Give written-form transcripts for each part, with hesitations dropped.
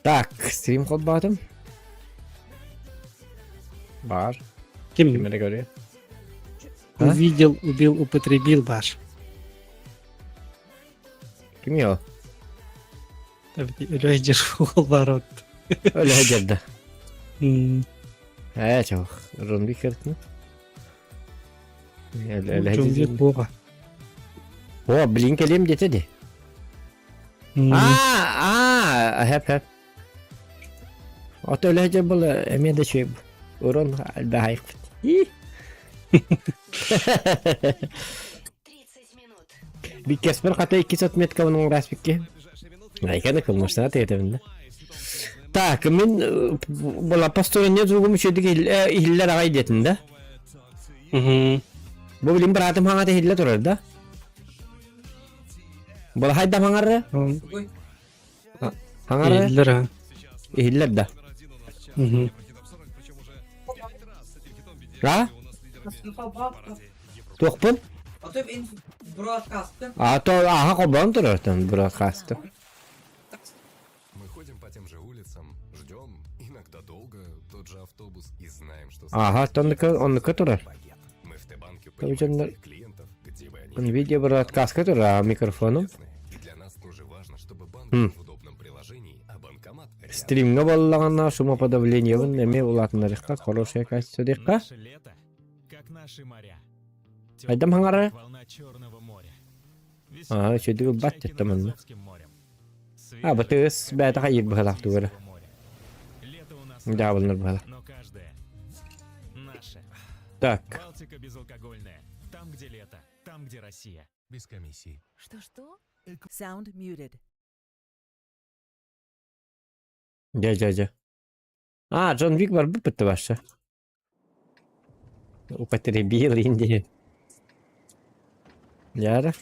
Так, стрим холбоотум. Бар. Ким? Ким эрэ көрүө. Увидел, убил, употребил баар. Ким ол? Өлө дьэр уол баар от. Өлө дьэрдэ. Ээ, чох. Рунби кертин. Өлө буоға. О, блин, кэлиэм диэтэ ди. Аа, аа, хэп хэп. Ото өлө дьэр була эмиэ да үчүгэй. Урон альбахайпыт. Биккеспер хата иккис отметкабын оҥораспикки. Айканы кылмаштана тиэтэбин да. Так, мин была постоянно звугум үчүгдүк иһиллэр аҕай диэтин да. Бу билим быраатым хаҥата иһиллэ турар да. Балахайдам хаҥары? Хаҥары? Иһиллэр а. Иһиллэр да. А? Туохпун? А то аха холбоон турар там broadcast. Мы ходим по тем же улицам, ждем, иногда долго, тот же автобус и знаем, что... Ага, оннука, оннука турар. Мы в Т-банке Там понимаем дьоннор своих клиентов, где бы они ни видео были. broadcast турар, а микрофоном. Местные. И для нас тоже важно, чтобы банк М. был в удобном приложении, а банкомат рядом. Стримҥэ буоллаҕына шумоподавлениебын эмиэ улаатыннарыахха хорошее качество диэххэ. Наше лето, как наши моря. Айдам хаҥара? Волна Черного моря. Аа, үчүгэй ылбат Чайки деттем над онно. Азовским морем. А, бытыыс бэйэтэ хайыыр быһалаах тугара. Балтийского моря. Лето у нас Дьаабыланар быһалаах. но каждое наше. Так, Балтика безалкогольная. Там, где лето, там, где Россия. Без комиссии. Что-что? Sound muted. дьэ дьэ дьэ. А, Джон Вик барбыт бытты башы. Употребил инди. Яра.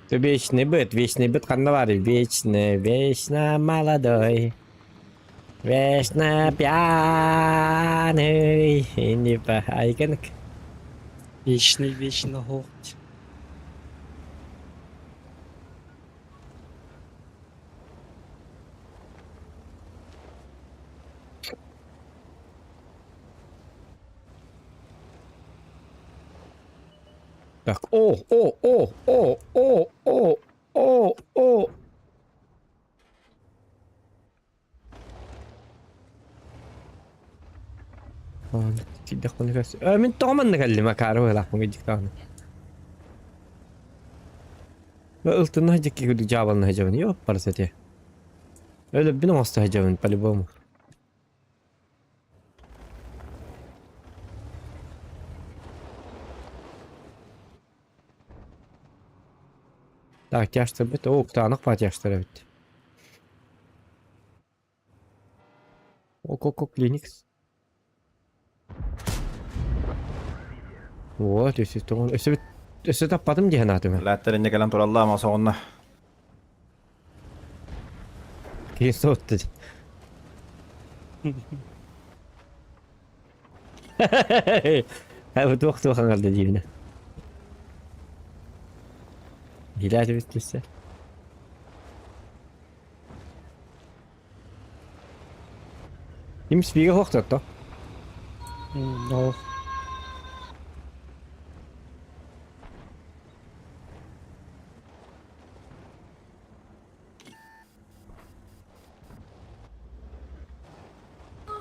Ты вечный быт, вечный быт ханна бар, вечный, вечно молодой. Вечно пьяный. Инди па айкенк. Вечный, вечно хоҕ. Так, о, о, о, о, о, о, о, о. Мин тоҕо манна кэллим акаары быһыылаахпын кыдьыктаҕына. Ылтынна дьикки курдук дьаабылана сылдьабын, ёппарыс этэ. Өлөрбүн оҥосто сылдьабын по-любому. Так, тяжтарбыт, о, кытаанах баа тяжтар эбит. Ок-ок-ок, Linux. Вот, өссө тоҕон, өссө өссө таппатым дии санаатым. Лээттэр инньэ кэлэн тураллар ама соҕунна. Киһи сотту. Бу туох туох аҥарда диибинэ. Билээт түстэ. Ким спигэ суохтар No.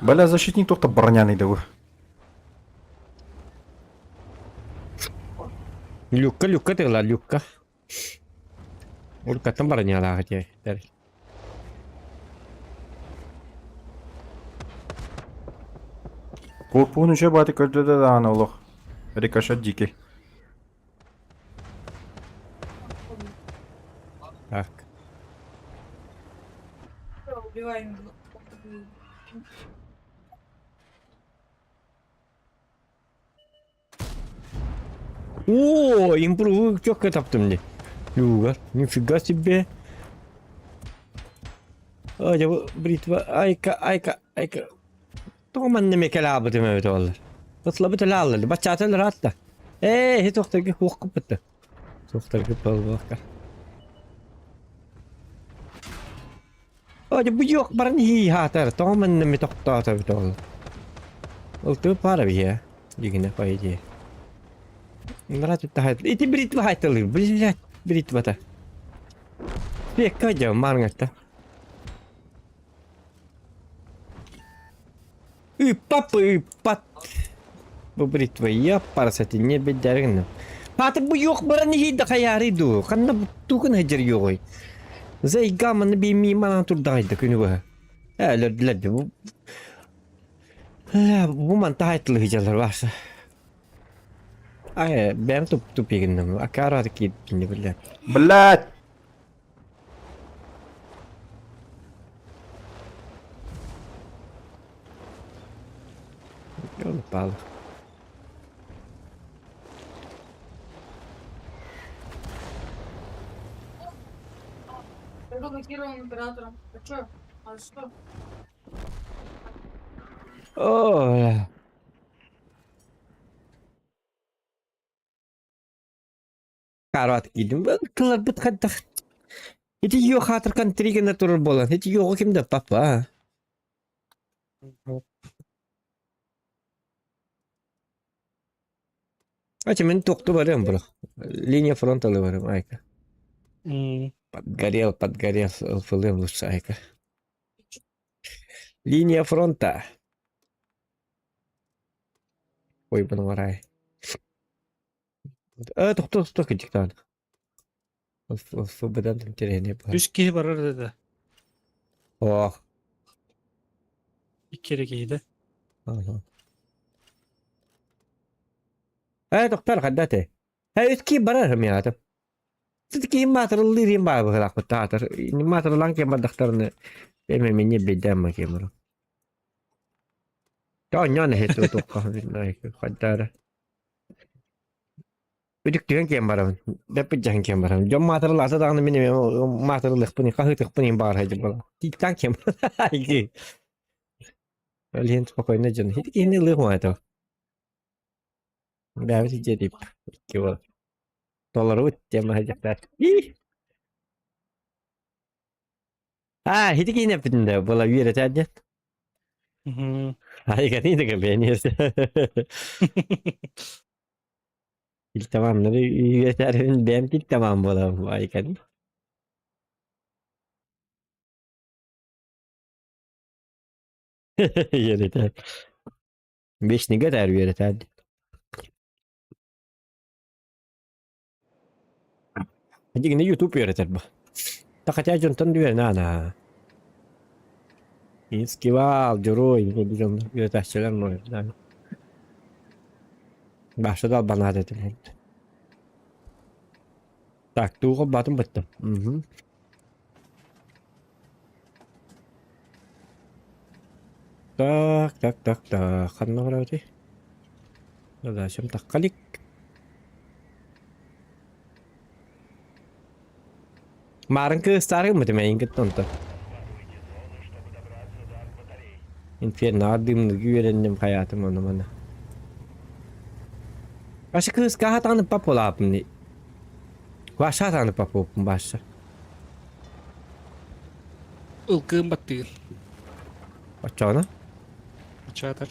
Бля, защитник туох да броняный да бу. Люкка, люкка тыла, люкка. Уруккаттан бронялаах этиэхтэр. Куоппуһун үчүгэй баҕайытык көрдө да даҕаны олох. Рикошет дикий. Так. О, импрувы четко таптым дии. Люгар, нифига себе. Оо дьэ бу бритва айка айка айка тоҕо манна эмиэ кэлаабытым эбит буоллар. Ытлабыт элэ ааллар баччаата ыраатта. Ээ иһи туохтарга хуоххуппут Туохтарга буолбакка. Оо дьэ бу юох баран иһии хаатар тоҕо манна эмиэ тохтоото эбит ол. Ылтыы пара биһиэ дигинэ по идее. Брат Ити бритва хайталыр, блядь, бритвата. Пекка дьэ маарыҥатта. Ыыппап ыыппат. Бу бритва парасати не бэддэригин. Пааты бу юох баран иһийдэ хайаарый дуу? Ханна тугун сылдьар юоҕуй? Зайга манна биимии манан турдаҕайда күнү быһа. Ээ өлөрдүлэр дии бу. Ээ бу манта хайтылы сылдьаллар бааса. Ай бэйэм туп тупигинным. Акарааты киирдинни биллэр. Блядь! Ёлы-палы. Я заблокирован оператором. А чё? А что? Ой. Карат киирдим. Тылларбыт хайдах Ити йо хаатыркан триггерне турар буолан, ити йоҕу ким да папа. Ача мин туохту барыам бро. Линия фронта барыам айка. Подгорел, подгорел, ылфылыам лучше айка. Линия фронта. Ой, бұның арай. Э, тохто, тохто, кырдьыктаан. ФБ-дан интэриэһинэй баар. Үс киһи барар да. Оох. Икки эрэ киһи да. Ага. Э, тохтор ханна этэй? Э, үс киһи барар миэхэ. Сити киһи маатырыллыыр иһин баар быһыылаахпыт таатар. Маатырылаан киһи бардахтарына эмэ минньэ биирдээн ма киһи барар. Оонньоон эһи туохха хайдаара. Үтүктүһэн киэн барабын. Дэппит дьаһан киэн барабын. Дьон маатырылаата даҕаны мин эмиэ маатырылыахпын, хаһыытыахпын иһин баҕар сылдьар буолан. Тииттаан киэн барабын. Ол иһин спокойно дьон. Ити киһини ылыах уонна Бэйэбит дьиэ икки буолар. Толорубут диэн маһайдьахтар. Аа, ити киһини эппитин да буола үөрэтээр диэн. Айганы да кэлбэниэс. Илтамаамнары үөрэтээрин бэйэм титтамаам буолам айганы. Үөрэтээр. Вечныйга этээр үөрэтээр диэн. Дигини YouTube үөрэтэр бу. Хотя дьонтон үөрэнэ Инскивал, дьоруой, дьон үөрэтээччилэр норуоттар. Баша да албанаат этим. Так, туга батын быттым. Угу. Так, так, так, так. Ханна барабытый? Задачам таккалик. Маарын кыыстаары гыммытым эйин кытта онтон. Инферно дымныгы үөрэнним хайаатым ону маны. Башы кыыска хатааны папулаапым ни. Ваша хатааны папуппун башы. Ылгыын баттыыр. Оччоҕуна? Оччоҕутар.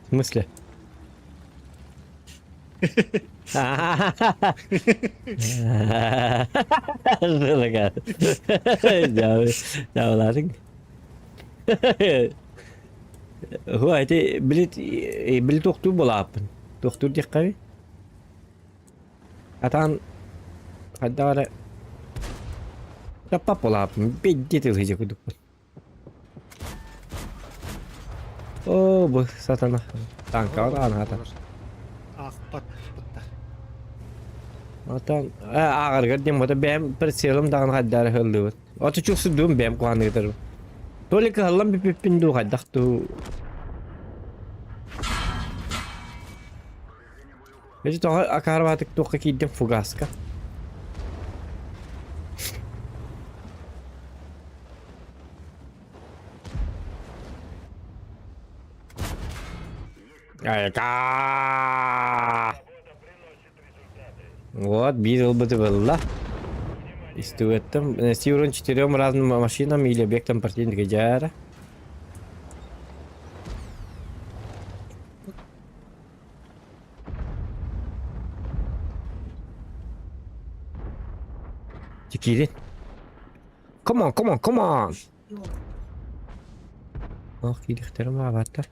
В смысле? Дьаабылаатыҥ. Һуо ити били били туохтуур буолааппын. Туохтуур диэххэ Атаан хайдах эрэ таппап буолааппын. Бэйдиэ тылыһыдьа курдукпун. Оо, бу сатана. Танкаҕа даҕаны хата. Аахпат бытта. Отон ааҕарыгар диэн бото бэйэм прицелым даҕаны хайдах эрэ ыһыллыбыт. Оту чугсурдуум бэйэм куһаныгытарым. Только кыһаллан бүппүппүн дуу хайдах дуу. Ити тоҕо акаарбаатык туохха киирдим фугаска. Айка! Вот, биир ылбыты булла. Истибэттим. Нанести урон четырем разным машинам или объектам противника дьаара. Киирин. Come on, come on, come on! Ох, киириэхтэрин баҕабаттар.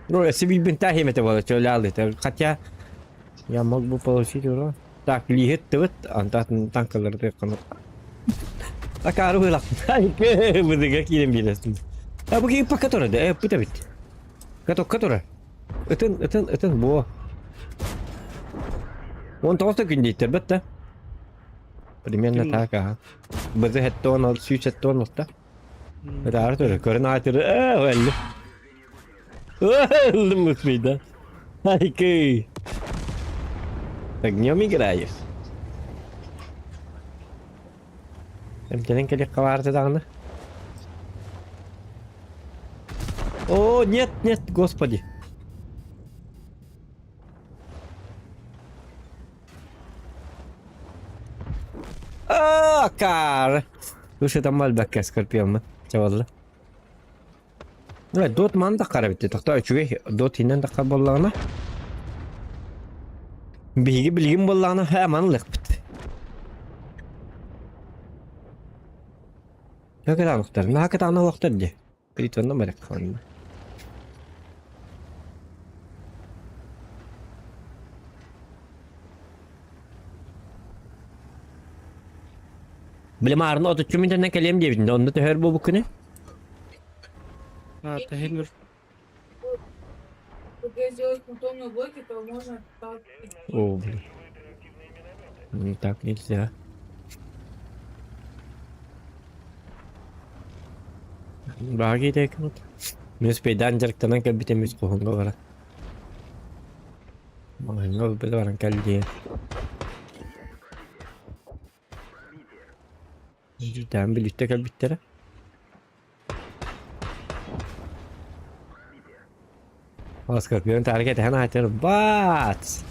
Ну, если бинта химете было, что ляли, хотя я мог бы получить урон. Так, лиһит тыбыт, антатын танкалары тыакканы. Акары быылак. Быдыга киирэн биэрэстим. А бу киһи пока турар, э, пыта бит. Катокка турар. Ытын, ытын, ытын, буо. Он тоҕус да күн диэттэрбэт да. Примерно Ким? так, ага. Бызы хеттон ол, сүүс хеттон алта. Ытаары турар, көрөн аатыры, ээ, өллү. Өллүм мыкпыйда. Айкый. Огнем играешь. Эмтэнэн кэлиэххэ баарта даҕаны. О, нет, нет, господи. А, кар. Слушай, там мальбекке скорпион Чавалла. Дот ман да қара битте. Тоқта үчүгэй дот инен да буоллаҕына. Биһиги билигин буоллаҕына һэ манлыкпыт. Төкетаанықтар, наакытаана олохтор дии. Притонна барык ханна. Били маарына отуччу мүнтэннэн кэлиэм диэбитин онно төһөр буолбуккуну? А, тэһин бир. Когда сделать фантомные блоки, то можно так... О, блин. Ну, так нельзя. Бааги текмут. Мин успейдаан дьарыктанан кэлбитим үс хоһуҥҥа баран. Маҕаһыыҥҥа ылбыт баран кэл диэн. Дьүтээн бүлүүттэ кэлбиттэрэ. О, Скорпион таргет аатыр бац!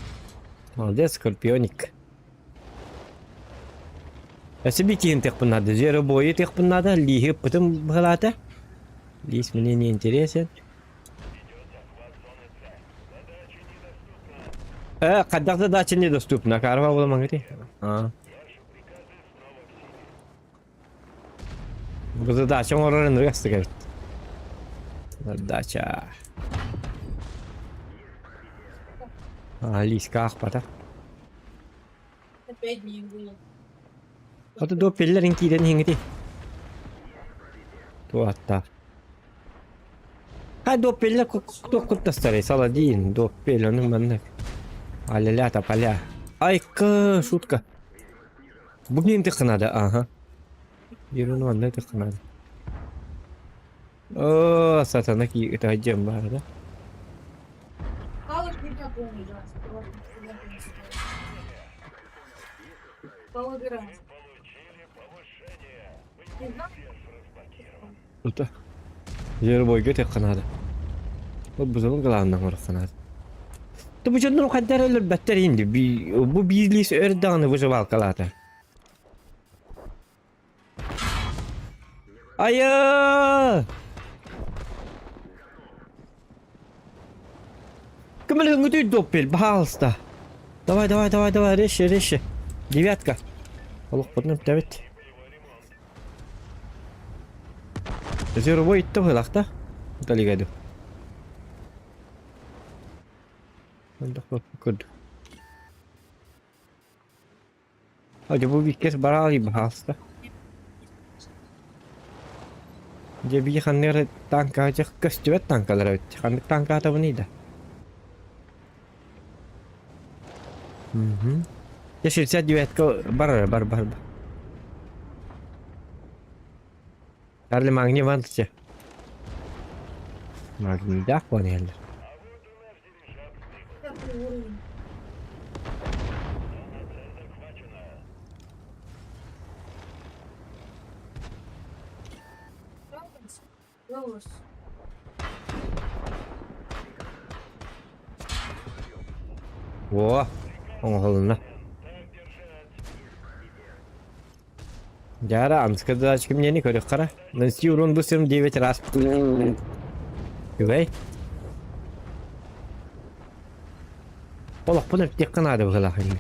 Молодец, Скорпионик. Өссө бикиһин тыахпын наада, зверобойу тыахпын наада, лииһи ыппытым быһалаата. Лиис мне не интересен. Хайдах да дача недоступна, карва буоламаҥҥытый? Аа. Бу задача оҥорор ынырык астык эбит. Задача. А, лиска аахпата. Опять дней было. Ото дуо пиллэрин киирэн иһиҥҥитий? Туоттаах. Хай доппеллер туох куттастарый Саладин, доппел, ону маннык. Аля-ля тополя. Айка, шутка. Бу киһин тыккынады, ага. Ерун манна тыккынады. О, сатана ки ытаһдьым баар да. Палыч меня помню, да. Стало Не знаю. Ыта. Зверобойга тыккынады. Бу бузалын кылааннан оҥороххунаады. Бу дьоннор хайдах өлөрбөттөр инди. Бу биир өр даҕаны выживалкалаата. Айа! Көмөлөһүҥҥүтүй доппел, баһаалыста. Давай, давай, давай, давай, резче, резче. Девятка. Олохпутун өптөбүт. Зверобой итте быһыылаах да. Талига ду. Көрдүк. Дьэ бу иккис бараал баһаалыста. Дьэ бии ханнык эрэ тааҥкаҕа дьэ көстүбэт тааҥкалар эбит. Ханнык тааҥка аатабыный да? Мгм. Дьэ 69-ка бар эрэ бар бар бар. Чарли Магний Иванович. Магнийдаах буолан иһэллэр. Пятый уровень. Голос. Во, оҥоһулунна. Дьара, амска задачка мне көрүөххэ Нанести урон быстрым 9 раз. Үгүй. Олохпун эптиэххэ наада быһыылаах ини.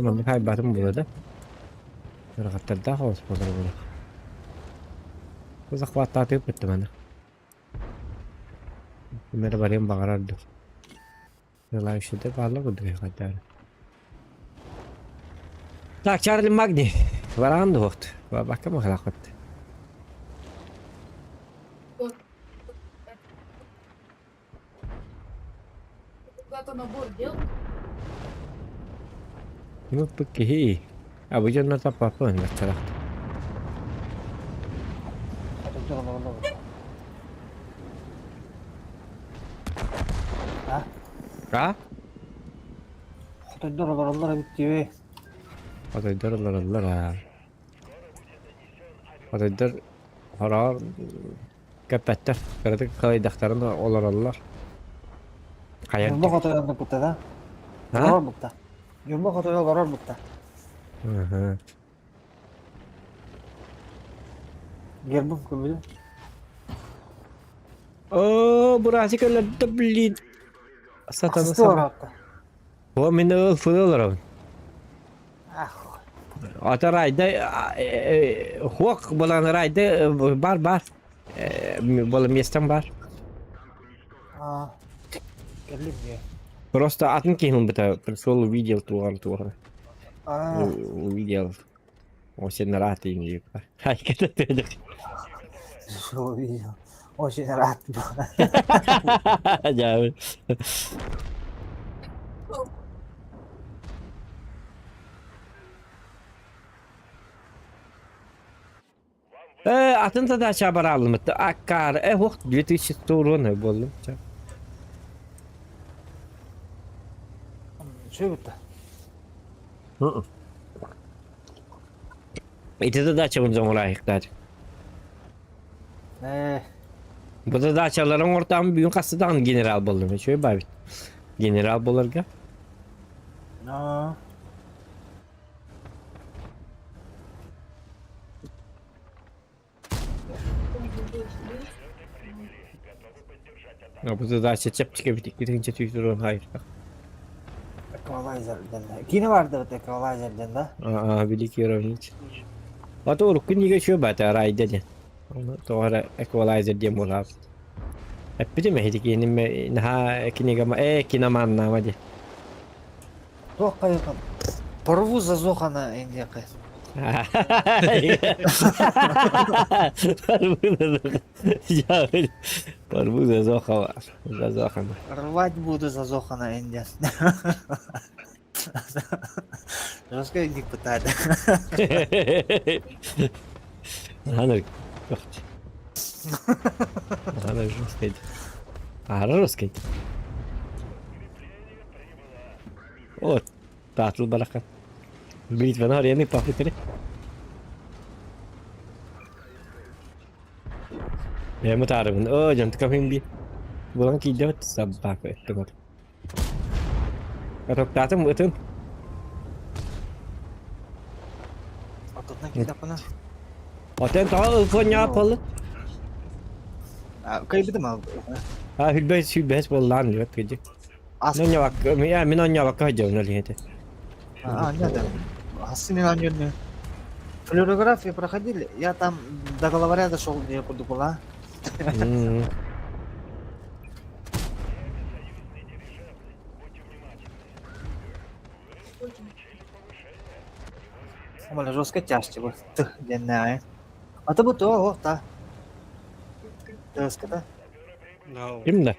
Маннык хайбатым буолла да. Ыарахаттардаах олус буолар буолар. Захваттаатыы бүттүм аны. Ким эрэ барыан баҕарар дуу. Желающийдар бааллар курдук хайдаары. Так, Чарли Магни. Бараан дуохт. Бакка махалаахпыт. Когда-то набор делал. Ыппыт киһи. А бу дьоннор таппаппын баччалаах. А? Хотойдор олороллор эбит дии. Хотойдор олороллор аа. Хотойдор хороҕор Кэппэттэр, кыратык кылайдахтарына олороллор. Хайа Ньурба хотойо оннуккута да? А? Олорор букта. Ньурба хотойо олорор букта. Аха. Гербум көмүлү. О, бурасик өлөрдө, блин. Сатана Асты саба. олорор О, мин ыл фыл олоробун. Ах. Ата райда хуок булан райда бар бар. Было местом бар. А. Кэллим дии. Просто атын киһин быта пришел увидел туган туган. А. Увидел. Очень рад им дип. Пришел увидел. Очень рад был. Дьэ. Э, атын задача баралымыт. Аккар, э, ох, 2100 урона буоллум. Үчүгэй бутта. Ити задачабын дьоҥураайыктаат. Ээ. Бу задачаларын ортаҕын бүгүн хаста даҕаны генерал буоллум. Үчүгэй баабит. Генерал буоларга. Но. Бу задача чэпчэки эбит икки тыһыынча хайыртах. Эквалайзер диэн. Киинэ баар да эквалайзер диэн да? Аа, Великий уравнитель. А то урукку книга еще бата райда диэн. Ону тоҕо эрэ эквалайзер диэн буолаабыт. Эппитим эһиги киним наһаа кинигама ээ киноманнаама диэн. Туох хайыхан Порву зазохана индиэхэ. Порву зазохала. Зазохана. Рвать буду зазохана индия. Жестко ник пытает. Аны Аны жесткий. Ары жесткий. Вот. Таатыл барахан. Бритваны арыйан ыппаппыт Бэйэм утаарыбын. Оо, дьонтукам иһин биир. Булан киирдэбит собака өттүгэр. Катоктаатым ытын. Отутна киирдэхпинэ. Отон тоҕо ылконньоҕо буоллун? Кыайбытым ал. А, хүлбэс сүлбэс буоллаан диэбэт кыдьык. Ас. Мин онньообакка, мин онньообакка сылдьабын ол иһин этэ. А, нет, асы мен анньыны. Флюорографию проходили, я там до главаря дошел, где курдук была. Omale жестко тяжче бу. Тых диэннээҕи. Ата бу туох ох та. Тыаската. No. Ким да?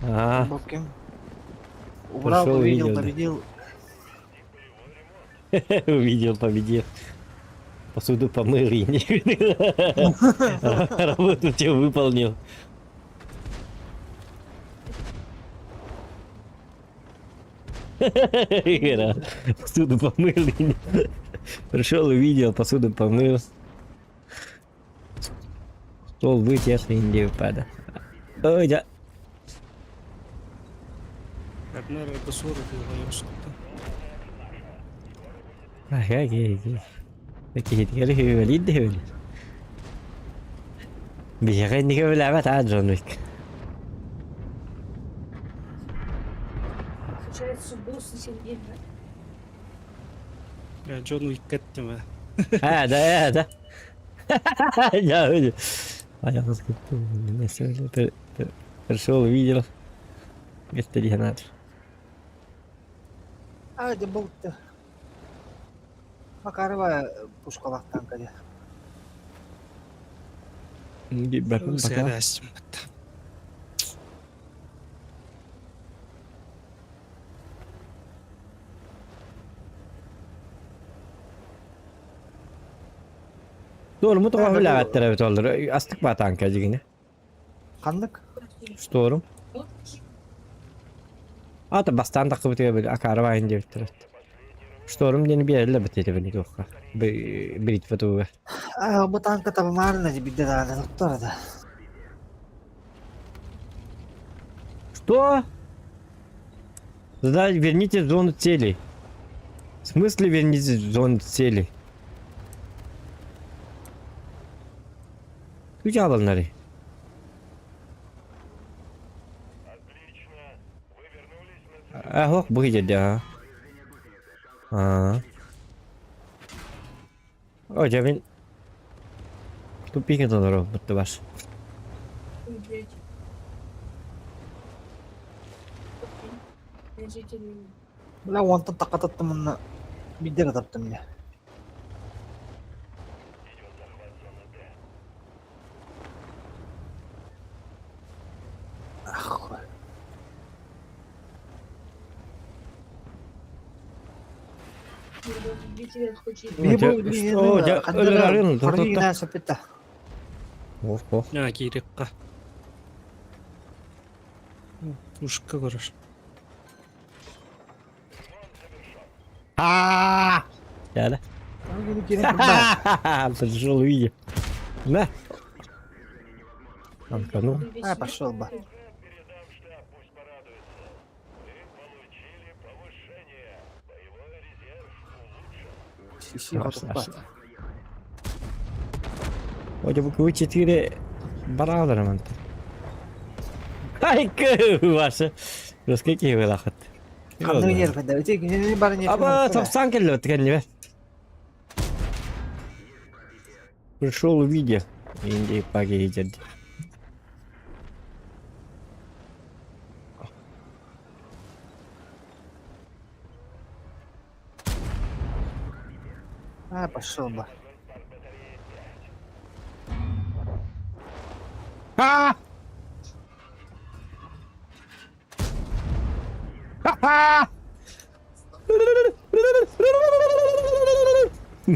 А, Бу ким? Убрал, Пришел, увидел, увидел, да. победил. увидел, победил. Посуду помыл и не Работу тебе выполнил. Игорь, Посуду помыл. и не- Пришел, увидел, посуду помыл. Ол вытяжный индия пада. Ой, да. Одна рыбасура была что-то. Ага, ге, Киһитигэр үһүөлиир да үһүөлүүр. Биһиэхэ инники үлээбэт аа Джон Уик. Включает судьбу с Сергеем, да? Я Джон Уик эттим А, да, да. Я видел. А я Пришел, увидел. Гастеринатор. А, это был -то. Макарова пушкалах танка дии. Бакын пока. Doğru mu тоҕо үлэҕэттэр эбит оллар астык баа танка дьигинэ. Ханнык? Шторм. Ата бастаан таххыбытыгар били акаары баайын диэбиттэр. Шторм диэни биэрэллэр бит этэ били туохха. Бритва туһугар. Аа, бу танка табамаарына биирдэ даҕаны туттар да. Что? Да, верните в зону целей. В смысле верните в зону целей? Күч алыннары. Ах, бу жерде, а. А. О, дьэ мин тупик толору быттыбас. Бля, онтон тақататтым мына биирдэ эрэ таптым дии. Ах, О, дьэ, өлөрөрүн тутта. Ох, ох. А, киирикка. Ушка көрөр. А! Да-да. Пришел увидел. На. Анка, А, пошел бы. Ой, бу 4 баралар манта. Ай, ваша. Роскеки вылахат. Ханнык нервы да. Ити кинини бары нервы. Аба, тапсан келле ткеннебе. Пришел увидел. Инди паги идет. А, пошел бы. А! Ха-ха!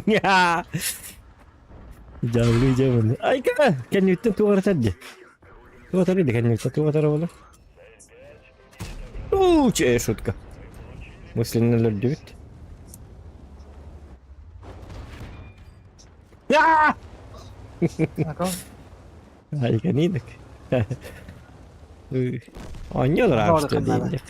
Я! Дьаабылыы дьэ Айка! Кэнниттэн туох эрэ дии. Туох эрэ кэнниттэн туох эрэ буолар. Уу, шутка. Мысленно өлөрдүбүт. Аа! Айка нидик. Оонньуулар ааппыт дииллэр.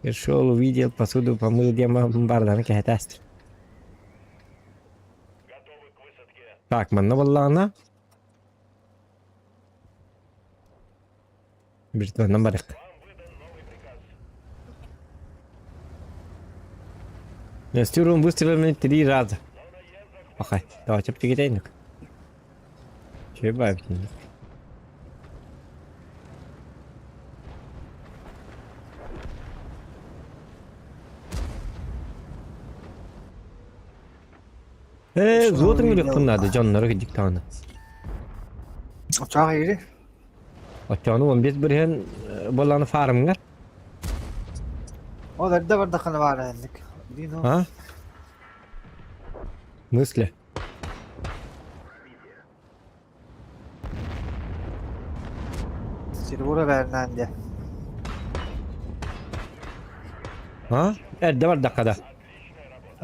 Пришел, увидел, посуду помыл, диэн барданы кэһэтээстэр. Так, манна буоллаҕына Биртуоннан барыах. Настюрум выстрелами три раза. Охай, давай чэпчэкитэйнук. Чөй Ээ, зуотун күлүкпүн наада дьоннору кидиктаҕына. Оччоҕо ири. Оччоҕуна 15 бырыһыан буоллаҕына фармҥар. Ол эрдэ бардаххына баара инник. А? Мысли. Сервера бэрнээн дьэ. А? Эрдэ бардахха да.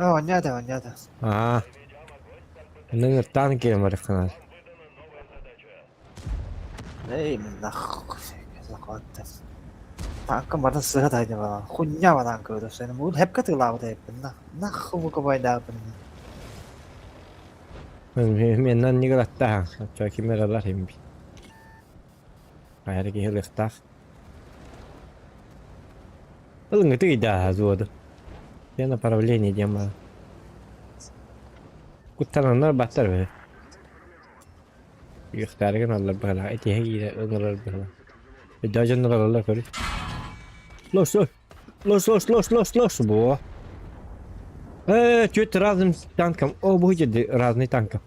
А, оонньоото, оонньоото. Аа. Нын танк барыхханар. Эй, нахуй, захватты. Танка барда сыһа тайда бала. Хуйня ба танка өтө сен. Бу хепка тылаабыт эппин. Нахуй букабайдаапын. Меннан нигылаттаха. Оччо кимер алар химби. Хайары киһи ылыахтаах. Ылыҥҥыты ыйдааһа взводу. Я направление диэн баар. Куттананнар баттар били. Үөхтээригин аллар быһалаах, итиһэ киирэ ыҥырар быһалаах. Өйдөөх дьоннор алаллар көрү. Лос, лос, лос, лос, лос, лос, лос, буо. Э, чуть разным танком. О, будет разный танком.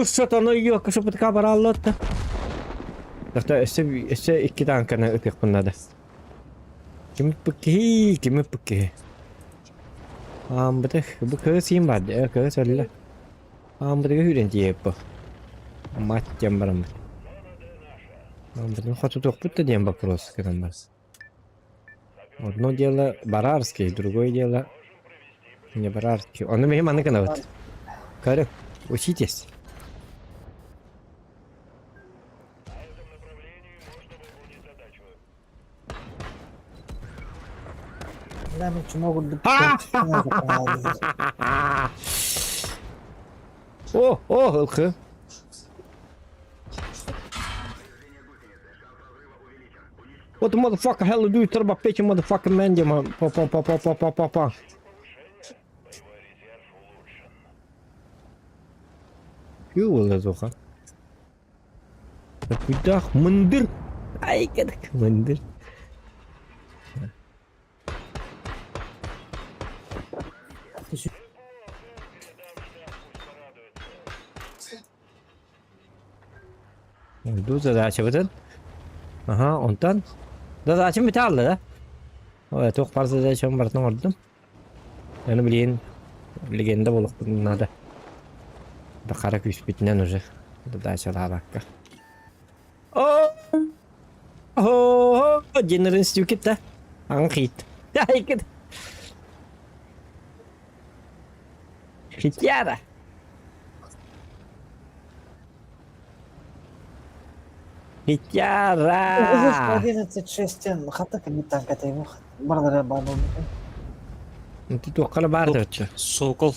Сатана йокка сапытка бараллатта. Тахта өссө өссө икки танканы ытыахпын наада. Ким пыккиһи, ким пыккиһи. Аамбытых бу кыыс иин баар дии, кыыс өллө. Аамбытыгы үүрэн тиийэппэ. Мать диэн бараммыт. Аамбытын хотутуохпут да диэн вопрос гынан бар. Одно дело барарский, другое дело не барарский. Ону миһи маннык гынабыт. Көрүҥ, учитесь. Бля, мен чмо курдук О, о, ылхы. What the motherfucker hell do you turbo pitch motherfucker man дима па па па па па па па па. Күү Куйдаах мындыр. Ай кедик мындыр. Ду задачабытын. Аха, онтон задачам бүтэ хаалла да. Ой, туох баар задачам барытын оҥордум. Аны билигин легенда буолуохпун наада. Да хара күүспүтүнэн уже задачалаабакка. О, Динерин стюкит да. Аҥхит. Хитяра. Хитяра! 11.6 хата кабитан катайбы бардара бар болбута. Туохха баар да Сокол.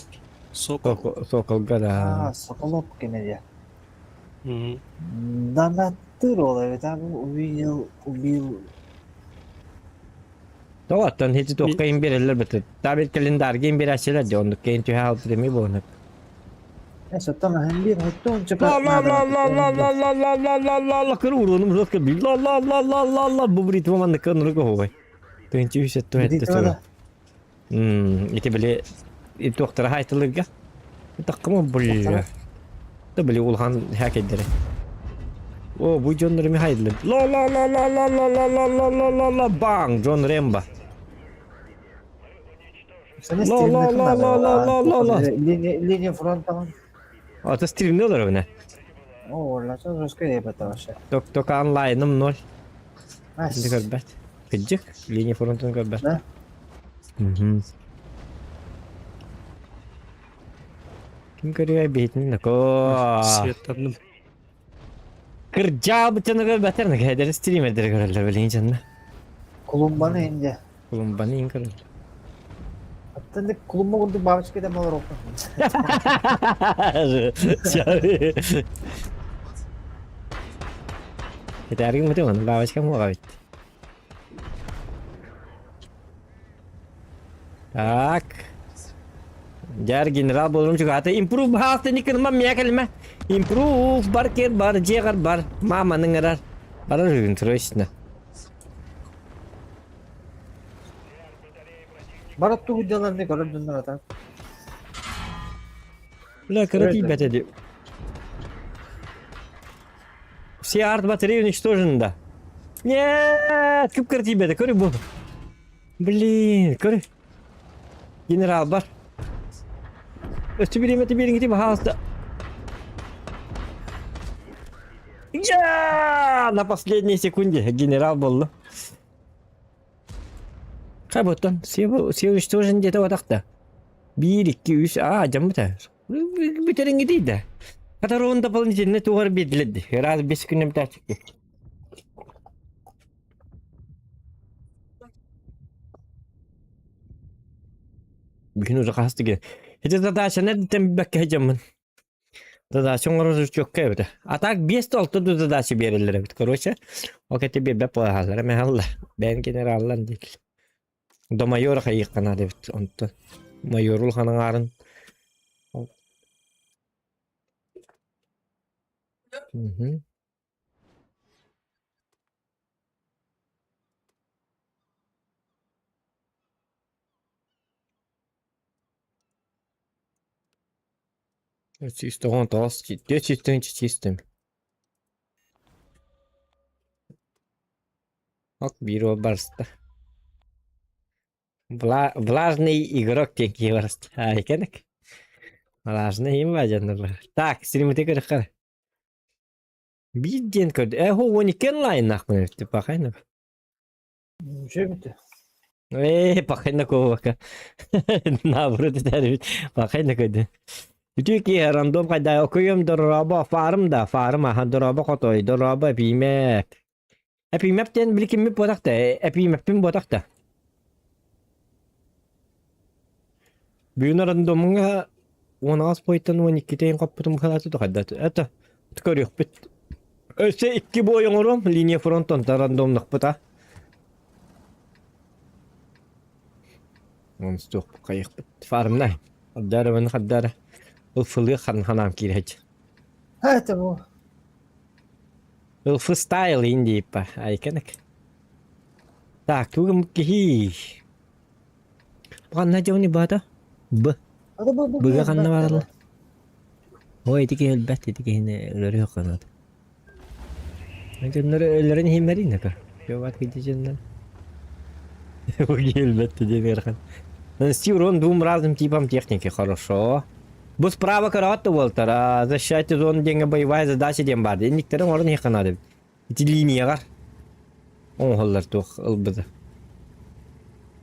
Сокол. Соколга да. А, Соколов кемеде. Донаттыр ол эбит, а увидел, убил. Тоҕоттон ити туохха иһин биэрэллэр быты. Табель календарга иһин биэрээччилэр дии, оннук кэйин түһэ хаалбыт эмиэ буолан. Эсоттон аһын биир хоттон чөпө. Ла ла ла ла ла ла ла ла ла ла ла ла кыр уруунум рот кыр ла ла ла ла ла ла бу бритва маннык кынырык оһугай. Тыынчы үс этто этте сылы. Ити били туохтара хайтылырга. Таккыма бля. Да били улахан хакеддери. О, бу Джон Реми хайдылы. Ла ла ла ла ла ла ла ла ла ла ла ла бang Джон Рембо. Ла ла ла ла ла ла ла ла. Линия фронта. А то стримни олар О, ла жестко это вообще. Только онлайным ноль. Көрбөт. Кыдьык, линия фронтун көрбөт. Да? Мгм. Ким көрүө биһитин нако. Светтанным. Кырдьаабытын көрбөтөр нака стримердер көрөллөр билин жанна. Клумбаны инде. Клумбаны ин көрөллөр. Аттан клумба курдук бабочка да малар опа. Этәргин бутын оны бабочка муға бит. Так. Дьэр генерал буоларым чугаата. Импрув баһаалта никыныма миэ кэлимэ. Импрув бар кер бар дьиэҕэр бар. Мааманы ыҥырар. Барар үһүгүн срочно. Бар оттугу дьаларны көрөр дьоннор ата. Бля, кыра тиийбэтэ дии. Все арт-батареи уничтожены, да. Нет, кып кыра тиийбэтэ, көрү бу. Блин, көрү. Генерал бар. Өстү бириэмэтэ биэриҥити баһаалыста. Я! На последней секунде генерал буолла. Хаботтон все уничтожен где-то ватахта. Биир, икки, үс, аа, дьаммыта. Бүтэриҥҥитий да. Хатаруун дополнительно тугар биэрдилэр Раз бес күнүм тачки. Бүгүн уже хас деген. Эти задачаны эрдэттэн билбэккэ сылдьаммын. Задача оҥорор чөккө эбитэ. А так биэс да алта да задача биэрэллэр эбит. Короче, ол кэти биэрбэт буолааллара мэһалла. Бэйэн генераллан диэтилэр. До майора хайыахха наада эбит. Онтон майор улахан аҥаарын Мгм. 419 400 чистым. Ок, биир уол барыста. Влажный игрок диэн киһи барыста. Айканык. Влажный им бадьаннар. Так, стримите көрөххө. Биир диэн көрдө. Э, хо 12 онлайннаахпын эбит пахайна. Үчүгэй бүтэ. Ээ, пахайна куобака. Наоборот этэр эбит. Пахайна көрдө. Үтүө киһи рандом хайда окуйум дорообо фарм да фарм аха дорообо хотой дорообо эпиимэп. Эпиимэп диэн били киммит буотах да эпиимэппин буотах да. Бүгүн рандомҥа 18 пойтан 12-тен хоппутум халаты тухайда. Это көрүөхпүт. Өссө икки бой оҥоруом линия фронтон рандомнахпыт а. Онстуох хайыхпыт фармнай. Хаддарабын хаддара. Ылфылыы хан ханаам киирээччи. Это бу. Ылфы стайл индииппа айканык. Так, тугум киһи. Ханна дьони баата? Б. Быга ханна баралар? Ой, ити киһи өлбөт, ити киһини өлөрүөх гынат. Дьоннор өлөрөн иһиммэрин да Кроват киди дьоннор. Өлбөт диэн ыарахан. Нанести урон двум разным типам техники. Хорошо. Бу справа караат да буолтара. Защищайте зону диэҥҥэ боевая задача диэн баар. Инниктерин орон иһиэххэ наада эбит. Ити линияҕар оҥоһуллар туох ылбыта.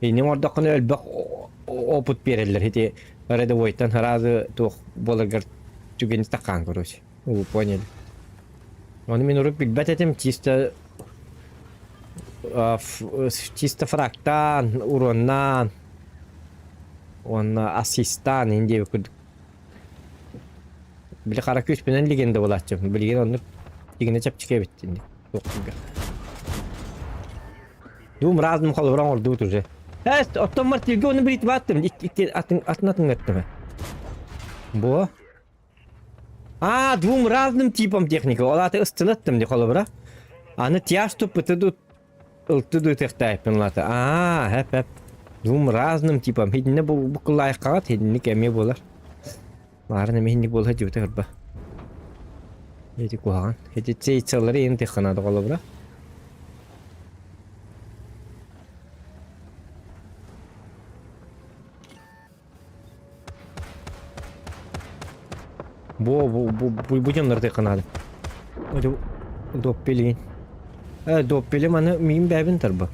Иннин оҥордоххуна элбэх опыт биэрэллэр. Ити рядовойтан сразу туох буоларгар түгэни такаан короче. Вы поняли. Ону мин урут билбэт этим чисто чисто фрактаан, уроннаан уонна ассистаан иһин диэбит курдук. Били хара күүспүнэн легенда буолааччым. Билигин оннук дигинэ чэпчэки эбит инник. Дум разным холобура оҥордубут уже. Эс, оттон мартирга оны бритва аттым. Икки атын атын атын аттым. Бу. А, двум разным типам техника. Ол аты ыстынаттым ди холобура. Аны тяж туппыты ду ылты ду техтайпын лата. А, хэп хэп. Двум разным типам. Хидинне бу бу кылайыққағат хидинник эме болар. Марын эме хинник болар дебите кырба. Эти куһаҕан. Эти цейцалары ен техханады холобура. Бу бу бу бу бу дьоннор тыыканаады. Доппелин. Э, доппелим аны миин бэбин тарба.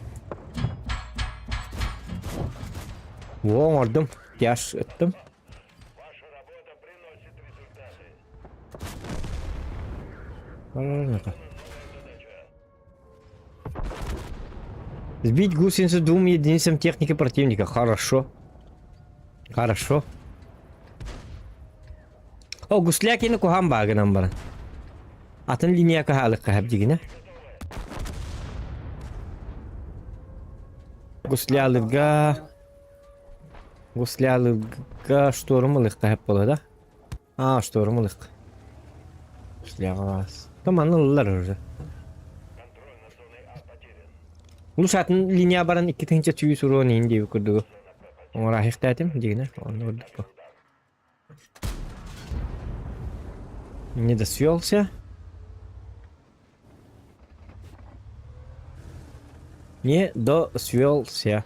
Во оҥордум. Тяж ыттым. Сбить гусеницу двум единицам техники противника. Хорошо. Хорошо. О, гуслякины куһаан баагынан баран. Атын линия каһаалыкка хэбдигинэ. Гуслялыга... Гуслялыга шторм ылыхха хэп буола да? Аа, шторм ылык. Гусляҕа Таман ыллар уже. Улус атын линия баран икки тыһыынча сүүс уруон иһин диэбит курдугу оҥораахтаатым дигинэ онно курдук Не досвелся. Не досвелся.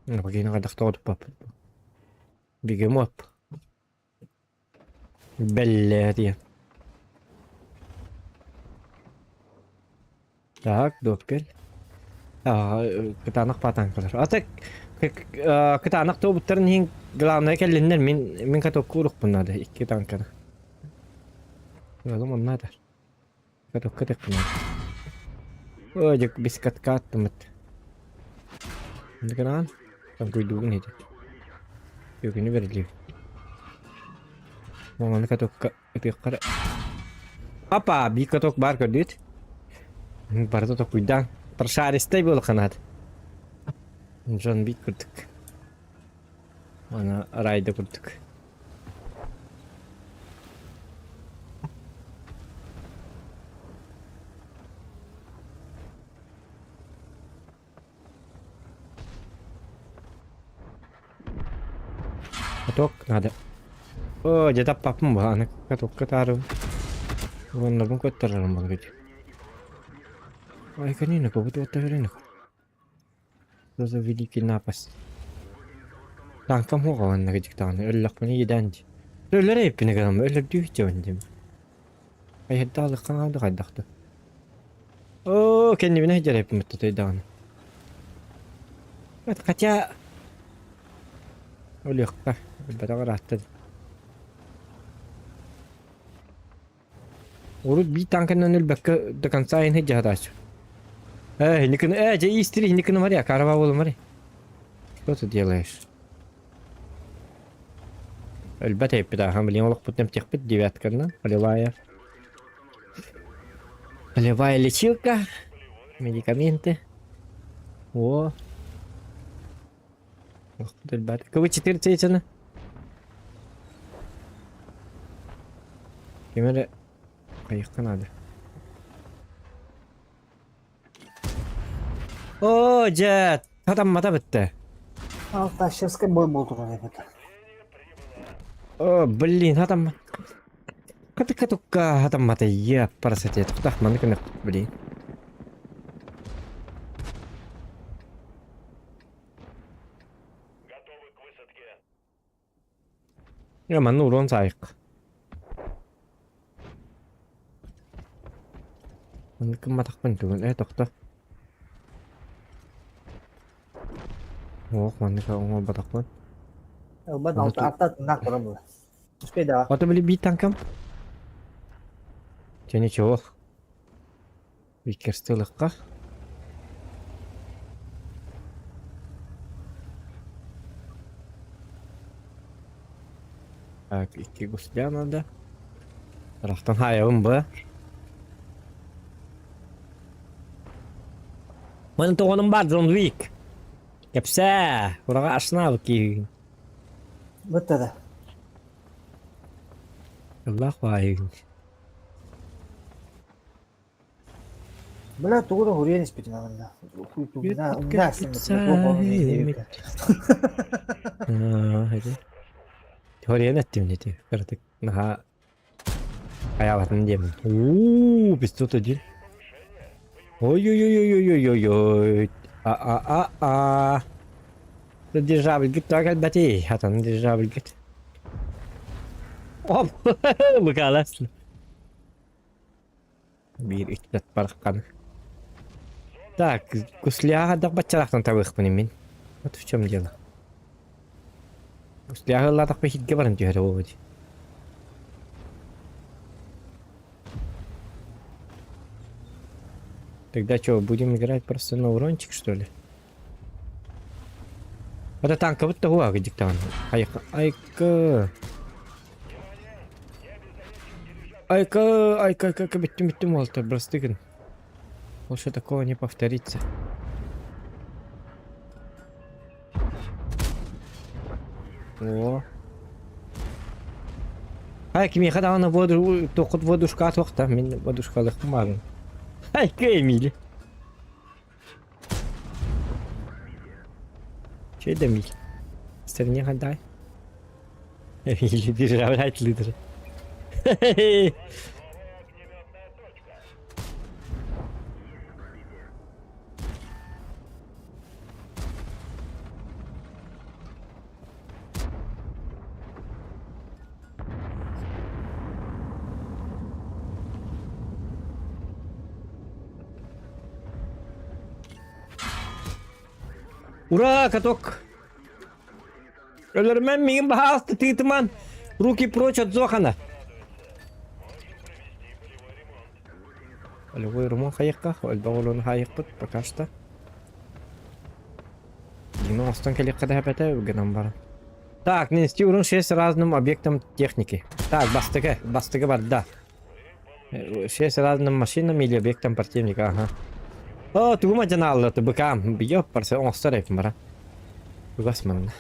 Пакин хайдах тоҕотуппаппыт Бегемот. Бэллээ диэн. Так, доппел. Кытаанах паатаҥкалар. А так кытаанах туобуттарын иһин главное кэллиннэр мин мин катокка урукпун надо икки танканы. Ыалым онно атар. Катокка тэкпин надо. Ой, дьэ бис катка аттымыт. Гран, танкуйдуугун ити. Күкүнү бэрилиир. Маны катокка Ытыахха эрэ. Апа, биир каток баар көрдүгүт. Барыта токуйдаан. Прошаристай буола ханаат. Дьон биир курдук. Ана райда курдук. Каток надо. О, дьэ таппаппын бу аны катокка таарым. Уоннарбын көттөрөрүм буолбут. Ой, канина, как будто вот рынок. Что за великий напасть? Танкам хуҕаланна кыдьыктаҕына өллөхпүнэ иэдээн дии. Өлөр эппинэ гынан өлөрдүү дьон дим. Айырдаалыкка хаалды хайдах да. Оо, кэннибинэ сылдьар эппин тутайдаҕына. Хотя өлүөххэ, өлбөтөх ыраатта. Урут биир танканан өлбөккө до конца айан сылдьа сатааччы. Э, никын, э, дьэ истири, никын Мария, карава буолу Мария. Что ты делаешь? Өлбөт эппит ахан, блин, олохпут эмтиэхпит девятканан, полевая. Полевая лечилка, медикаменты. О. Олохпут өлбөт. КВ-4 цейтені. Ким эрэ хайыахха наада. Оо, дьэ, хатаммата бүттэ. Алтащевскай бой буолтурар эбит. О, блин, хатамма. Катыка-тукка хатаммата, я парасате. Тохтах, маны көнөх, блин. Я манна урон саайык. Манна кымматахпын түгэн ээ тохто. Ох, манныка оҥорботохпун. Ылбат алта атта тыннаах туран була. Успей да. Ото били биир танкам. Че ничего. Виккерстылыкка. Так, икки гусля надо. Taraftan хайабын бу. Маны тоҕонум бар Джон Уик. Кэпсээ, ураҕа ашнаабыт киһигин. Бытта да. Ыллаах баайыгын. Бля, тугу да хуруйан испитим манна. Умна Хоруйан эттим ити. Кыратык наһаа хайаабатын диэмин. Уу, 501. Ой-ой-ой-ой-ой-ой-ой. А-а-а-а. Дирижабльгит так кэлбэтий. Хатан дирижабльгит. Оп, быкалас. Биир иккит бараххан. Так, гусляга да баччалаахтан табыахпын мин. Вот в чем дело. Гусляга ыллаатахпа иһиргэ баран түһэр буолуо дии. Тогда что, будем играть просто на урончик, что ли? Это танковый того, диктант. Айка, айка. Айка, айка, айка, айка, бүттүм, бүттүм, уолтар, бырастыгын. Больше такого не повторится. О. Ай, кимиэхэ даҕаны воду, туоххут водушка туохта, мин водушкалыахпын баҕарабын. Айка, Эмили. Че это Эмиль? Стороне хантай. Эмили, бежать лидер. Ура, каток! Өлөрүмэн миигин баһаалыста тыытыман! Руки прочь от Зохана! Полевой ремонт хайыахха, элбэх олону хайыахпыт пока что. Дьиҥэ оҥостон кэлиэххэ да эпэтэ гынан баран. Так, нанести урон 6 разным объектам техники. Так, бастакы, бастакы барда. 6 разным машинам или объектам противника, ага. О, тугу мадьанаалла быкаам, ёппарса оҥостор эбиппин бара. Угас манна.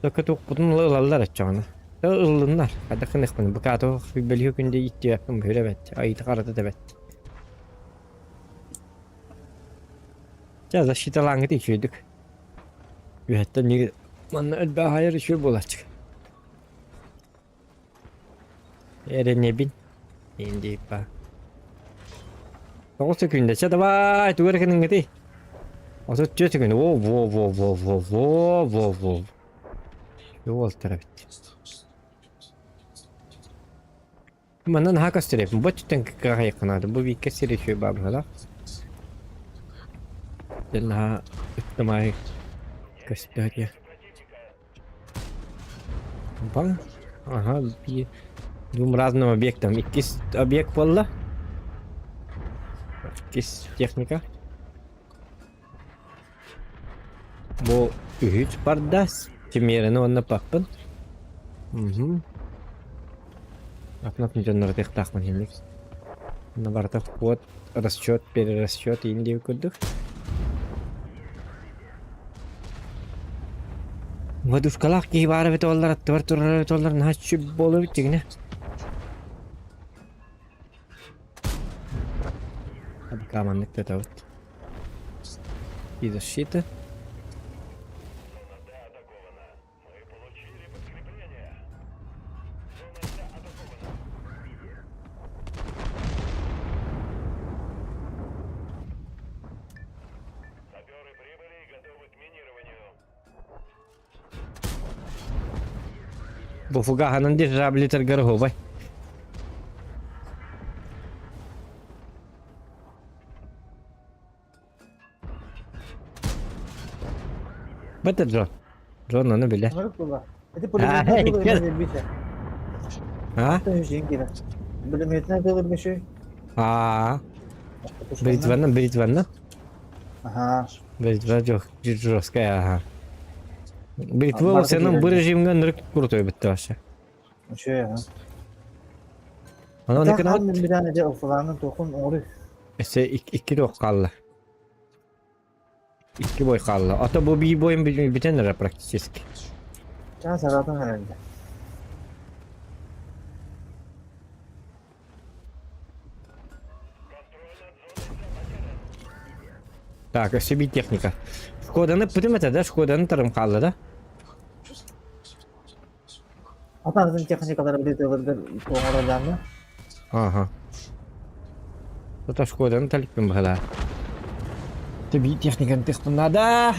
Только туохпутун ылаллар оччоҕуна. Ыллыннар, хайдах гыныахпын, быкаатох бөлүһү күндэ иттиэппин быһыра эбэт, айыта харата да эбэт. Чэ, защиталааҥҥыт үчүгэйдик. Үөһэттэн миигин манна элбэх айар үчүгэй буолааччы. Эрэнэбин. Индипа. Тоҕус секүндэ. Чэ, давай, тугу эрэ гыныҥҥытый? 34 секүндэ. Во, во, во, во, во, во, во, во. Уолтара эбит. Манна наһаа көстөр эбит. Бу өттүттэн кыахайыахха наада. Бу бииккэ сир үчүгэй баар быһыылаах. Дьэ наһаа ыттымаайы көстөр диэ. Ба? Ага, би двум разным объектам. Иккис объект буолла. Иккис техника. Бу үһүс барда. Тимиэрэни уонна паппын. Угу. Атын-атын дьоннору тыахтаахпын иһинник. Онно барыта вход, расчет, перерасчет иин диэбит курдук. Модушкалаах киһи баар эбит оллар аттыбар турар эбит оллар наһаа чүп буолуо эбит дьиҥинэ. Абыкаа маннык тутабыт. И защита. Бу фугаһынан дирижаблитаргар оһуобай. Бата Джон. Джон ону билэр. Анарык була. Ити пулеметнай тылы билбитэ. А? Пулеметнай тылы билбиши. А. Бритванна, бритванна. Ага. Бритва жесткая, ага. Бритва сенің бу режимге нырык крутой бітті вообще. Үчүгэй, ага. Аны Так, оны мин билэн дьэ уфалааны туохун оҥоруй. Өссө икки туох хаалла. Икки бой хаалла. А то бу биир бойун бүтэн эрэ практически. Чаас араатын эрэллэ. Так, өссө биир техника. Шкоданы бүтүм этэ да, Шкоданы тарым хаалла да? Атын техникалары билетелерге оҥороллоно. Ага. Это Шкоданы таликпин быһалаа. Тебе техниканы тыхтын надо.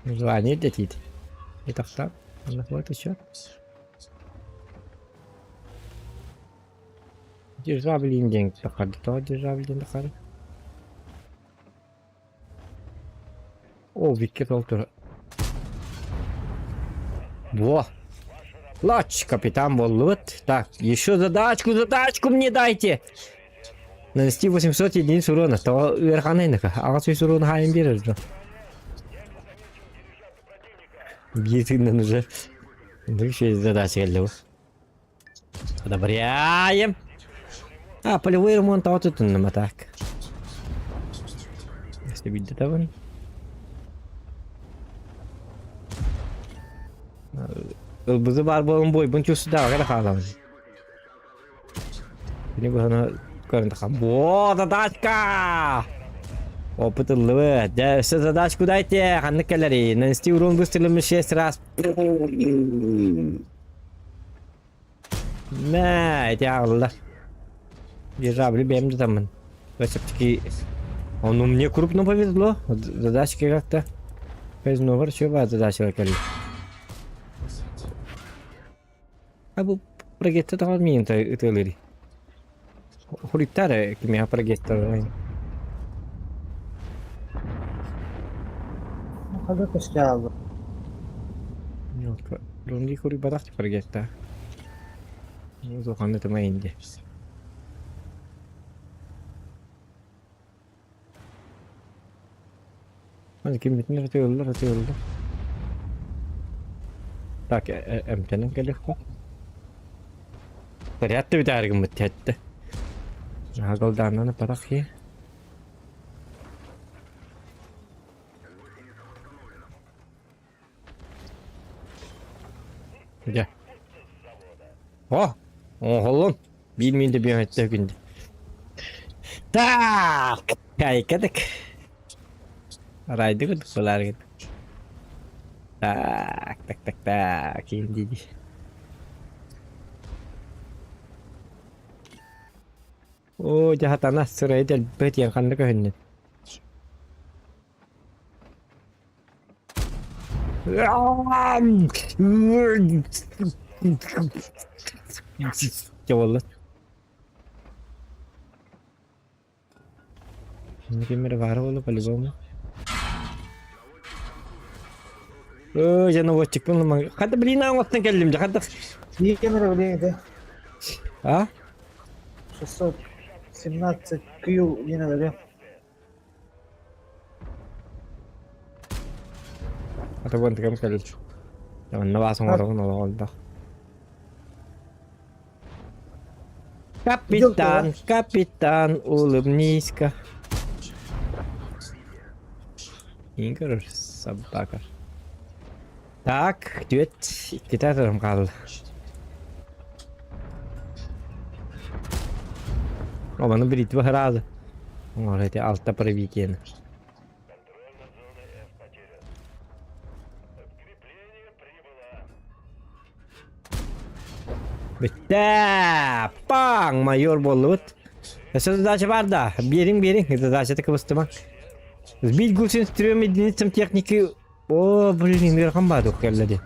Название дэтит. И так Вот еще. Дирижаблин диэн тахарды. Тоҕо дирижаблин тахары? О, Викки толтура. Во! Лач, капитан буоллубут. Так, еще задачку, задачку мне дайте! Нанести 800 единиц урона. Того ыараханайныка. Аҕа сүүс урона хаайан биэрэр дьон. Биир тыыннан уже. Еще задача кэллэ бу. Одобряем! А, полевой ремонт тутуннум а так. Если видите табын. Ылбызы бар буолан буойбун чувствудаҕа кэлэ хаалабын. Кини быһаны көрөн тахам. Во, задачка! Опыт ыллыбыт. Дьэ, өссө задачку дайте. Ханнык кэлэрий? Нанести урон выстрелами 6 раз. Мэ, эти аҕаллар. Дирижабли бэйэм датаммын. Все-таки ону мне крупно повезло. Задачки как-то. Казиновар что ба задача кэлли. А бу прогетта тоҕо миин ытыалыырый? Хуриттар кимиэхэ прогеттар. Хага көстө Рунди курбатах прогетта. Улахан ытыма инди. Hadi kim bütün atıyorlar atıyorlar. Так, эмтэнэн кэлиэхпин. Порядка бүтээргиммит тиэтте. Агалдааннан аппатах киһи. Дьэ. О! Оҥоһуллун. Биир миин да биэһэттэ күндү. Так! Кайкадык. Арайды курдук булааргын. Так, так, так, так, дии Оо, дьэ сатана сырайы дэлби диэн ханна көһүннүн? Дьэ буолла. Ким эрэ баара буолла по-любому. Өө, дьэ наводчикпын ылымаҥ. Хата блин оҥостон кэллим дьэ хата. Ким эрэ билиҥ ити. А? 617 Q диэн өлөрүө. Ата бу кэлил. Онно баас оҥоробун олох элбэх. Капитан, капитан, улыбнись-ка. Игорь, собака. Так, түөт, иккитэ атарым хаалла. Ону бритва сразу. Оҥор эти алта пробитиени. Бүттэ! Паң! Майор буоллубут. Өссө задача бар да. Биэриҥ, биэриҥ. Задачата кыбыстыма. Сбить гусениц трем единицам техники. О, блин, ыарахан баадук кэллэ дии.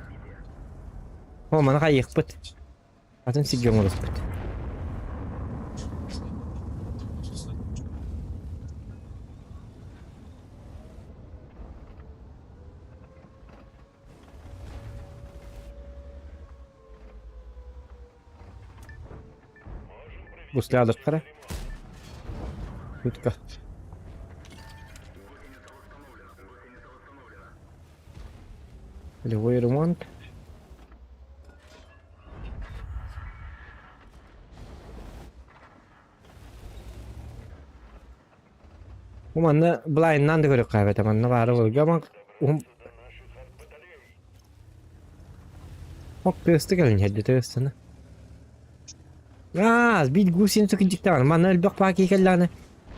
О, маны хайыахпыт. Атын сиргэ оҥоруспут. Гуслядык Утка. Полевой ремонт. Бу манна былайынан да көрүөххэ эбэтэ манна баара буолга ама Ок тыасты кэлин иһэрдэ тыастана. Аа, бит гусеницу кынчыктаҕына манна элбэх паки кэллэҕинэ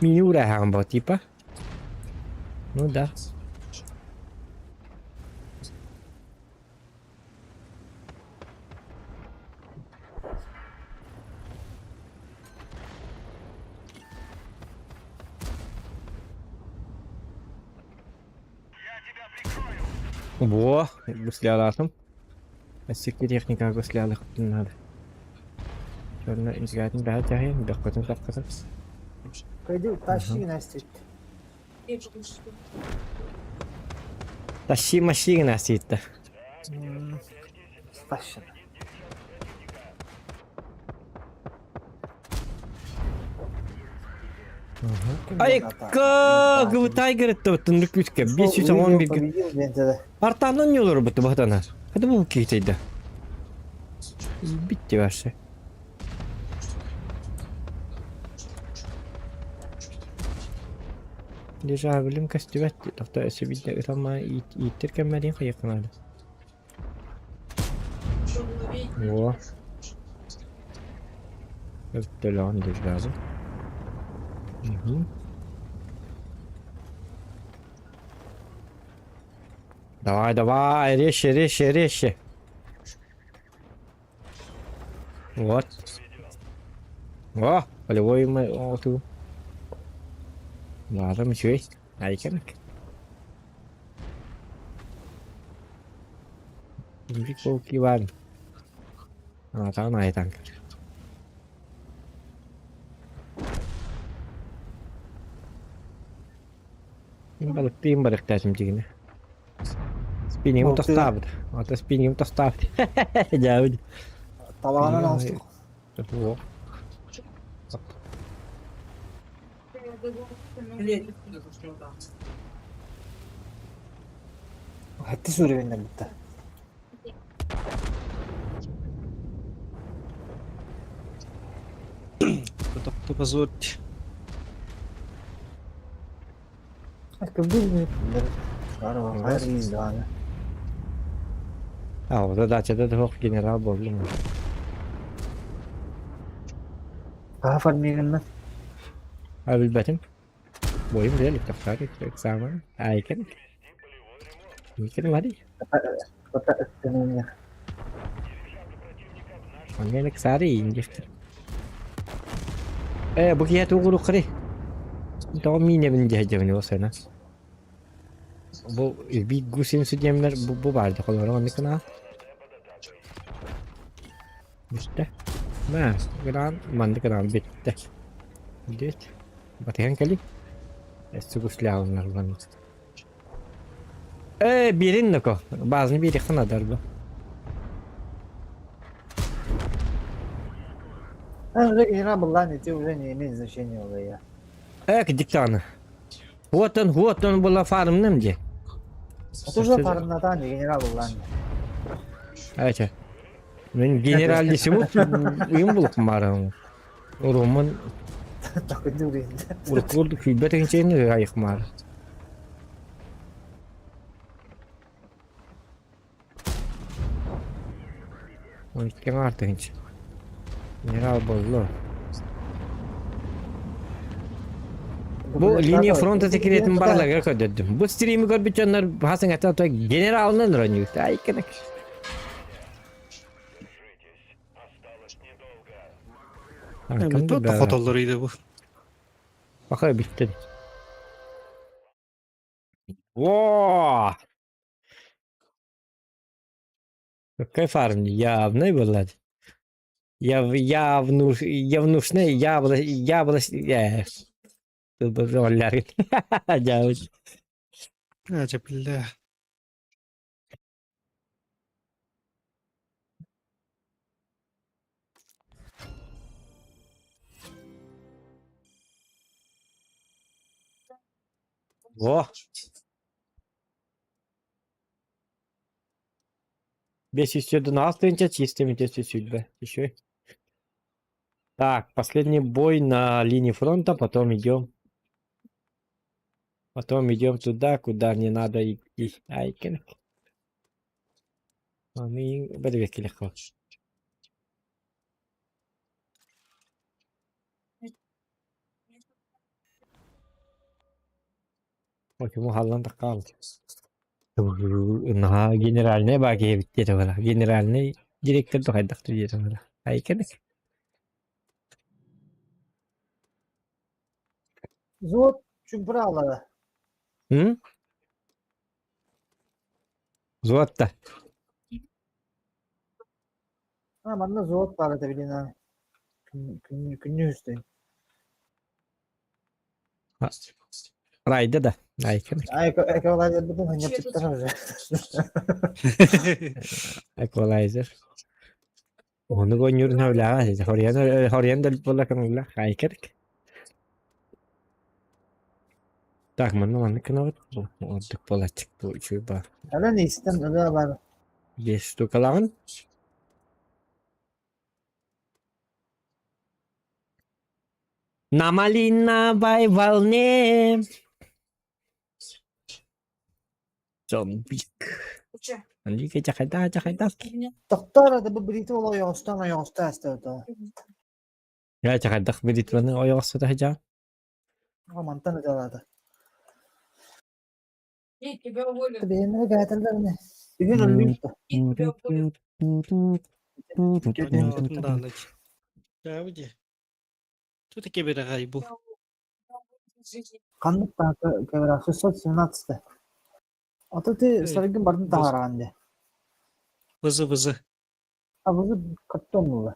мини уурааһаҕын бо типа. Ну да. Во, гуслялаатым. Өссө техникаҕа гуслялыахпытын наада. Черно имсгээтин бэһэ дьаһайан, бөххөтүн саххытын. Пойди, тащи Настя. Тащи маши гына сиитта. Стащена. Айка, Тайгер это күскэ 511 Артанын не olur бу батана. Hadi bu кейтейді. Битти вообще. Дежавлим көстүбэт тохто өссө биирдэ ыталма ииттэр кэммэриин хайыаххынаады. Во. Өлтөлөөн дежаву. Угу. Давай, давай, резче, резче, резче. Вот. О, полевой мы оту. Ладно, үчүгэй. Айканак. Бик Иван. Аатаҕын айытан көр. Балыктыйын барыктаатым дьигинэ. Спиннигим Болтуйа. тохтообут. Ото спиннигим тохтообут. Дьаабыт. Талаҕынан оҥостук. Хатты сууревиннэр бутта. Позорьте. А, задача двух генерал буоллум. Хаһа фармигынна? А билбэтим. Бойум делик тахсар экзамен. Айкен. Микин вари. Маннык сари индифтер. Э, бу киһи тугу кыры. Тоҕо миинэбин дьэһдьэбин ол сена. Бу бик гусин судьямнар бу бу барды холоро оннук гына. Бүттэ. Мә, гынан маннык гынан бүттэ. Бүт. Батыһан кэлин. Өссө гуслялынар маннык. Э, биэрин ноко. Базаны биэриэххэ наада бу. Уже генерал была, не те уже не имеет значения уже я. Э, диктаны. Вот он, вот он была фармным где. Это уже фармнатан генерал была. Эче. Мен генералиссимус уйун булукмарым. Урумун уруккур күйбэт инчейни айыкмар. Он икки артыгынч. Генерал болло. Бу линия фронта секретин барлыгы көрдөдүм. Бу стрими көрбүт дьоннор хасың ата генералынан ронюк. Айкынак. Тут хотоллор иде бу. Баха битти. Во! Какая фарм явный была. Я явнуш, явнушный, ябло, ябло, я. Дявыч. Ажа бля. Во! 512 чистым судьба. Еще. Так, последний бой на линии фронта, потом идем. Потом идем туда, куда не надо идти. Айкен. Аны бер легко. Почему Холланд кал? На генеральный баги битте бала. Генеральный директор да хайдах диэтэ бала. Айкен. Зот чумпрала. М? Зуатта. А, манна зот бар это билин. Күн күн үстей. Райда да. Айкен. Ай, эквалайзер бутын ханьяп чыктар уже. Эквалайзер. Оны гонюрун хавляга. Хорьян хорьян дал бола канула. Айкен. Так, манна манна канават. Ордук болачык бу үчүй бар. Әле не истем, әле бар. Бес штукалагын. На малиновой волне. Зомбик. Анлике жахайда жахайда. Токтор да бу брит ол оёстан оёста әстәүтә. Я жахайдах бритваны оёсуда хажа. Амантан жалады. Нет, тебя уволят. Бейнер гайталдар не. Үһүн өлмүштү. Нет, тебя уволят. Тут кеберагай бу. Каннык та кебера 617. Ата ти саргын бардын тахаранды. Вызы вызы. А бу каттон була.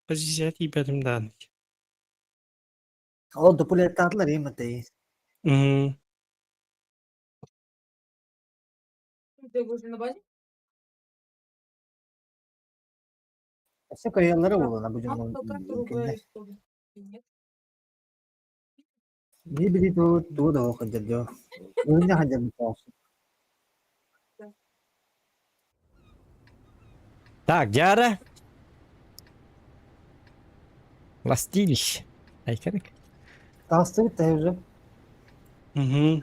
Позиция тибедим дан. Ол дуплеттатлар эми тей. Мм. Ты будешь на базе? Өссө кыайаллара буолуо бу А дьоҥҥо пока кинилэр. другая история. Нет. Биир билии тугу тугу да суох сылдьар дьон. Уһунньах сылдьар Так, Диара. Властилище. Айканык. Таҕыстыбыт да уже. Угу.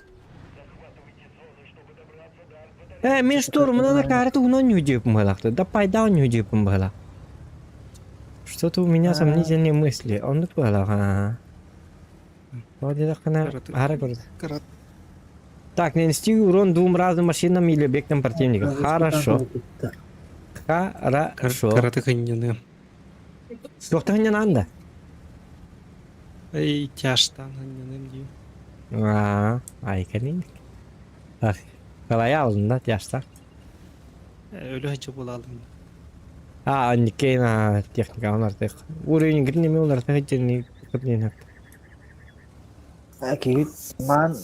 Э, мин штурмана на карту уно не удивим Да пайда не удивим было. Что-то у меня сомнительные мысли. Он было, ага. Вот это Карат. Так, нанести урон двум разным машинам или объектам противника. Хорошо. Хорошо. Караты ханнины. Что-то не надо. Эй, тяжтан ханнины дии. Аа, айканин. Так, kalaya алдын да, тяжта. Өлө хачы буолалым. А, Никейна техника артык. Уровень гринеме ол артык жетини кытнен. Киһи маан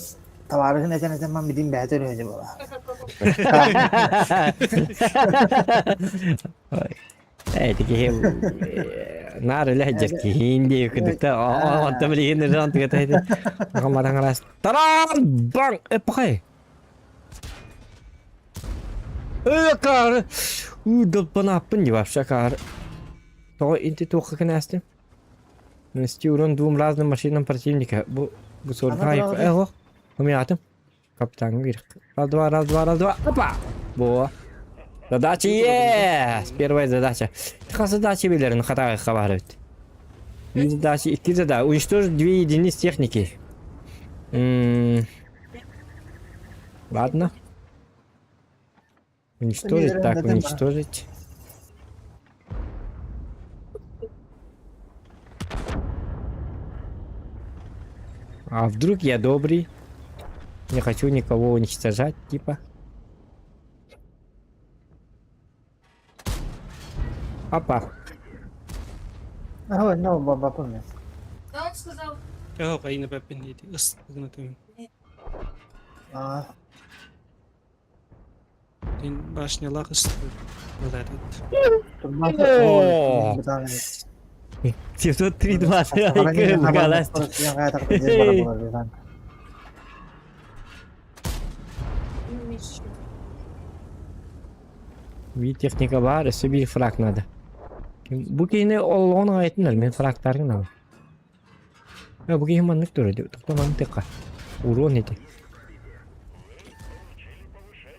табаарыһын этэн этэн маан билин бэйэтэ өрүһүнэ буолар. Ээ, киһи наар үлэ сылдьар киһиин дии кыдыкта онто билигин ырыан тыгата Хамараҥарас таран баҥ эппахай Э, каары уу долпанааппын дии вообще каары тоҕо инти туохха кэнээстим Нанести урон двум разным машинам противника. Бу бу суорга Эх, умятым. Капитан говорит. Раз, два, раз, два, раз, два. Опа! Во. Задача есть! Первая задача. Хас задача билерин хатага хабарыбыт. Bir задача, икки задача. Уничтожить две единицы техники. М Ладно. Уничтожить, так, уничтожить. А вдруг я добрый? Не хочу никого уничтожать, типа. Опа. Oh, no, бабапын. Да, он сказал. Joo, кайны бэппин диэти ыстыгынатым. Аа, Дин башнялаах ыстыгы буолаатыт. О! 703-2. Вид техника бар, өссө биир фраг надо. Бу киһини олоҕун аҕайтыннар, мин фрагтаргын ала. Э, бу киһи маннык турар, тоқта маннык тыкка. Урон ити.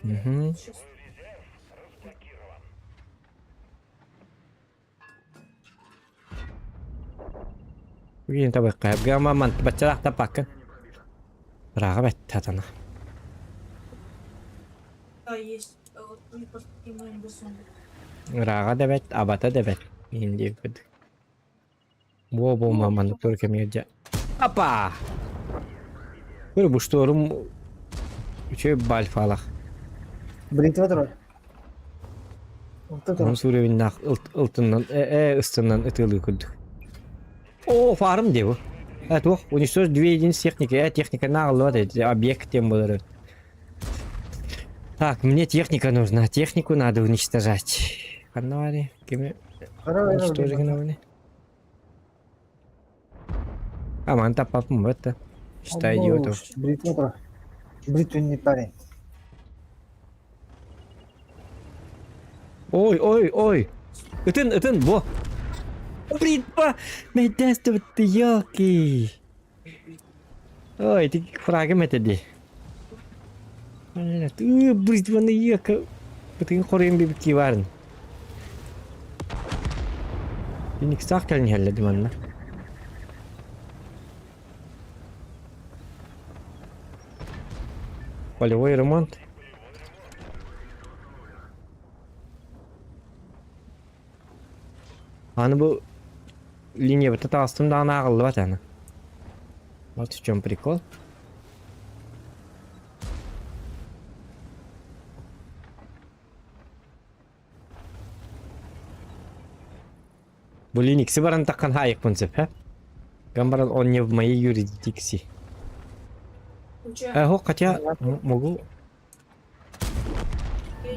Угу. Бу киһини табыахха, гама ман баччалаах таппаккын. Ырааҕа бэттэ атана. Да, есть. Вот мы просто снимаем рисунок. Ырааҕа да бэт, абата да бэт. Иһин диэбит. Буо буо маннык тур кэмигэр дьэ. Апа! Көрө бу шторум үчүгэй бальфалах. Бритва турар. Онто турар. Onun суровиннаах ылтыннан э ыстынан ытыалыы курдук. О, фарм дии бу. Э, туох, уничтожить две единицы техники. Э, техника нааҕыллыбат эти объект тем болар. Так, мне техника нужна. Технику надо уничтожать. Ханна баарый? Кими уничтожить гынабыный? А, маны таппаппын бу Считай идиотов. Бритва турар. Бритвенный парень. Ой, ой, ой! Ытын, ытын, бу! Бритва! Мэйдээстибит елки! Ой, ити фрагым этэ дии. Бритваны ека. Бытыгын хоруйун бибикки баарын. Феникстаах кэлин иһэллэ дии манна. Полевой ремонт. Аны бу линиябыта таҕыстым даҕаны ааҕыллыбат аны. Вот в чем прикол. Бу Линикси баран таххан хаайыкпын сөп, һэ? Ган баран он не в моей юрисдикции. Включаю. Э, хотя могу.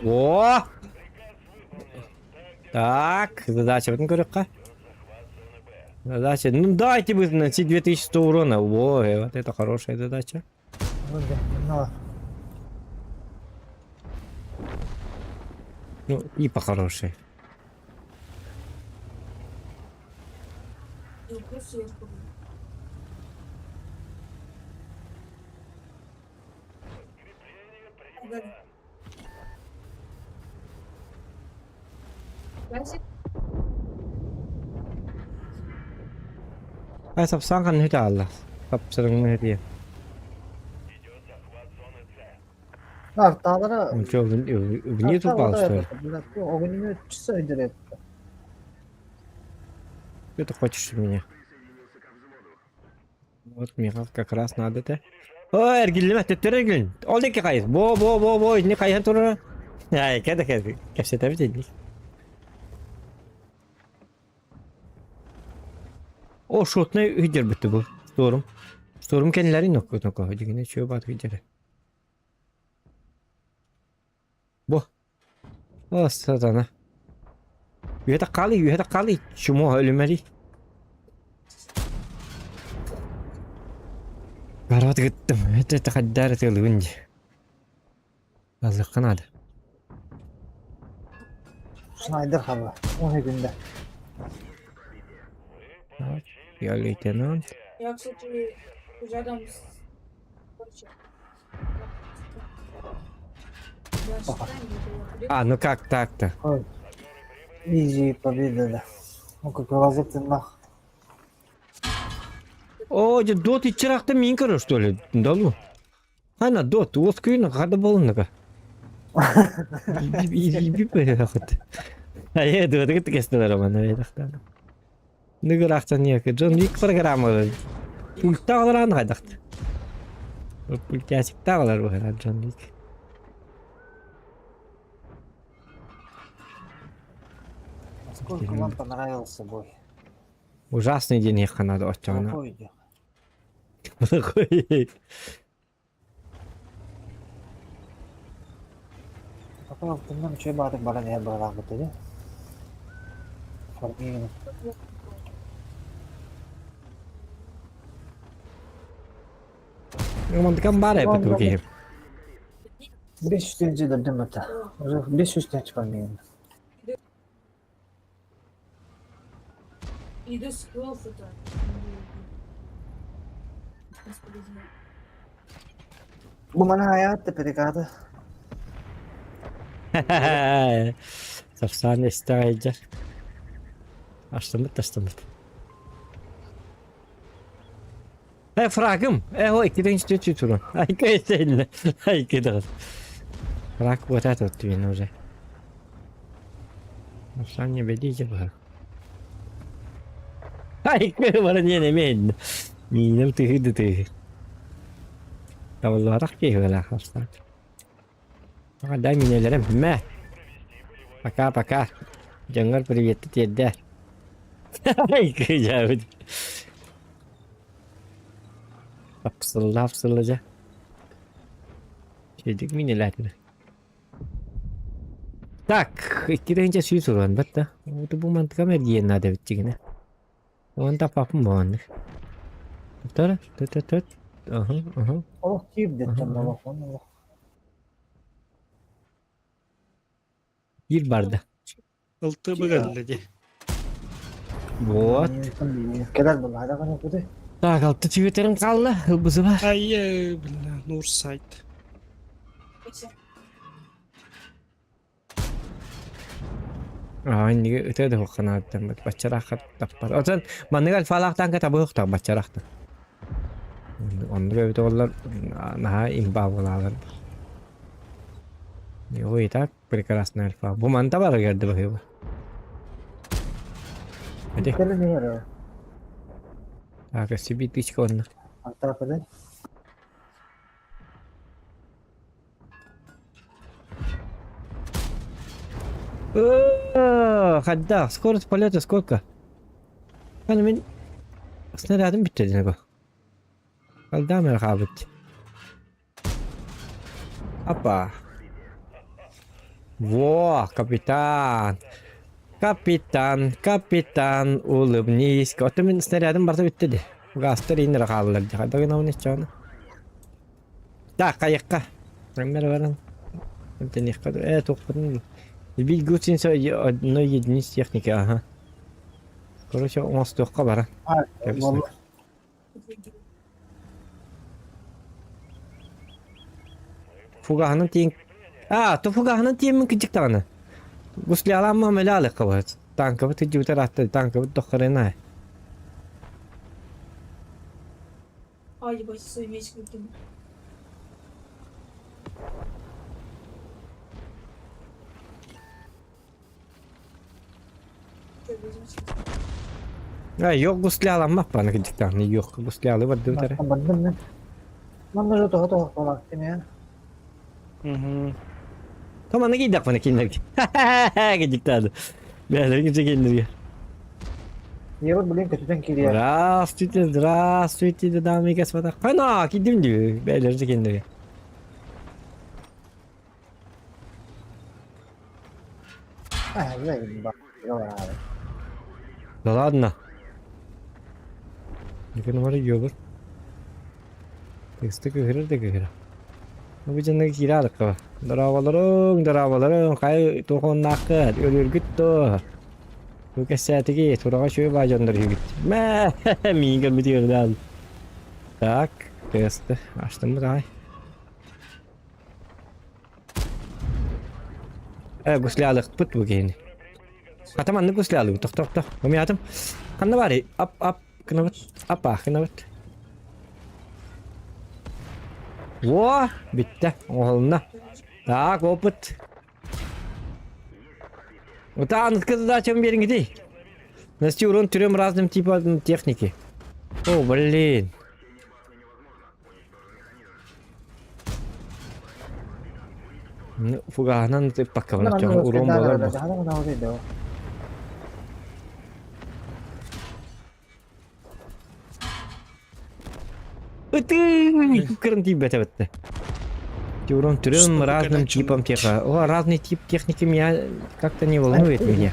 О! Так, задача көрүөххэ. Задача. Ну дайте вы наносить 2100 урона. Во, вот это хорошая задача. Ну, типа хороший. Ай сапсан ханна хаалла. Сапсарыҥ этиэ. Арталара Он что, вниз упал, что ли? Огнемет часа өйдөрөт. Что ты хочешь у меня? Вот мне как раз надо-то. О, эргиллимэ, төттөрү эргилин. Ол диэки хайыс. Бо, бо, бо, бо, итини хайыһан турара. Ай, кэдэ кэдэ. Кэпсэтэбит инник. О, шотнай үһдэрбитти бу. Шторм. Шторм кэннилэрин нокко нокко. Дигине чүө баат үһдэрэ. Бу. О, сатана. Үһэ таххаалый, үһэ таххаалый. Чмо өлүмэрий. Бараат гыттым. Это хайдаар ытыалыыбын дии. Аллахха наада. Снайдер хаба. Он күндә. Я лейтенант. Я, кстати, рядом с... Короче, А, ну как так-то? Ой. Изи победа, да. Ну как вылазит нах. О, дьэ, дот иччирахта мин көрөр, что ли? Далу. Ана дот, уоскуйна хада болунага. Айе, дуотыгыт кестелер роман, айдахтан. Ныгырахтан яки Джон Вик программа. Пультаалар хайдахт. Пультясиктаалар быһара Джон Вик. Насколько вам понравился бой? Ужасный день их надо отчана. Плохой идет. Плохой. Пока в чөй баатык баран иһэр быһалаахпыт ини. Формированно. Мантыкам баар эбит бу киһи. 500 тенче дөрдүм это. Уже 500 тенче формированно. Иду с это. Бу мана хаят перекаты. Сапсан истэ Астыммыт, астыммыт. Э, фрагым! Э, ой, киден что туран. Ай, кайсен. Ай, киден. Фраг вот этот вот уже. Сам не бедите бар. Ай, бара не не мен. Минем тыгы тыгы. Тавларак киһилэр хастан. Дай минелерим. Мэ. Пока-пока. Дьоҥҥор привет тиэрдэ. Ай, кыдьаабыт. Апсылла апсылла дьэ. Чэйдик минелээтилэр. Так, икки сүүс уран батта. Бу мантыкам эргиэн наада эбит дьигинэ. Уон таппаппын буоланнык. Туттара, тут тут. Аха, аха. Олох киирдиттэн олох олох. Биир барда. Ылты быгалла дии. Вот. Кэлэр булаада гана куды. Так, алты түбүтэрим хаалла, ылбысы бар. Ай, бля, Нурсайт. Аа, инниги ытыа да хуохханааттан баччараахха таппар. Отон маннык альфалаахтаан табыһыктаах баччараахтан. Оннук эбит оҕолор наһаа имба буолаалар. Его и так прекрасная альфа. Бу манта бар герде быһыыба. Эти. Кэлэн иһэр. Так, себе тычка онно. Антаапыды. Хадда, скорость полета сколько? Аны мин снарядым бүттэ дии бу. Алдаам эрэ хаалбыт. Апа. Во, капитан! Капитан, капитан, улыбнись. Оттон мин снарядым барыта бүттэ дии. Гастар иин эрэ хааллар дии. Хайдах гынабын иччэҕинэ? Так, хайыахха. Эммэр баран. Эмтэниэххэ дуу. Э, туохпутун Сбить гусеницу одной единиц техники, ага. Короче, оҥостуохха баран. Кэбис. Фугаһынан тиийэн Аа, то фугаһынан тиийэммин кырдьык даҕаны. Гуслялаамма мэлээлэххэ быһыт. Танкабыт илдьибитэ ыраатта, танкабыт доххарына. А, ебать, свой меч выкинул. А, yok гусляланмаппан кырдьык даҕаны yok гуслялы бардыбыт эрэ. Бардым мен. Манна же тоҕо тоҕо балаактым я. Мгм. Том аны киирдэхпинэ кинилэргэ. Кырдьыктаады. Бээлэрин кимсе кинилэргэ. Ебут блин көтүтэн кириэ. Здравствуйте, здравствуйте, дамы и господа. Хана, киирдим дии. Бээлэрин кинилэргэ. Да ладно. Екі номер ёбыр. Тексті кыһырыр да кыһырар. Бу дьонно киирэ алыкка. Дорооболоруҥ, дорооболоруҥ, хай туохуннааххыт, өлүргүт дуо? Бу кэссээтиги тураҕа үчүгэй баа дьоннор үһүгүт. Мэ, миигин көрбүт үөрдээн. Так, тесты. Ачтыммыт аҕай. Э, гуслялыкпыт бу киһини. Хата маннык гуслялыгы тохтоохто. Умятым. Ханна баарый? Ап, ап, гынабыт. Апаах гынабыт. Во, бүттэ. Оҥоһулунна. Так, опыт. Утаанытка задачам биэриҥитий. Нанести урон трем разным типам техники. О, блин. Фугаһынан ыппаккабын оччоҕо урон буолар бу. Ытыы кырын тиийбэтэ бытты. Урон трем разным типам теха. О, разный тип техники меня как-то не волнует меня.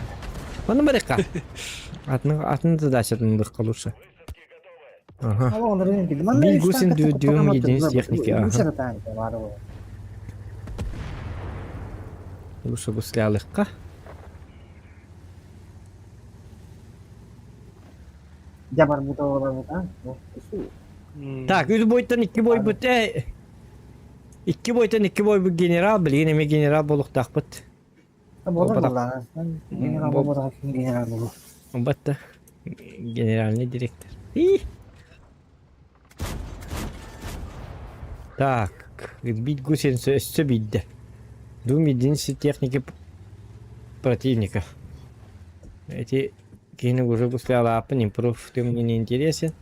Оны барыкка. Атын атын задачатын лучше. Ага. Бил гусин дюм единиц техники, ага. Лучше гуслялыкка. Так, үс бойтан икки бойбут э икки бойтан икки бойбут генерал билигин эмиэ генерал буолуохтаахпыт. Батта генеральный директор. И. Так, сбить гусеницу өссө биирдэ. Двум единицы техники противника. Эти киһини уже гуслялааппын, импров ты мне не интересен.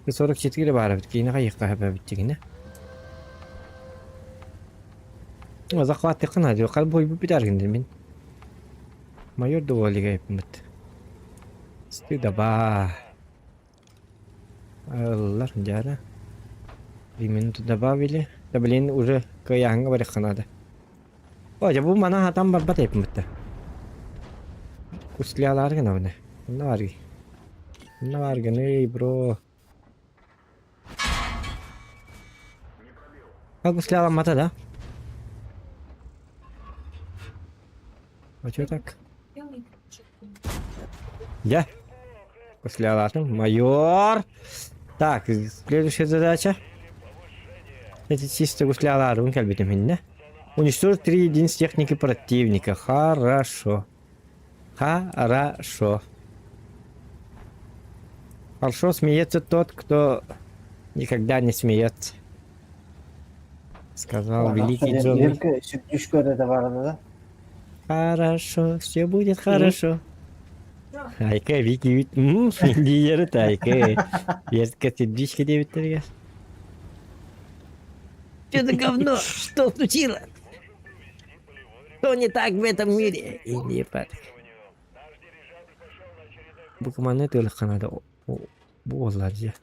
44 баар эбит, киһини хайыахха сөп эбит дьигинэ. Захваттыахха наада, хал буойбут бүтээргин мин. Майор доволига эппит. Стыдоба. Ыллар, дьара. 3 минуты добавили. Да блин, уже кыайааһыҥҥа барыахха наада. О, дьэ бу мана хатан барбат эппит. Куслялаар гынабын. Онно бааргый. Онно бааргыный, бро. А гусляламмата да? А чё так? Я? Гуслялаатым. Майор! Так, следующая задача. Это чисто гуслялаарым кэлбитим иннэ. Уничтожить три единицы техники противника. Хорошо. Хорошо. Хорошо смеется тот, кто никогда не смеется. Сказал великий Джон. Хорошо, все будет хорошо. Айка, Вики, диэри айка. Ерка сердечко диэбиттэригэр. Что за говно? Что случилось? Что не так в этом мире? И Бу команда тыылыхха наада буоллар дьэ.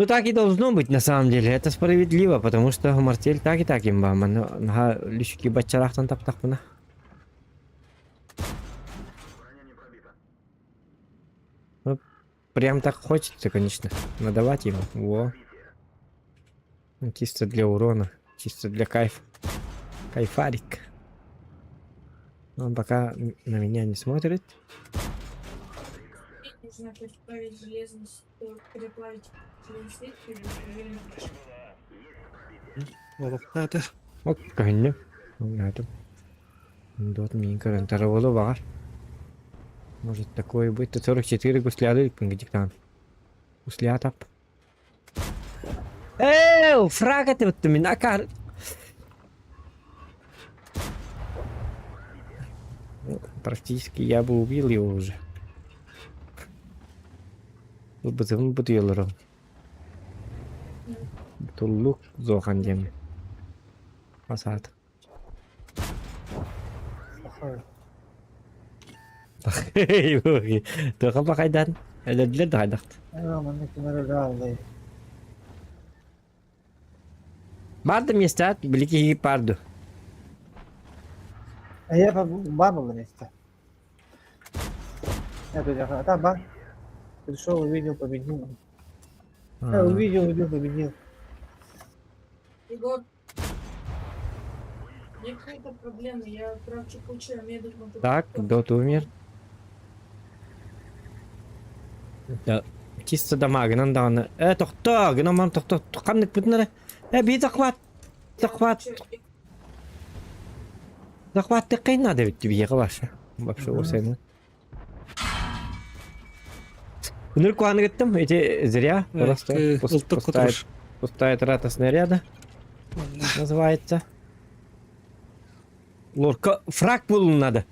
Ну так и должно быть на самом деле, это справедливо, потому что Мартель так и так имба, манна лүшки баччалаахтан таптахпына. Ну, прям так хочется, конечно, надавать ему. Во. Ну, чисто для урона, чисто для кайфа. Кайфарик. Он пока на меня не смотрит. Нужно переплавить железный, переплавить железный слитки или проверим. Олохтоото. Ок, көһүннүм. Оҥнаатым. Дот миин көрөн тараволу баҕар. Может такое быть. 44 гусляды диктант. Гуслятап. Эу, фраг этибиттим мин акар. Практически я бы убил его уже. Бытым бытыйылырым. Туллук зохан диэн. Асаат. Туха бахайдан. Элэрдилэр да хайдахт. Манна кимэр өлө аллай. Барды местат, билики парду. Я бар было место. Я тут а там бар. Пришел, увидел, победил. Я увидел, увидел, победил. Егор, у меня какая-то проблема, я короче кучу медов Так, Дот умер. Да, чисто дамагынан даҕаны. Э, тохто, гынан тохто, ханнык бүтүн эрэ. Э, бии захват, захват, захват надо ведь биһиэхэ вообще. Вообще осены. Үнүр куһаны гыттым, эти зря, просто пустая, пустая трата снаряда называется. Лорка, фраг был надо.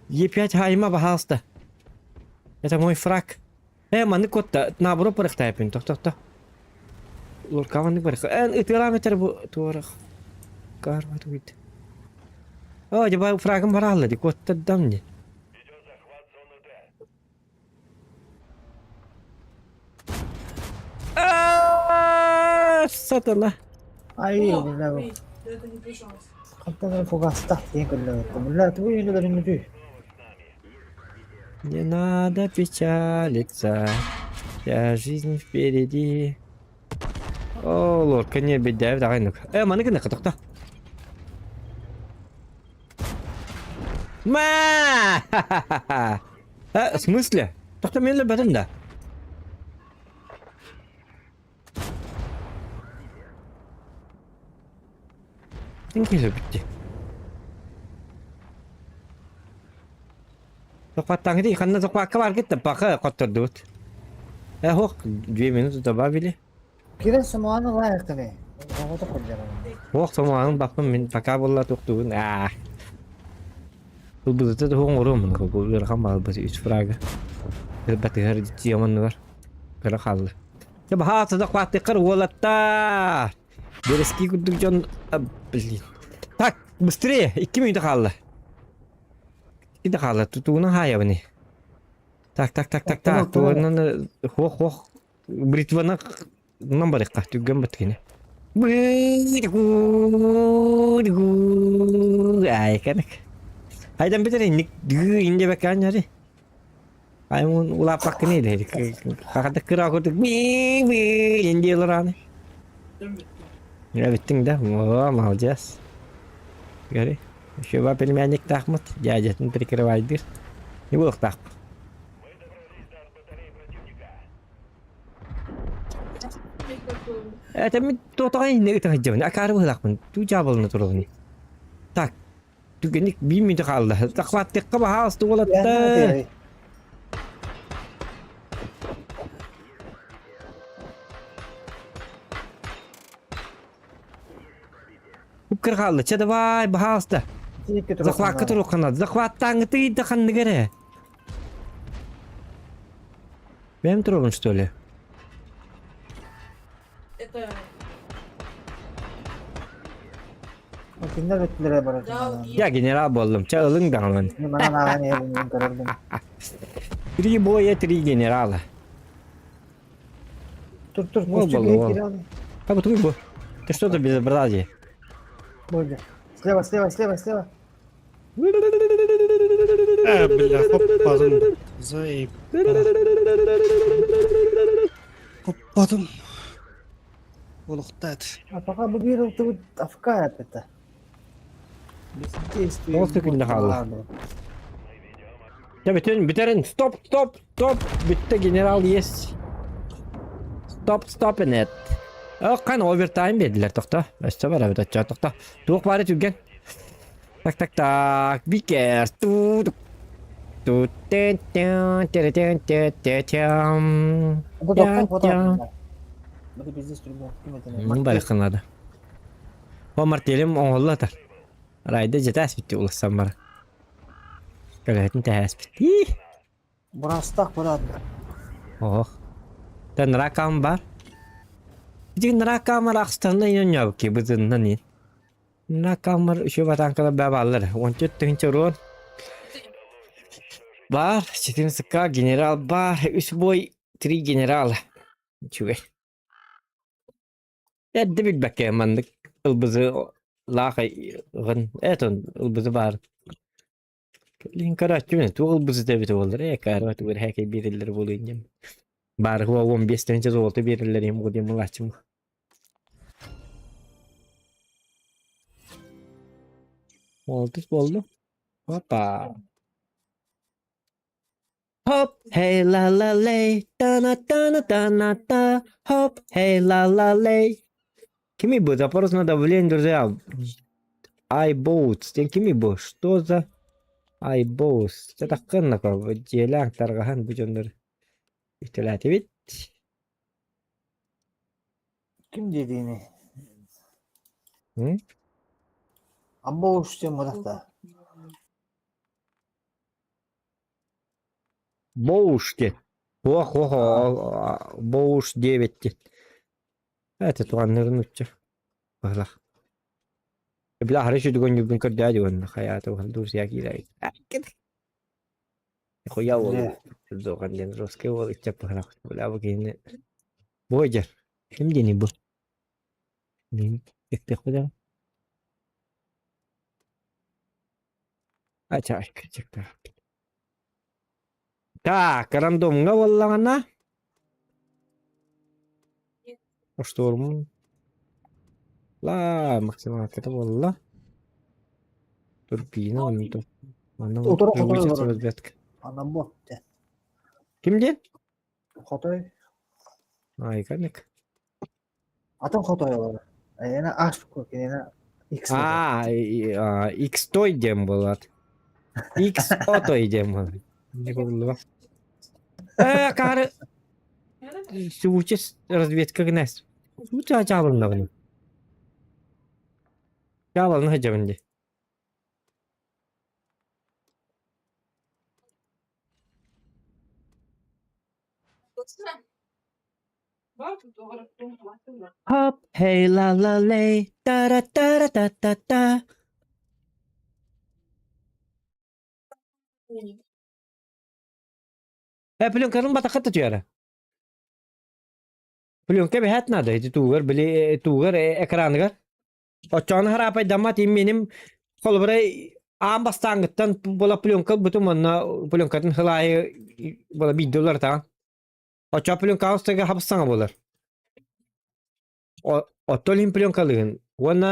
Е5 хайма, пожалуйста. Это мой фраг. Э, маны котта, наоборот пырыхтайпын, тох тох тох. Лорка маны пырых. Э, ытыраметр бу туорах. Карма туит. О, дьэ фрагым бараалла ди, куоттардам ди. Сатана. Ай, О, бля, эй, да это не пришелось. хантан фугастах диэн көрлөбүттüm. Бля, тугу үйүнүлэрин үтүй. Не надо печалиться. Вся жизнь впереди. О, лорка не бедяев, давай ну-ка. Э, маны гына тохто. Ма! Э, в смысле? Тохто мен бэтим да. Тинки битти. Захваттаҥ ханна захвакка бар кетті, бақа қоттырдыбыт. Э, хоқ, две минуты добавили. Кирен сомоаны лайыктыны. Оҕото курдьаран. Ох, сомоанын баппын мен пока болла туқтугун. Аа. Бұл бұзыты да хоң ұрымын, бұл ырахан бал басы үч фрага. Батыгар тияманны бар. Кыра қалды. Чэ баһаата захваттыккар уолаттар. Берески курдук дьон... Блин. Так, быстрее! 2 минута хаалла. 2 хаалла. Тутууна хаайабыны. Так, так, так, так, так. Тугунан хох хох бритваны нан барыкка түгген бит кини. Ай, кенек. Айдан битер инник инде бекан яри. Аймун улааппаккын иде. Хахата кыра курдук би би инде ылыраны. Я биттиң да. О, молодец. Гори. Еще ба племянник тахмат. Дядятын прикрывайдыр. Не был тах. Это ми тотоҕой инне ыта сылдьабын. Акаары быһылаахпын. Туу дьаабылына турабын. Так. Түгэнник биир мүнүүтэ хаалла. Захваттыахха баһаалыста уолаттар. Кыр хаалла. Чэ давай, баһаалыста. Захватка туруохха наада. Захваттааҥҥытый да ханнык эрэ. Бэйэм туруобун что ли? Это... Кинилэр өттүлэрэ барар. Да, Я генерал буоллум. Чэ ылыҥ даҕаны. Манан ааҕан иһэбин көрөрбүн. Три боя, три генерала. Тур тур Уол кустук буолла, уол. киһи А вот бу. Ты что за безобразие? Бойда. Слева, слева, слева, слева. Э, бля, хоппадым. Заеб. Хоппадым. Олохтаат. А пока бы видел, ты вот АФК это. Бездействие. Ол секунда хаалла. Я бүтүн бүтэрин стоп стоп стоп бүттэ генерал есть. Стоп стоп инет. Хан овертайм бердилер тохто. Өссө бар эбит оччо тохто. Туох баары түргэн. Так так так бикер ту ту тен тен тен тен тен тен тен. Барыхынады. О мартелим оңоллатар. Райда жетас битти улассам бар. Көлөһөтүн тэһээспит. Бырастах бырат. Ох. Тэн ракам бар. Ити ракамар ахстанна иноньябки бызыннан ин. Ракамар үчү батанкала бабалар. 14 тыһынча урон. Бар, 14 генерал бар. Үс бой, три генерала. Үчүгэй. Эрдэ билбэккэ маннык ылбызы лаахайгын этон ылбызы баар. Кэлин көрөөччүбүн туох ылбызы эбитэ буоллар ээ каарба тугу эрэ һээкэй биэрэллэр буолуо инньэм. Баар уо 15 тыһыынча золото биэрэллэр иһин буолуо диэн булааччым. Уолтус буоллу. Опа. Хоп, hey la la lay, та на та на та на та, хоп, hey la la lay. Кими бы запрос на давление, друзья. iBoats. Ден кими бу? Что за iBoats? Это кыннака дьиэлээх тарҕаһан бу дьоннор үтэлээтибит. Ким диэдиини? М? Амба уж диэн буолахта. Боуш диэн. Ох, ох, Боуш 9 диэн. Это туганнарын учча. Баһылах. Бля, хорошо дүгөн юбун көрдөө дигон хаята дурс яки Хуя ол зоған ден русский ол иччап баһылах. Бля, бу кини Бойдер. Ким диэний бу? Мин да. Ача, Так, рандомҥа буоллаҕына Штурм. Ла, максималката буолла. Турбина онно. Манна Утары хотой вычислить олорор. разведка. Анан бу диэн. Ким диэн? Хотой. Айканык. Атын хотой олорор. Эйиэнэ H киниэнэ X А, X той диэн буолар. X отой диэн буолар. Не буолла. Э, кары Сүүчэс разведка гынас. Сүүчэ чаалыннаҕына. Чаалалына сылдьабын дии. Hop, hey la la lay, da da da da da da. Э, пленкатын батахха түһэрэ. Пленка бэһэт наада ити туугар били туугар экраныгар. Оччоҕуна хараапайдаммат именим холобура аан бастааҥҥыттан була пленка ылбытым уонна пленкатын сыл аайы була биирдэ уларытаҕын. Оччоҕо пленкаҕа устарга хабыс-саҥа буолар. Оттон иһин пленкалыыгын уонна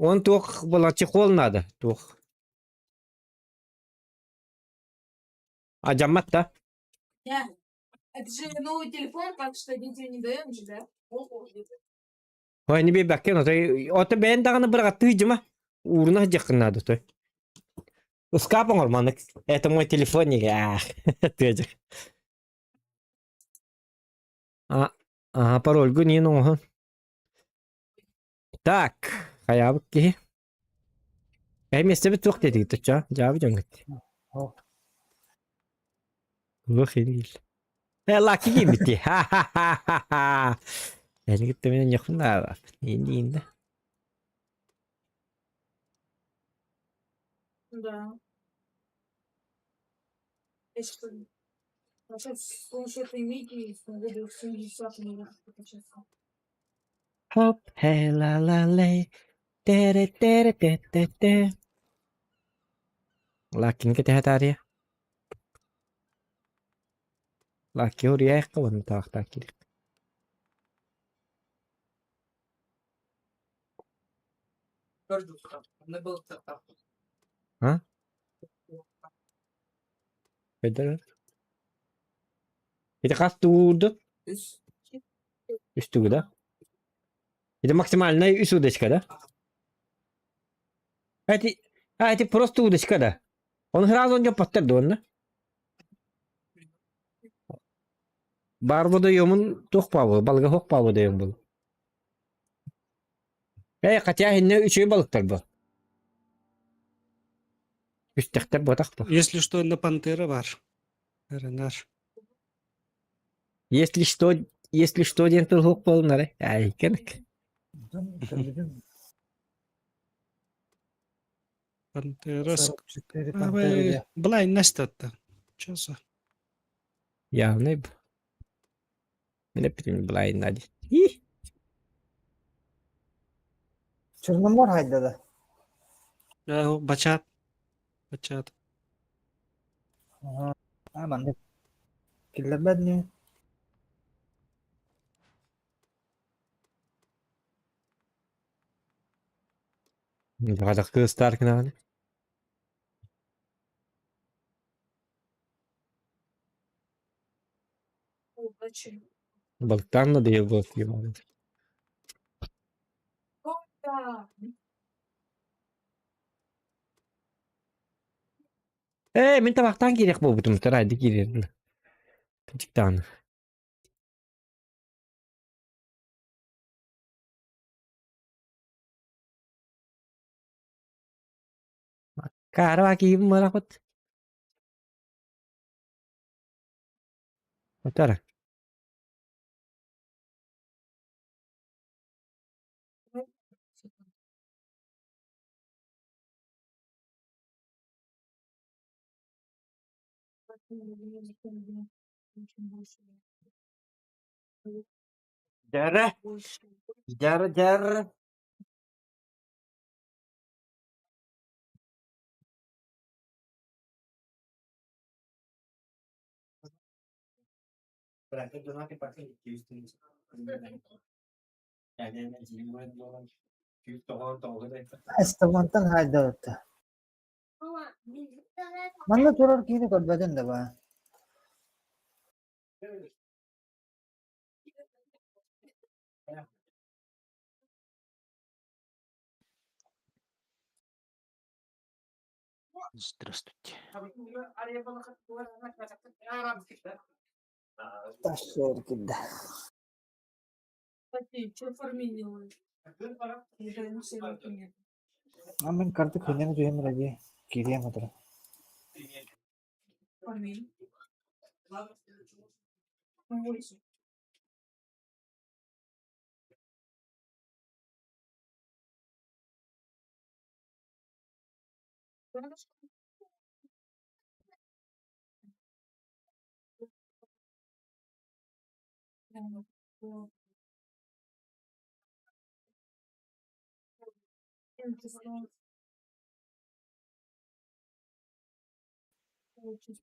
уон туох була чехол наада туох. Адьаммат да? Это же новый телефон, так что детям не даем же, да? Ой, не биэрбэккин, отой ото бэйэн даҕаны быраҕаттыы дьыма. Ууруна сылдьыаххын наада той. Ыскаап оҥор маннык. Это мой телефон ах тыадьыр. А, ага, парольгун иин оҥоһун. Так, хайаабыт киһи. Э, миэстэбит туох диэтигит оччо? Дьаабы дьоҥҥут. Туох иһин Э, лаки киирбит Ха-ха-ха-ха-ха. Эни кытта мин онньохпун да Иин да. Да. Я что? А сейчас с помощью этой меди смогу в 70 минут прокачаться. Хоп, хей, ла ла лей. Тере тере те те те. Лакин кэтэһэ таарыйа. Лаки уруйаайахха уонна табахтаах киириэх. А? Хайдах? Ити хас туурдун? Үс тугу да? Это максимальная үс удочка, да? Это, а, это просто удочка, да? Он сразу он подтер да? Бар водоемун туох паабы, балыга хуох паа водоем был. Э, хотя инне үчүгэй балыктар бу. Үстэхтэр буотах бу. Если что, на пантера бар. Ренар. Если что диэн тыл хуох буолунары. Ай, кэнек. Көрбүтүм. Пантера. 44 пантера диye. Былай нэстатта. Чё за? Явный бу. Мен эппитим былайын нади. И. Черномор хайда да. Бачат. Бачат. А, маннык. Киллэрбэт не. Баҕадах кыыстаар кынаҕын. Удачи. Балыктаан да диэ буолуо Да. Ээ, мин табахтаан киириэх буолбутум, тараайды киириэн. Кынчыктаан. Каарва киһим мырахыт. Отара. Дьара, Больше. дьара, дьара. Эстамантан хайда отта. Манна турар киһини көрбөтүн да ба. Здравствуйте. Ташыр кидде. Кстати, что фармили? Мен карты күннен түйем ради. Кирием отыр. Фармили. Больше. Очень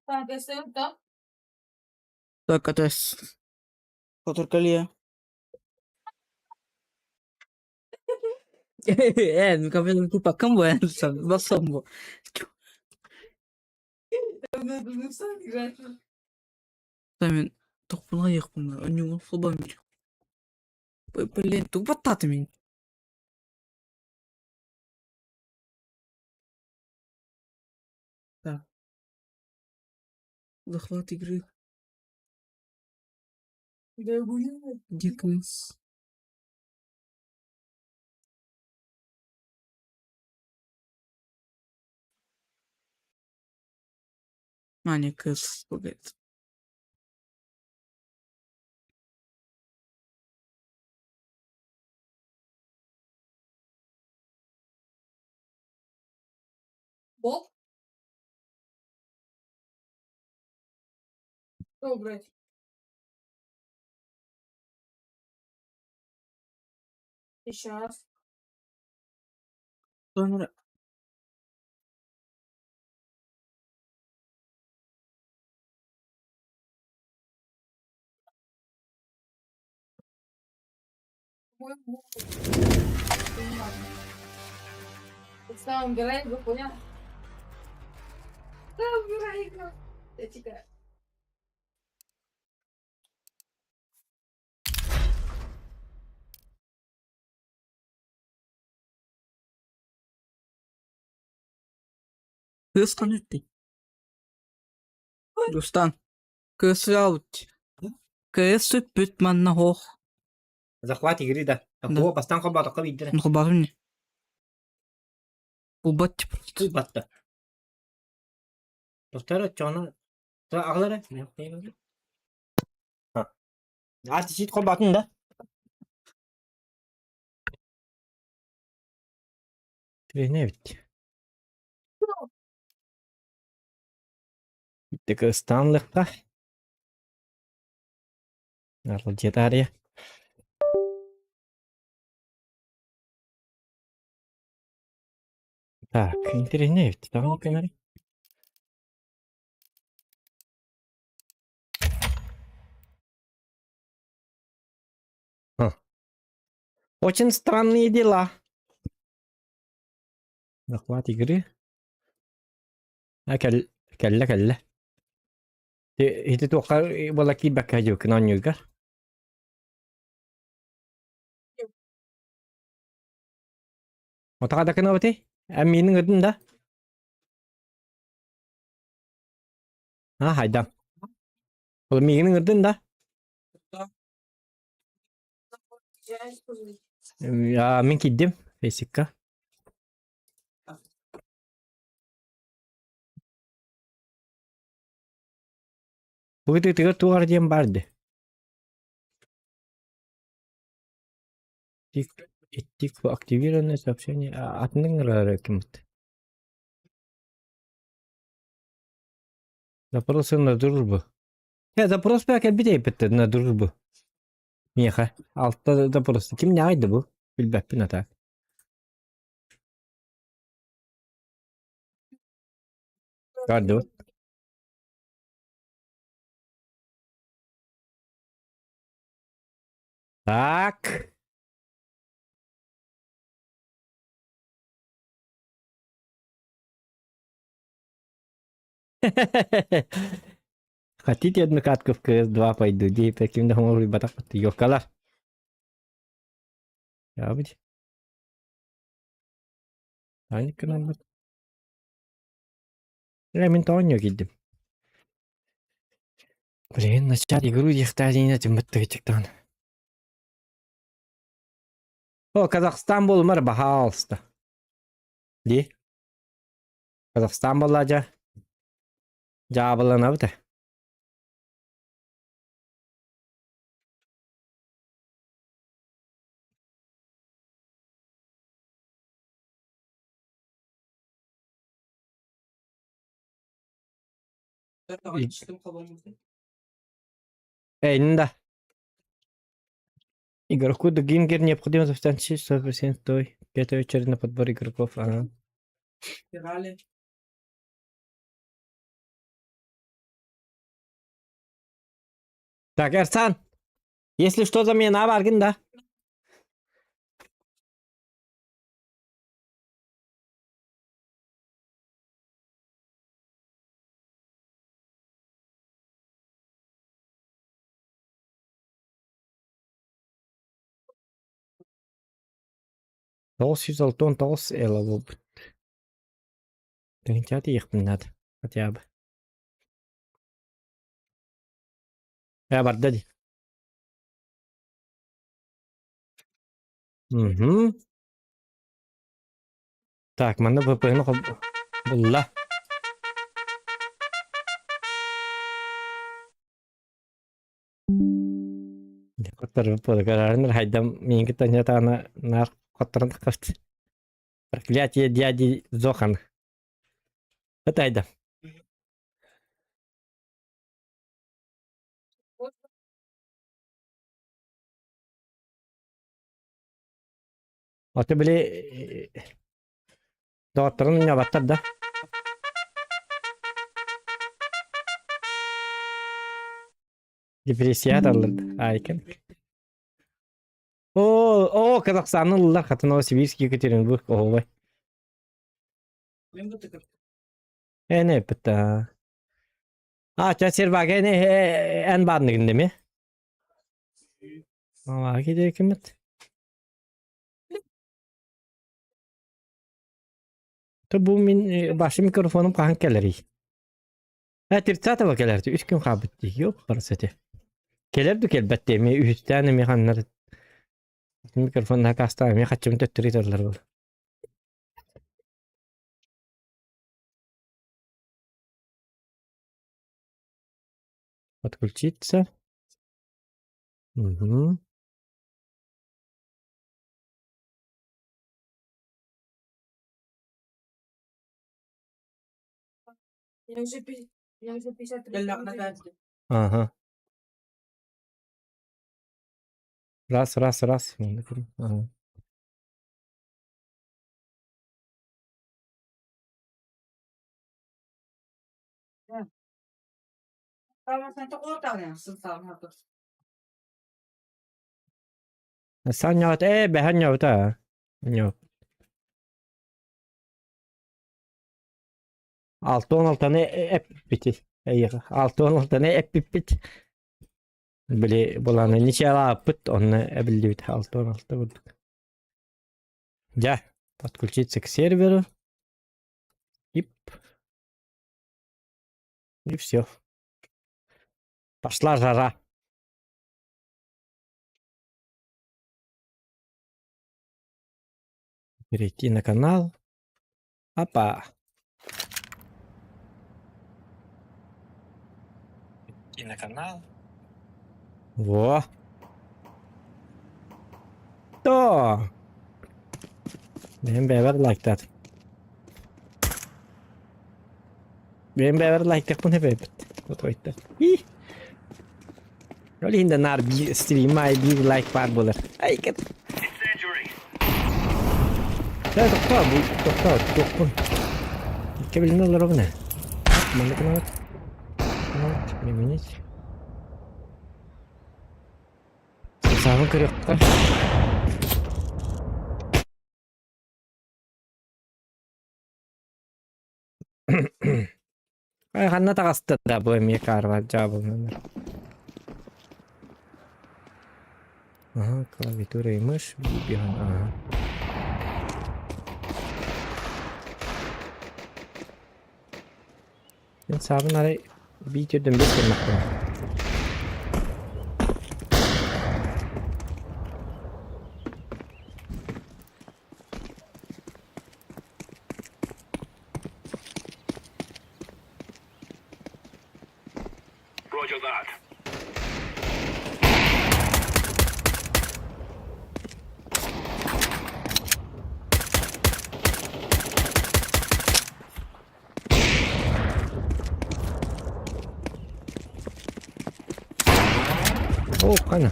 Так, я стою там. Так, атас. Которкалия. Э, ну капец, тупо комбо, басомбо. Мен тохпуна ехпуна, онюгун флобам. Блин, тупо татымин. Так. Захват игры. Да гуляю. Дикнс. Маня кыз погоди. Боб? Что брать? Сейчас. Sonra Сам убирай, понял? Сам убирай игру. Я тебя. Кыз канытты. Дустан. Кыз аут. Кыз бүт манна хох. Захват игры да. Да. О, бастан қабатыққа бейдірі. Нухбарым не? Булбат тип. Ту батты. Достар, чона. Ағылары. Аты шит қобатын да. Не бит. Тек станлыққа. Арыл жетария. Так, интересно бит. Тағын кенары. Очень странные дела. Захват игры. А, кәл, кәллә, кәллә. Ити туаққа бола кийбәккә жөкін онюгар. Отаға да кына бати? Ә менің өдін да? А, хайдан. Ол мигінің өдін да? А, мен киддим фейсикка. Бүгүт тыгыр туғар диэн барды. Тик, тик активированное сообщение атының кимт. Запросы на дружбу. Я запрос бәкә бит әйбәттә на дружбу. Миэхэ, алта запрос. Ким не айды бу? Билбәппин ата. Көрдү. Так. Хотите одну катку в КС-2 пойду? Дей таким да может батак ёкалар. Я быть. Аника нам. Я мен тооньо киддим. Блин, начать игру ехтазина тимбеттыгытыктан. О, Казахстан болмар, пожалуйста. Ди? Казахстан была жа. Жабылана бите. Эй, да. Игроку Гингер необходимо substantially 100% той. Пятая очередь на подбор игроков. Ага. Спирали. Так, Эрсан, если что, замена баргын да? 969 эло буолбут. Тыһыынча тиийиэхпин наада хотя бы. Ээ барда дии. Мгм. Так, манна VPN булла. Хотторбут хайдам миигин кытта ньатаана наар хотторон таххабыт. Проклятие дяди Зохан. Это айдам. Ото били доҕотторун ньабаттар да. Депрессия таллырды. Айкын. О, о, Казахстанны ыллар хатын Новосибирск Екатеринбург оһуобай. Эне эппит А, ча сервага эне эн баанныгын деме? Ала кидекимит. То бу мин башы микрофоным хаһан кэлэрий? Э, 30 кэлэр үс күн хаалбыт дии. Ёп, барсати. Кэлэр ду кэлбэт дии, эмиэ үһүстээн эмиэ ханнар микрофон накастаан эмиэ хаччым төттөрү ыталлар буолла. Подключиться. Угу. Я уже 53. Ага. Раз, раз, раз. Ага. Санньоот ээ бэһэн ньоута ньоу 66-ны эппити эйиэхэ 66-ны эппиппит били буланы ничалааппыт онно эбиллибит 66 курдук дьэ подключиться к серверу ип и все пошла жара. Перейти на канал. Опа. Перейти на канал. Во. То. Бэйэм бэйэбэр лайктаат. Бэйэм бэйэбэр лайктыахпын эбэбит. Отойта. И. Ол иһин да наар биир стрим аайы биир лайк баар буолар. Ай, кэт. Даа, тохтоо, бу тохтоо, туохпун. Икки билин олоробун ээ. Маннык гынабыт. Гынабыт, применить. Саабын көрүөххэ. Ай, ханна таҕыста да бу эмиэ каарбар дьаабыланар. Ага, клавиатура и мышь, беган, ага. Мен саабын арай бии түрдөн бес көрмөкпүн. О, қана.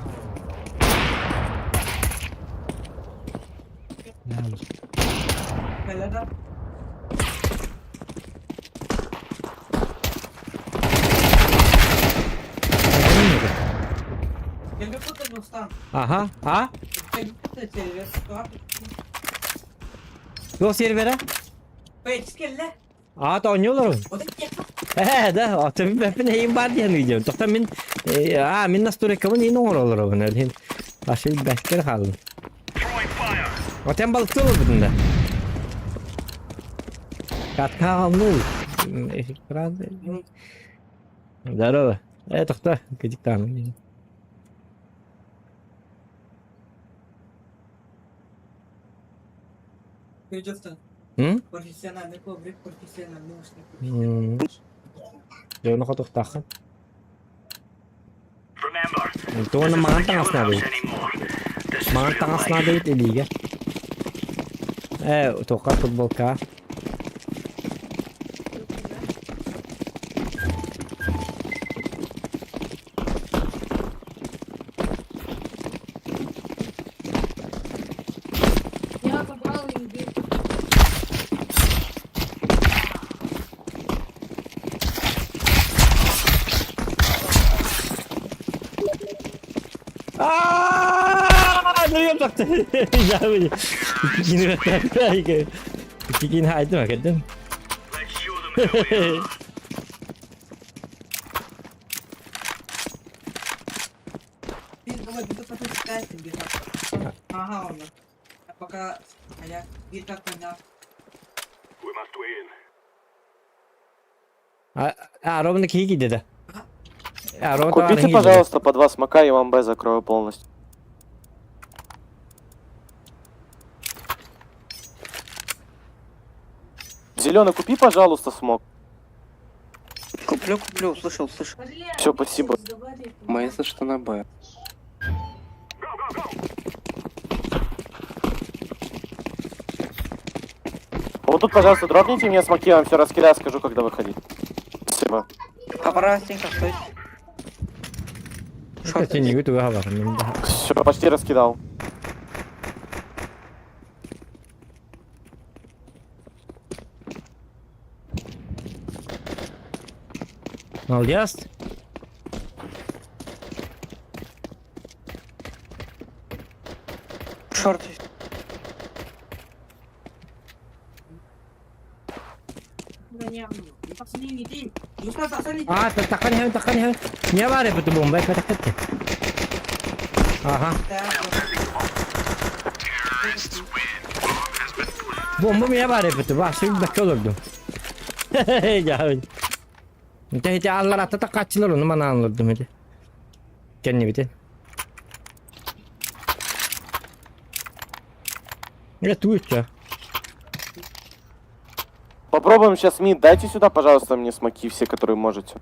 Ага, а? Туох сервера? Аата оонньууларбын. Ээ, да, оттон бэппин эйим баар диэн ыйдым. Тохтон мин аа, мин настройкабын иин оҥоролоробун. Ол иһин ашыл бэккер хааллым. Отен балыкты олорбутун да. Катка алнул. Здорово. Э, тохто, кыдьыктаамын. М? Профессиональный коврик, профессиональный ушник. Дьону хотуохтааххын. Туона маҥан таҥас наада эбит. Маҥан таҥас наада эбит илиигэ. Ээ, туохха футболка. Я забрал и убил. Нуйам тахта. Иккини хайдым акадым. Ага, он. А пока а я и так понял. А, ровно киги деди. Купите, пожалуйста, по два смока, я вам Б закрою полностью. Зеленый, купи, пожалуйста, смок. Куплю, куплю, услышал, услышал. Все, спасибо. Мои за что на Б. Вот тут, пожалуйста, дропните мне смоки, я вам все раскидаю, скажу, когда выходить. Спасибо. А пора стенка стоит. Все, почти раскидал. Молодец. Шорт. А, таххан иһэн, таххан иһэн. Не бар эбит бомба эппэтэххит. Аха. Бомба миэ баар эбит, баасы бэккэ олордум. Дьаһабын. Ити ити аллар атта таккааччылар ону манаан олордум ити. Кэннибитин. Э, туучча. Попробуем сейчас мид. Дайте сюда, пожалуйста, мне смоки все, которые можете.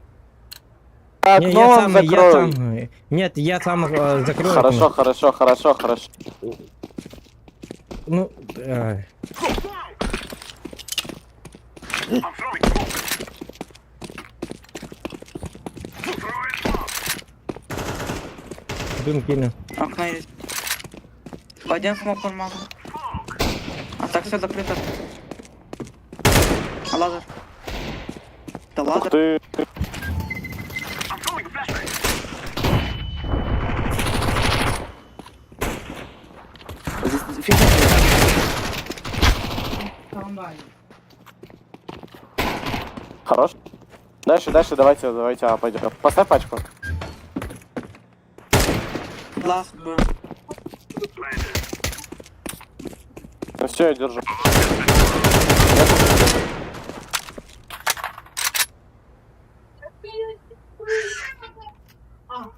Не, Окно я вам сам, я закрою. сам. Нет, я сам закрою Хорошо, окно. хорошо, хорошо, хорошо. Ну, Дым кинул. Окно есть. Один смог он могу. А так все закрыто. А лазер. Да Ух лазер. ты. Хорош. Дальше, дальше, давайте, давайте, а, пойдем. Поставь пачку. Лаз Б. Ну все, я держу. А,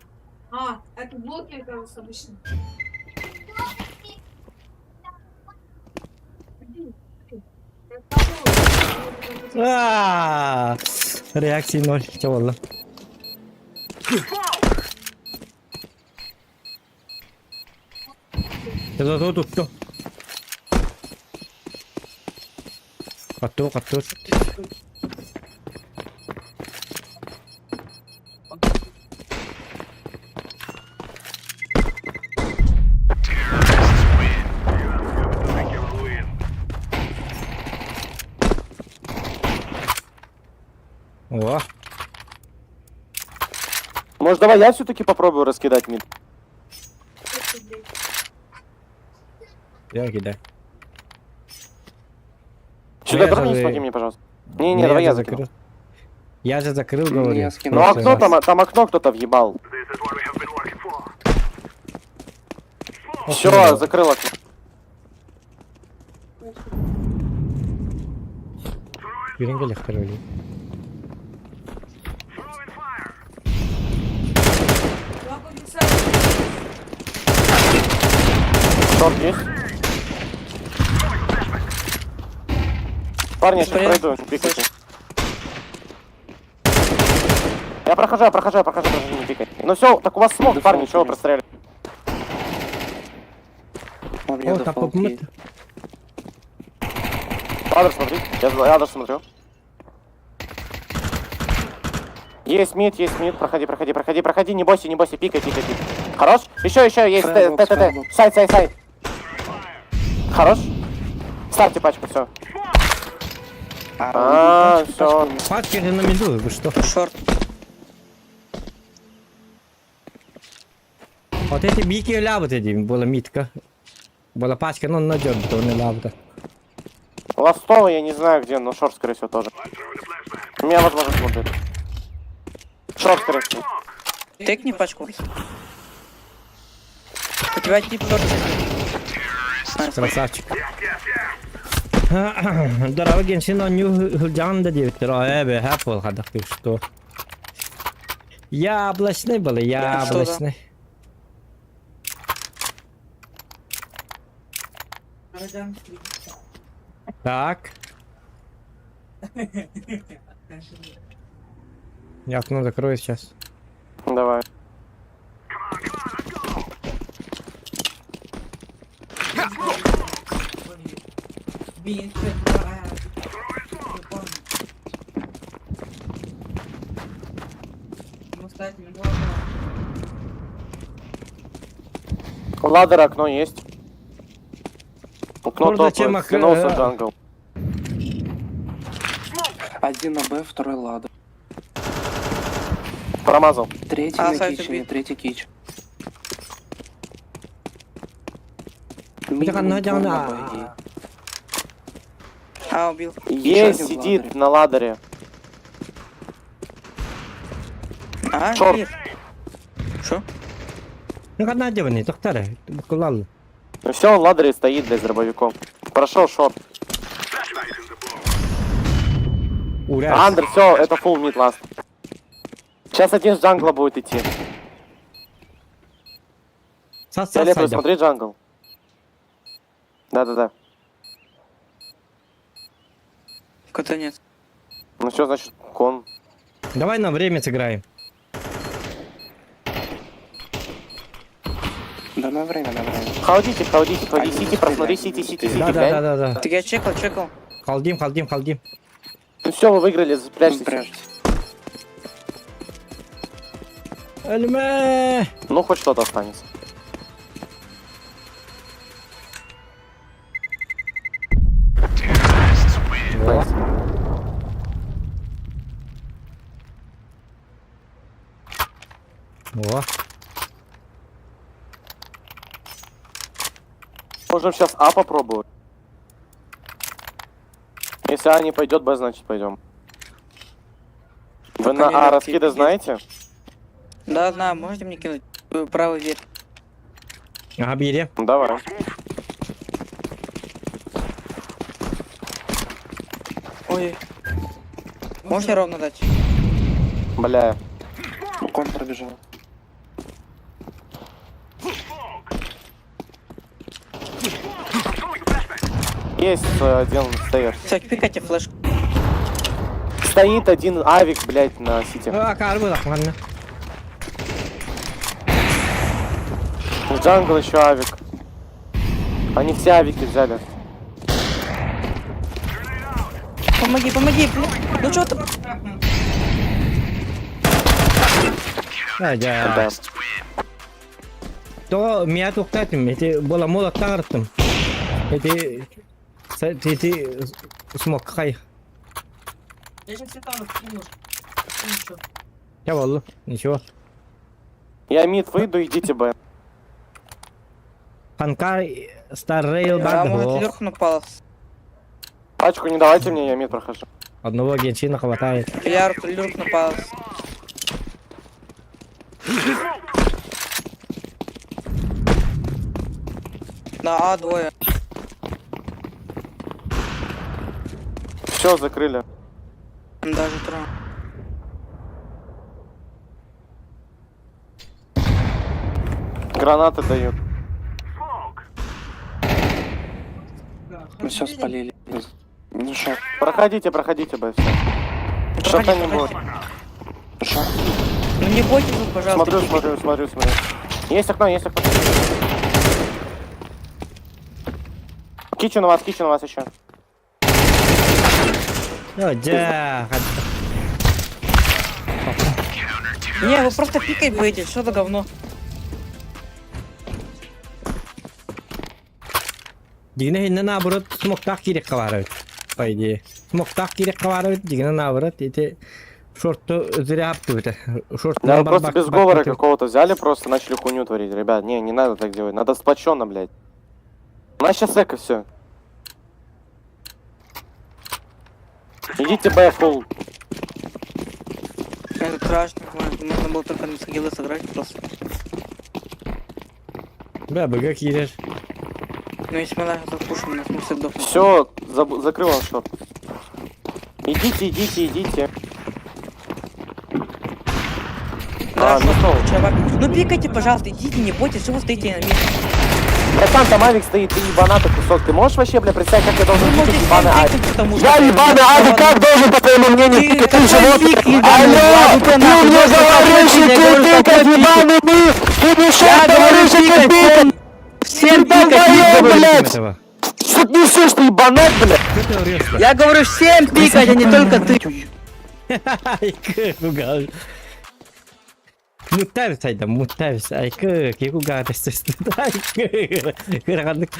а, это блоки, кажется, обычно. А, реакции ноль. Чё было? Тут, тут, тут. Готов, готов. О, Может, давай я все-таки попробую раскидать мид? Я кидаю. Сюда я дропни же- смоки мне, пожалуйста. Не-не, Ну, давай же я закину. закрыл. Я же закрыл, говорю. Я скину. Ну В прошлый окно раз. там, там окно кто-то въебал. Все, закрыл окно. Yürün gel öyle. Шорт есть? Парни, я сейчас Блин. пройду, не пикайте. Я прохожу, я прохожу, я прохожу, прохожу, не пикай. Ну все, так у вас смог, Дефолт парни, чего вы у меня. простреляли? У меня О, там дефолт попмыт. есть. Ладер, смотри, я даже смотрю. Есть мид, есть мид, проходи, проходи, проходи, проходи, не бойся, не бойся, пикай, пикай, пикай. Хорош? Еще, еще, есть, Т, Фреймбокс, Т, Т, Т, фреймбокс. сайт, сайт, сайт. Хорош? Ставьте пачку, все. А, пачка, всё. пачка. Пачки же на миду, вы что? Шорт. Вот эти бики лябы эти, была митка. Была пачка, но найдет, то не лабда. Ластова я не знаю где, но шорт, скорее всего, тоже. У меня, возможно, смотрит. Шорт, скорее всего. Тыкни пачку. У тебя тип шорт. Nice. Красавчик. Дорогой Геншин, он не хулджан да девять, э, хапол, хадах ты что? Яблочный был, яблочный. Так. Я окно закрою сейчас. Давай. Ladder окно есть. Окно Можно чем топ, ок- стянулся jungle. Один на Б, второй ladder. Промазал. Третий А, на сайт kitchen е, убит. третий kitchen. Так, Минимум она два на она- Б есть. А, убил. Есть, один в сидит ladder е. на ladder е. А, Шорт. clear. Шо? Ну, одна девушка, доктор, кулал. Ну все, он в ladder е стоит, блядь, с дробовиком. Прошел short. Ура. Under, все, это full mid last. Сейчас один с jungle а будет идти. Фиолетовый, смотри jungle. Да-да-да. Кота нет. Ну все, значит, con. Давай на время сыграем. Да на время, на время. Холдите, холдите, холдите, Они сити, просмотри, стреляют, сити, не сити, стреляют. сити, Да, да, глянь. да, да, да. Так я чекал, чекал. Халдим, халдим, халдим. Ну все, вы выиграли, спрячьтесь. Прячьтесь. Эльме! Ну, хоть что-то останется. Nice. О, Можем сейчас А попробовать. Если А не пойдет, Б, значит пойдем. Вы на они А легкие, раскиды пиздец. знаете? Да, знаю, можете мне кинуть правый вверх? ага, бери. Ну, Давай. Ой. Можете ровно дать? Бля. Con пробежал. Есть один stairs. Так, пикайте флешку. Стоит один авик, блядь, на сити. А, карбы, ладно. В jungle еще авик. Они все авики взяли. Помоги, помоги, блин. Ну чё ты? Да, да. Да. То меня тухтатым, эти была мола тартым. Эти эти смог хай. Я сейчас все там кину. Ничего. Я волну, ничего. Я мид выйду, идите Б. Ханкар Star Rail А бар может да лёркну палас. Пачку не давайте мне, я мид прохожу. Одного Геншина хватает. Я люркну палас. На А двое. Все, закрыли. Даже трое. Гранаты дают. Ну все, спалили. Ну шо, Проходите, проходите, Б, все. Шота не будет. шо? Ну не бойтесь вы, пожалуйста. Смотрю, пикать. смотрю, смотрю, смотрю. Есть окно, есть окно. Kitchen у вас, kitchen у вас еще. О, дьэ. Не, вы просто пикать будете, что за говно? Дьиҥинэ иннэ наоборот смоктаах киириэххэ баар эбит. По идее. Смоктаах киириэххэ баар эбит, дьиҥинэ наоборот ити шорту зря аптыбыта. Шорт Да, вы просто без говора какого-то взяли, просто начали хуйню творить. Ребят, не, не надо так делать. Надо сплоченно, блядь. У нас сейчас эко все. Идите Б, фул. Это страшно, можно было только на скиллы сыграть просто. Бля, БГ киирэр. Но если мы даже запушим, у нас мы все сдохнем. Все, закрыл он шорт. Идите, идите, идите. Да, А, ну что? чувак. Ну пикайте, пожалуйста, идите, не бойтесь, что вы стоите на месте. Братан, там авик стоит, ты ебанатый кусок. Ты можешь вообще, бля, представить, как я должен Вы пикать можете ебаный всем авик? пикать, потому что... Я ебаный авик, как должен, по твоему мнению, Ты пикать? Ты какой животное? пик, ебаный, Алло, АВП ты нахуй, мне просто говоришь, какой ты пик, я говорю, пикать, какой пик? ебаный мы! Ты мне Я сейчас говорю, говоришь, что пикать, пикать! Всем Ты пикать, долбоёб, говорю. блядь! Что ты несешь, ты ебанат, блядь? Что ты орешь-то? Я говорю, всем пикать, а не только ты. Айкы, Муттавис айда, муттавис. Айкы, кикуга Айкы. Кырагандык.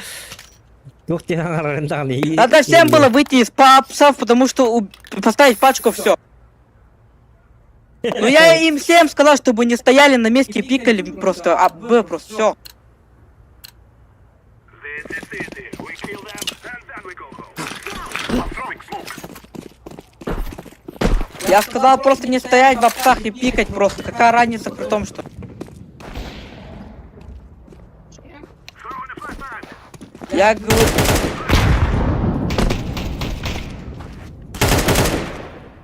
Туох диэн аҥарарын Надо всем было выйти из папсов, потому что поставить пачку все. Ну я им всем сказал, чтобы не стояли на месте и пикали просто, а Б просто все. Я сказал просто не стоять в апсах и пикать просто. Какая разница при том, что... Я говорю...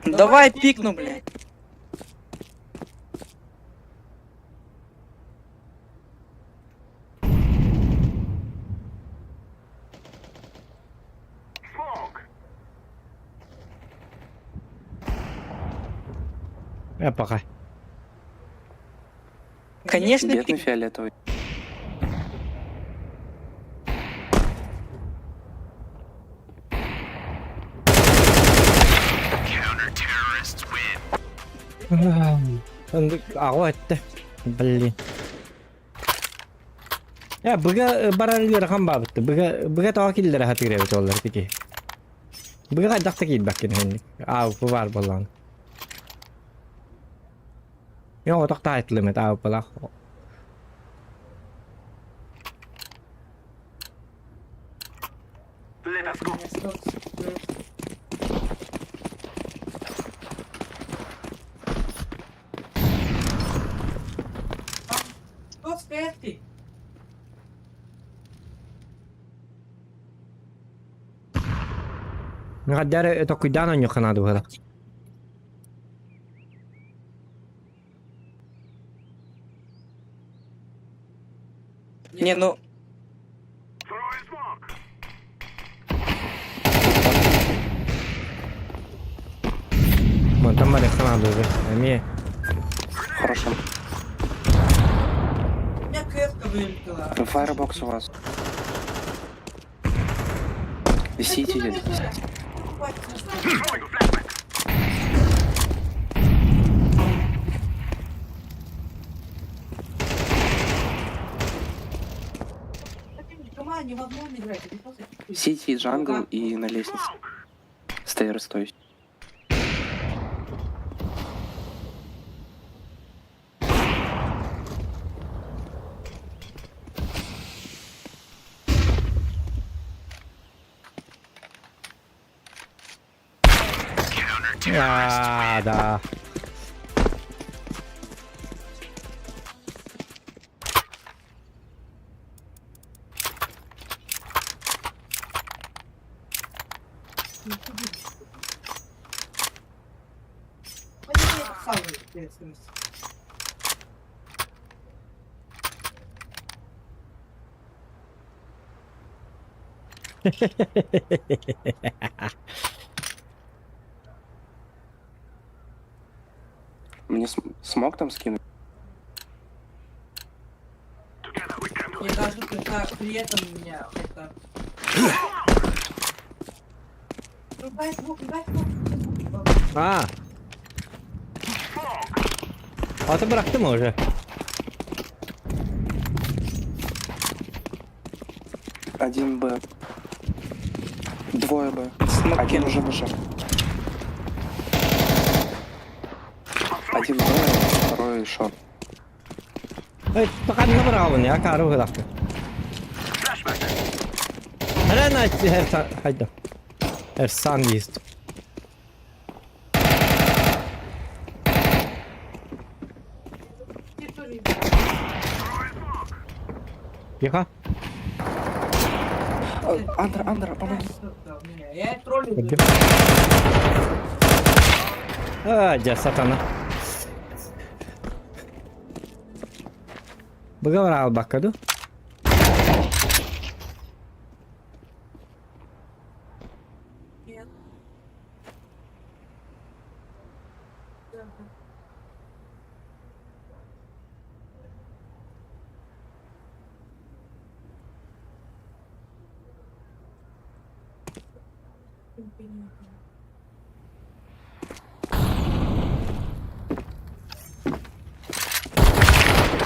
Давай пикну, блядь. Пока. Конечно, Бедный пик. фиолетовый. Аҕа этте. Блин. Я быга барар ыарахан баабытты. Быга быга тоҕо киллэрэ хатыгырабыт оллар тики. Быга хайдах да киирбэккин хэнник. Аа бу бар боллаан. Мен отох таайтлымет аа балах. Что с пяткой? Гаддары токуйдаан оньоханаады быһыла. Не, ну... Мантан барыахханаады уже. Эмиэ. Хорошо. У меня кэска вылетела. Фаербокс у вас. Висите. Сити, jungle и на лестнице. Stairs, то есть. А, да. Мне смог там скинуть? Я даже при этом у меня это... Врубай звук, врубай звук. А. Atı bıraktı mı уже? Один Б. Двое Б. Один уже вышел. Один Б, второй шорт. Ey, bakalım ne bırakalım ya karı bıraktı. Her her haydi. Her san ist. Тихо. Андер, Андер, помоги. Я троллю. Где? А, дя сатана. Быга ал баккаду. Нет. Да.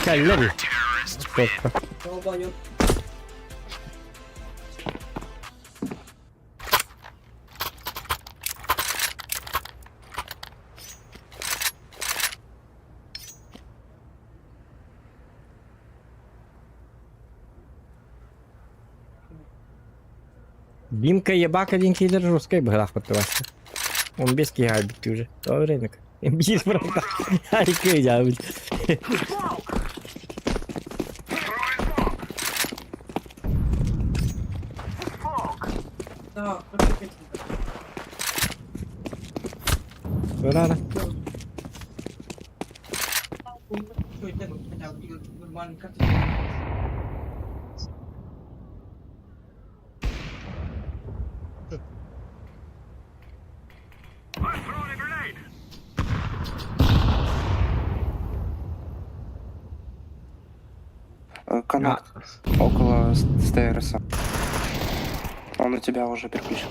Кэллэри. Сколько? Долбоёб. Димка ебака один киллер русской быһылаах баттыбаста. Он без киһи битти уже. Добрый рынок. Биир быракта. Айкы жабыл. Да, пропикать. Көрара. Что это хотя бы нормально как-то. Коннект около стейрса. Он у тебя уже переключен.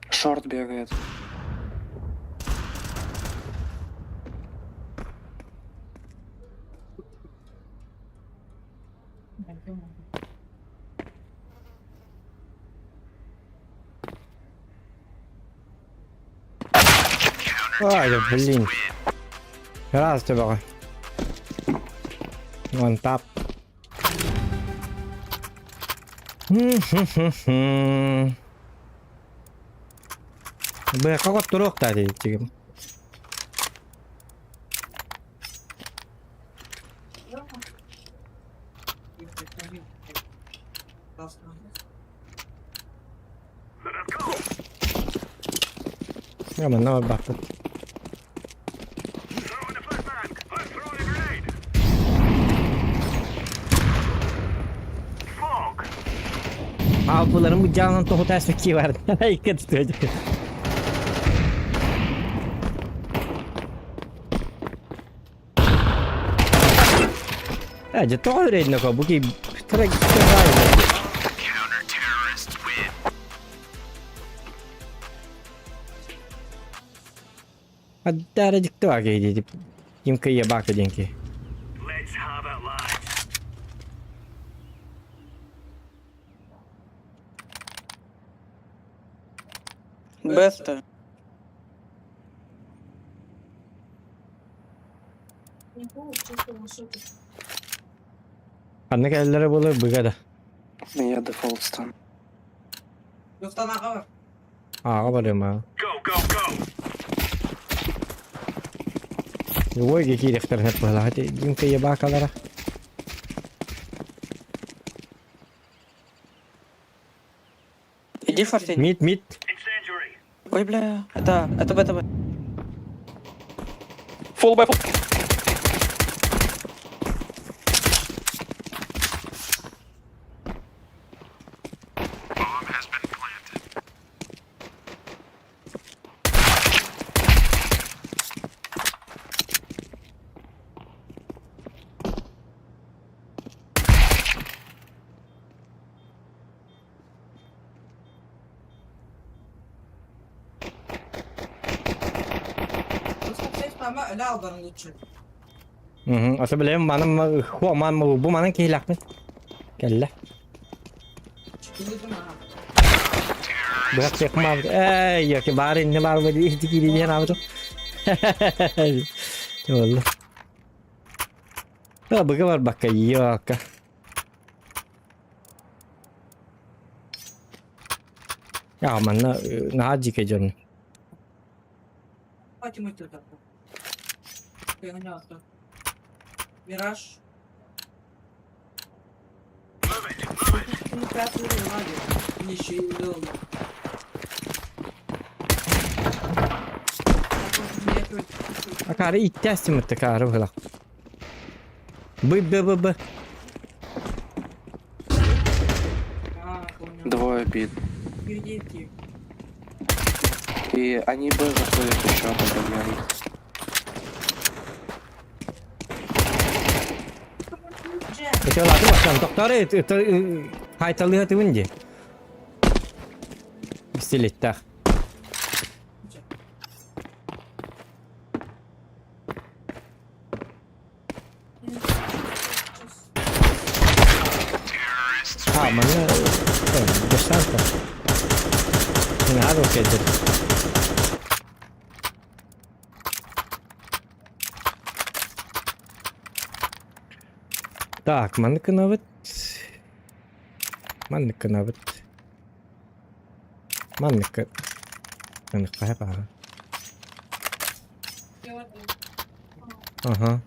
Шорт бегает. Ай, блин. Раз тебя. Вон тап. Бля, как турук та дейт. Я манна баппыт. Алпыларын бу жаанан тоҕу тас ки бар. Икки түстү. Э, же тоҕу үрейдин око бу ки тыра Аддара дикти бар кейди. Ким кыйя бака денки. Беста. Не помню, чувствовал, что ты. Ханна кэллere болар быга да. Я дефолт стан. Юхтан аға бар. Ааҕа барыам аа. Ой, киириэхтэрин сөп быһалаах ити Димка ебакалара. Иди форсить. Мид, мид. Ой, бля. Это Б, это Б. Фулл Б, фулл. Мгм. Ата билем манам хуа ман бу манан киһилэхпин. Кэллэ. Быһах тиэхмаабыт. Эй, яки баар инне баар бу ити киириниэн аабытым. Болла. А быга барбакка йока. Я манна наһаа дьиикэй дьон. Мираж. Акаары иттээстиммит акаары быһылах. Бы бы бы бы. Двое бит. И они Б заходят еще, догоняют. Это ладно, баштан тохтары хайталыга тыбын ди. Пистолеттах. А, манна баштан Надо кедер. Так, маннык гынабыт. Маннык гынабыт. Маннык Маннык баха. Ага.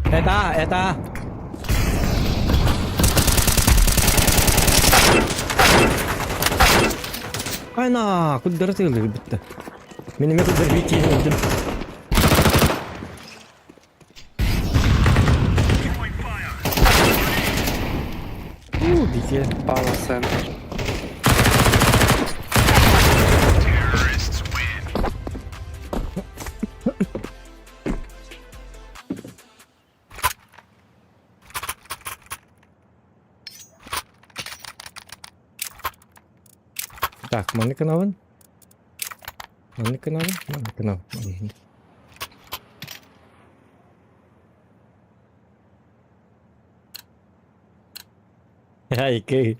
Это, это. Айна, куддары тыылыр битте. Мен эме куддар бит өлдүм. У, бите. Пала центр. Так, маннык гынабын. Маннык гынабын, маннык гынабын. Ай, кэй.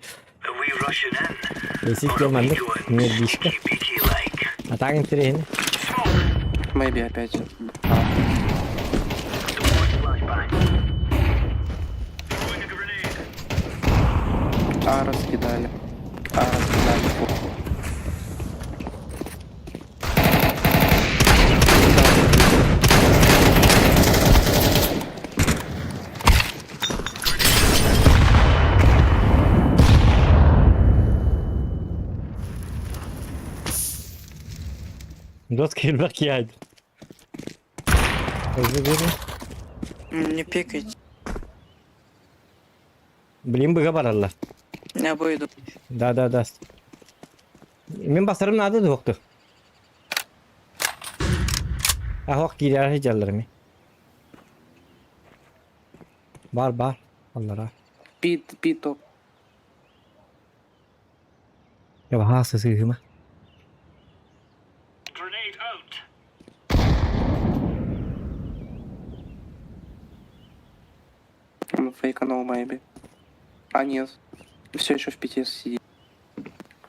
Если маннык, нервишка. А так интересно. Maybe опять. А раскидали. А раскидали. Фу. Дот кирбак яд. Не пикайте. Блин, быга бараллар. Я выйду. Да, да, да. Мен басарым надо дуокту. Ахок киирэр жаллар ми. Бар, бар. Аллара. Пит, пит топ. Я баха сыһыма. Он фейканул maybe. А нет. Все еще в пяти сидит.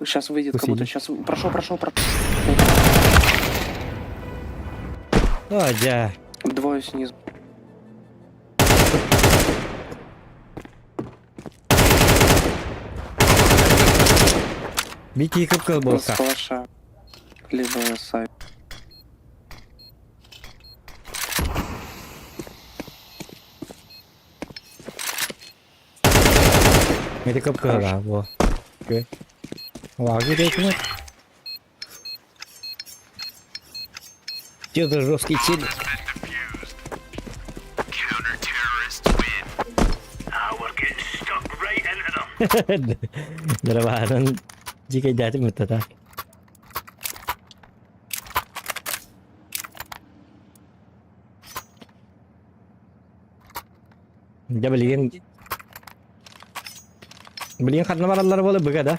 Сейчас выйдет Пусть как будто. идет. Сейчас прошел, прошел, прошел. О, дьэ. Двое снизу. Бити кып-кыл С буолка. калаша. Либо сайт. Ити кып-кыл бу. Окей. Лаги дейтин. Где-то жесткий челик. Дроваран дикой даты мы тогда. Дьэ билигин билигин ханна бараллар буола быга да.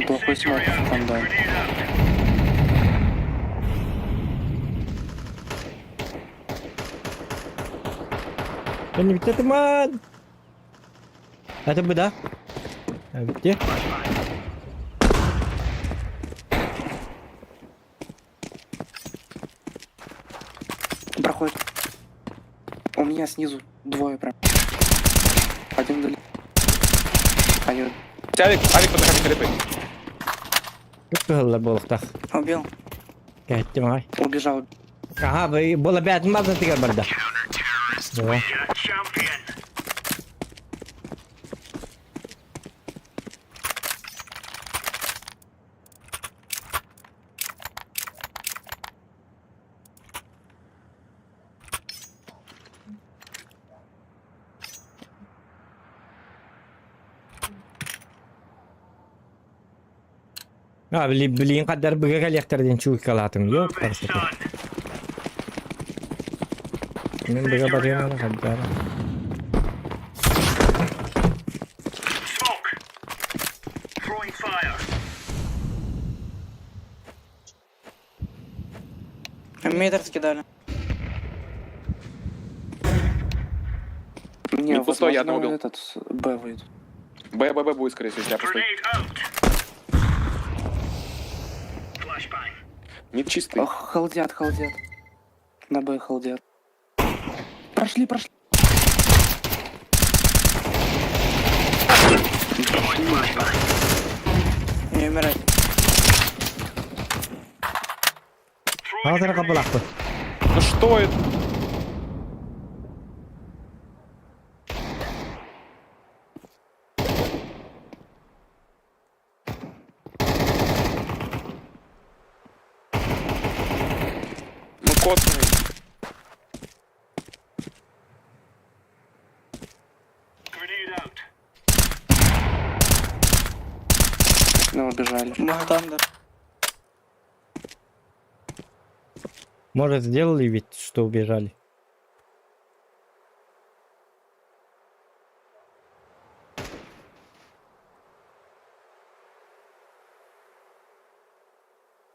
Плохой смог там, да. Кэннибиттэ туман. Это бы да. Где? Проходит. У меня снизу двое прям. Один вдали. Они Авик, авик подходи к репы. Кып-кыһыллар буолуохтаах. Убил. Кэттим аҕай. убежал. Аха, буола бээтин базатыгар барда. Да. А, билигин хаддар быга кэлиэхтэр диэн чуйкалаатым. Йоп, барсыта. Мин быга барыам хаддар. Метр скидали. Не, Мид пустой, я возможно, одного убил. этот Б выйдет. Б, Б, Б будет, скорее всего, я пустой. Мид чистый. Ох, холдят, холдят. На Б холдят. Прошли, прошли. Не умирать. Хаҕа хабылаахпыт. Ну что это? Ну косный. Ну, убежали. Богдан, да. Может, сделали вид, что убежали?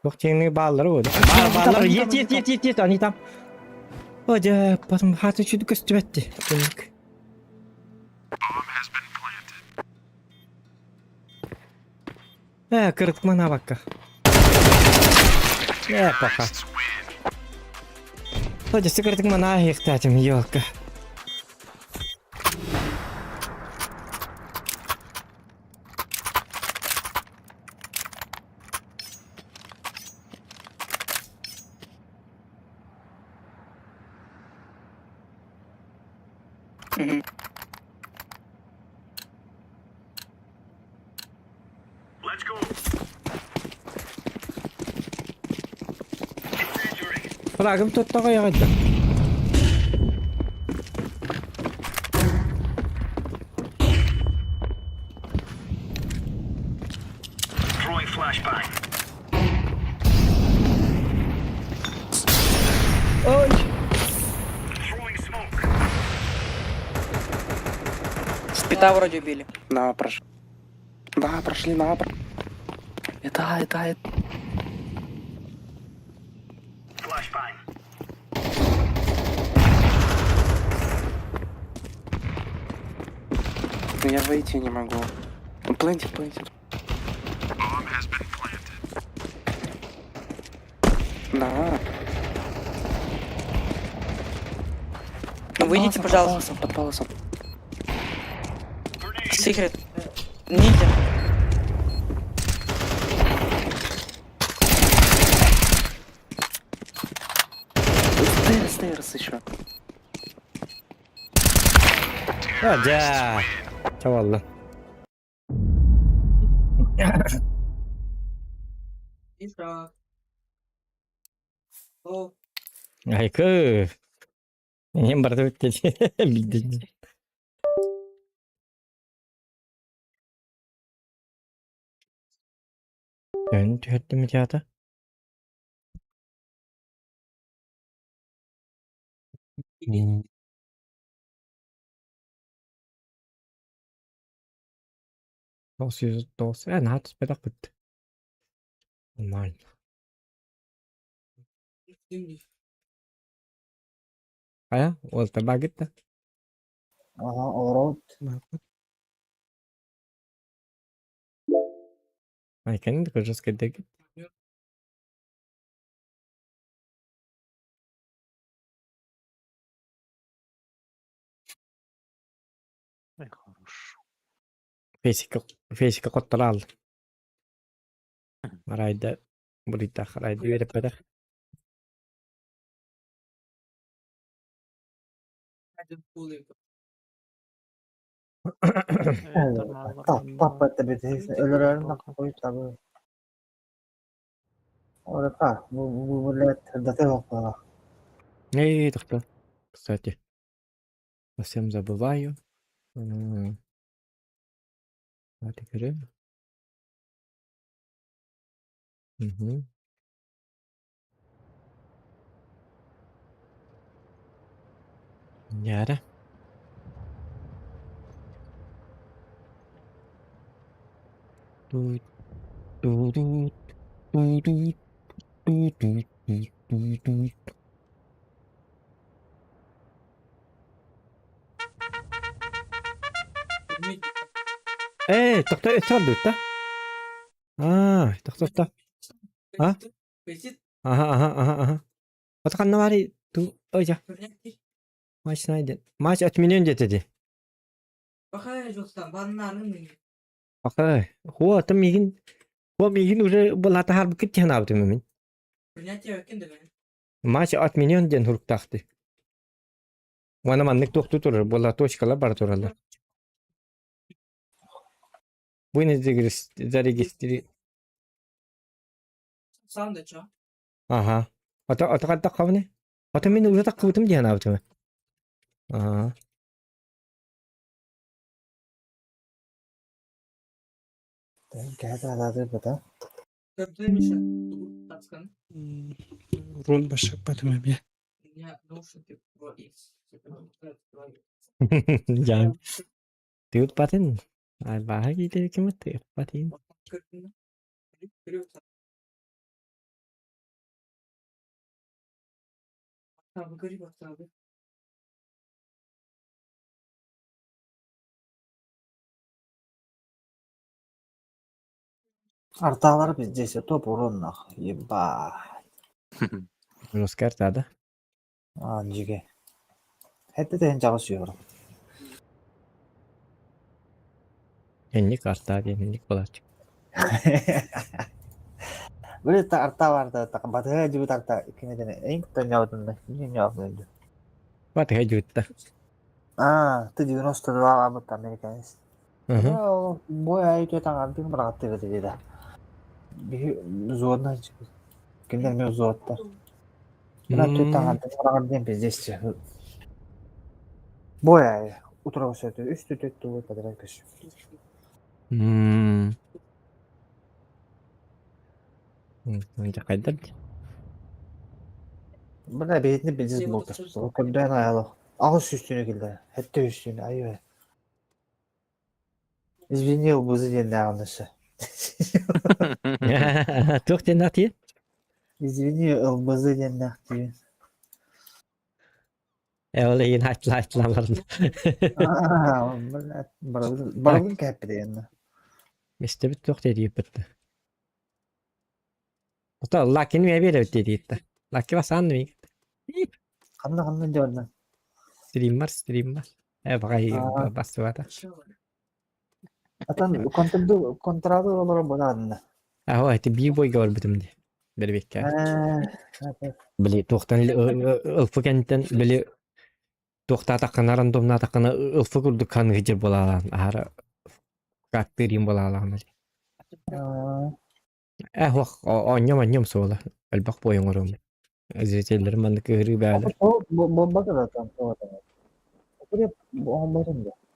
Туох тиҥҥэ бааллар вот. Баар бааллар. Есть, есть, есть, есть, есть, они там. О, дьэ, потом хата чуть көстүбэт. Түнүк. Э, кырытмана бакка. Э, пока. О, дьэ, кырытмана ихтатым, елка. Мгм. Фрагым туттаҕа яҕайда. Ой! Пита вроде убили. На, прош... На, прошли, на, про... Это, А, это, А, это. Ну Я выйти не могу. Плентит, плентит. На. Ну выйдите, Под пожалуйста. паласом, Под паласом. Секрет. Ниндзя. Стейрс, стейрс еще. Hadi. Tavalla. Миша. О, Айкы. Мен барды бітті. Білді. Ön tühettim mi teatr? Дос, нахат бедақ бітті. Нормально. Ая, ол таба кетті. Aha orod. Айкын көжес кетті. Ай, хорош. Фейсика, фейсика qottara aldı. Арайда буритах, арайда беріп бедақ. Tap tap etti bir de. Ölürlerini de koyup tabi. Orada bu bu millet date bak Эй, тоқта. Кстати, совсем забываю. М, Давайте көрем. Мгм. Яра. Ду- ду- ду- ду- ду- ду- ду- ду- ду- ду. Эй, тоқта, өтіп да? А, тоқта, А? Ага, ага, ага, ага. Отқанна бари, ту, ой, жа. Матч найден. Матч отменен деді. Бақай, хуа, тым мегін, хуа мегін уже бұл ата харбы кіт абды мен. Матч отменен ден хуруктақты. Вана маннык тоқту тұрыр, бұл точкалар бар тұралар. Вы зарегистри. Ага. Ата ата қадда қавны? Ата мен уже таққыбытым диэн абытым. Ага. Кәді адады бата. Рун башак батым эми. Жан. Тыып батын. Ай баха кийде ким тыып батын. Арталар биздесе топ урон нах. Еба. Роскар тада. Анжиге. Хәтта тәһен жагы сүйөр. Энник арта энник болат. Били та арта бар да та батыга жибит арта кинеден эң тонябытын да. Не нябытын. Бат хежутта. А, ты 92 абыт американец. Мгм. Бой айты таңардын баратты деди да. Би зодна киндер мен зодта. Мына төт таңардын бараган пиздец. Бой ай утро өсөтү үч төт тугу падыран көш. Мм. Жакайдар. Мына бетini пиздец болду. Көмдөн аялы. Агыс үстүнө келди. Хетте үстүнө айбай. Извини, ылбызы диэннээҕин өссө. Туох диэннээх тиийэн? Извини, ылбызы диэннээх тиийэн. Э, ол иһин хааччылаан баран. Блядь, барабын кээппит диэннэ. Истэбит туох диэбит Ото лакини мэ биэрэбит диэтиитта. Лаки басаан ми. Ханна ханна дьонна. Стриммар, стриммар. Э, баҕай бассыбата. Атан контрду контрады олоро бунаанна. Аһо, эти би бойга барбытым ди. Бербекке. Били туохтан ылфы кэнтэн били туохтаатаххына рандомнаатаххына ылфы курдук ханыгы буолаалаан аһара каттыырим буолаалаан. Э, ох, оонньом-оонньом суола. Элбэх буойун оҥоруом. Зрителлэрим маннык ыһырыы бээлэр. Буолбата да там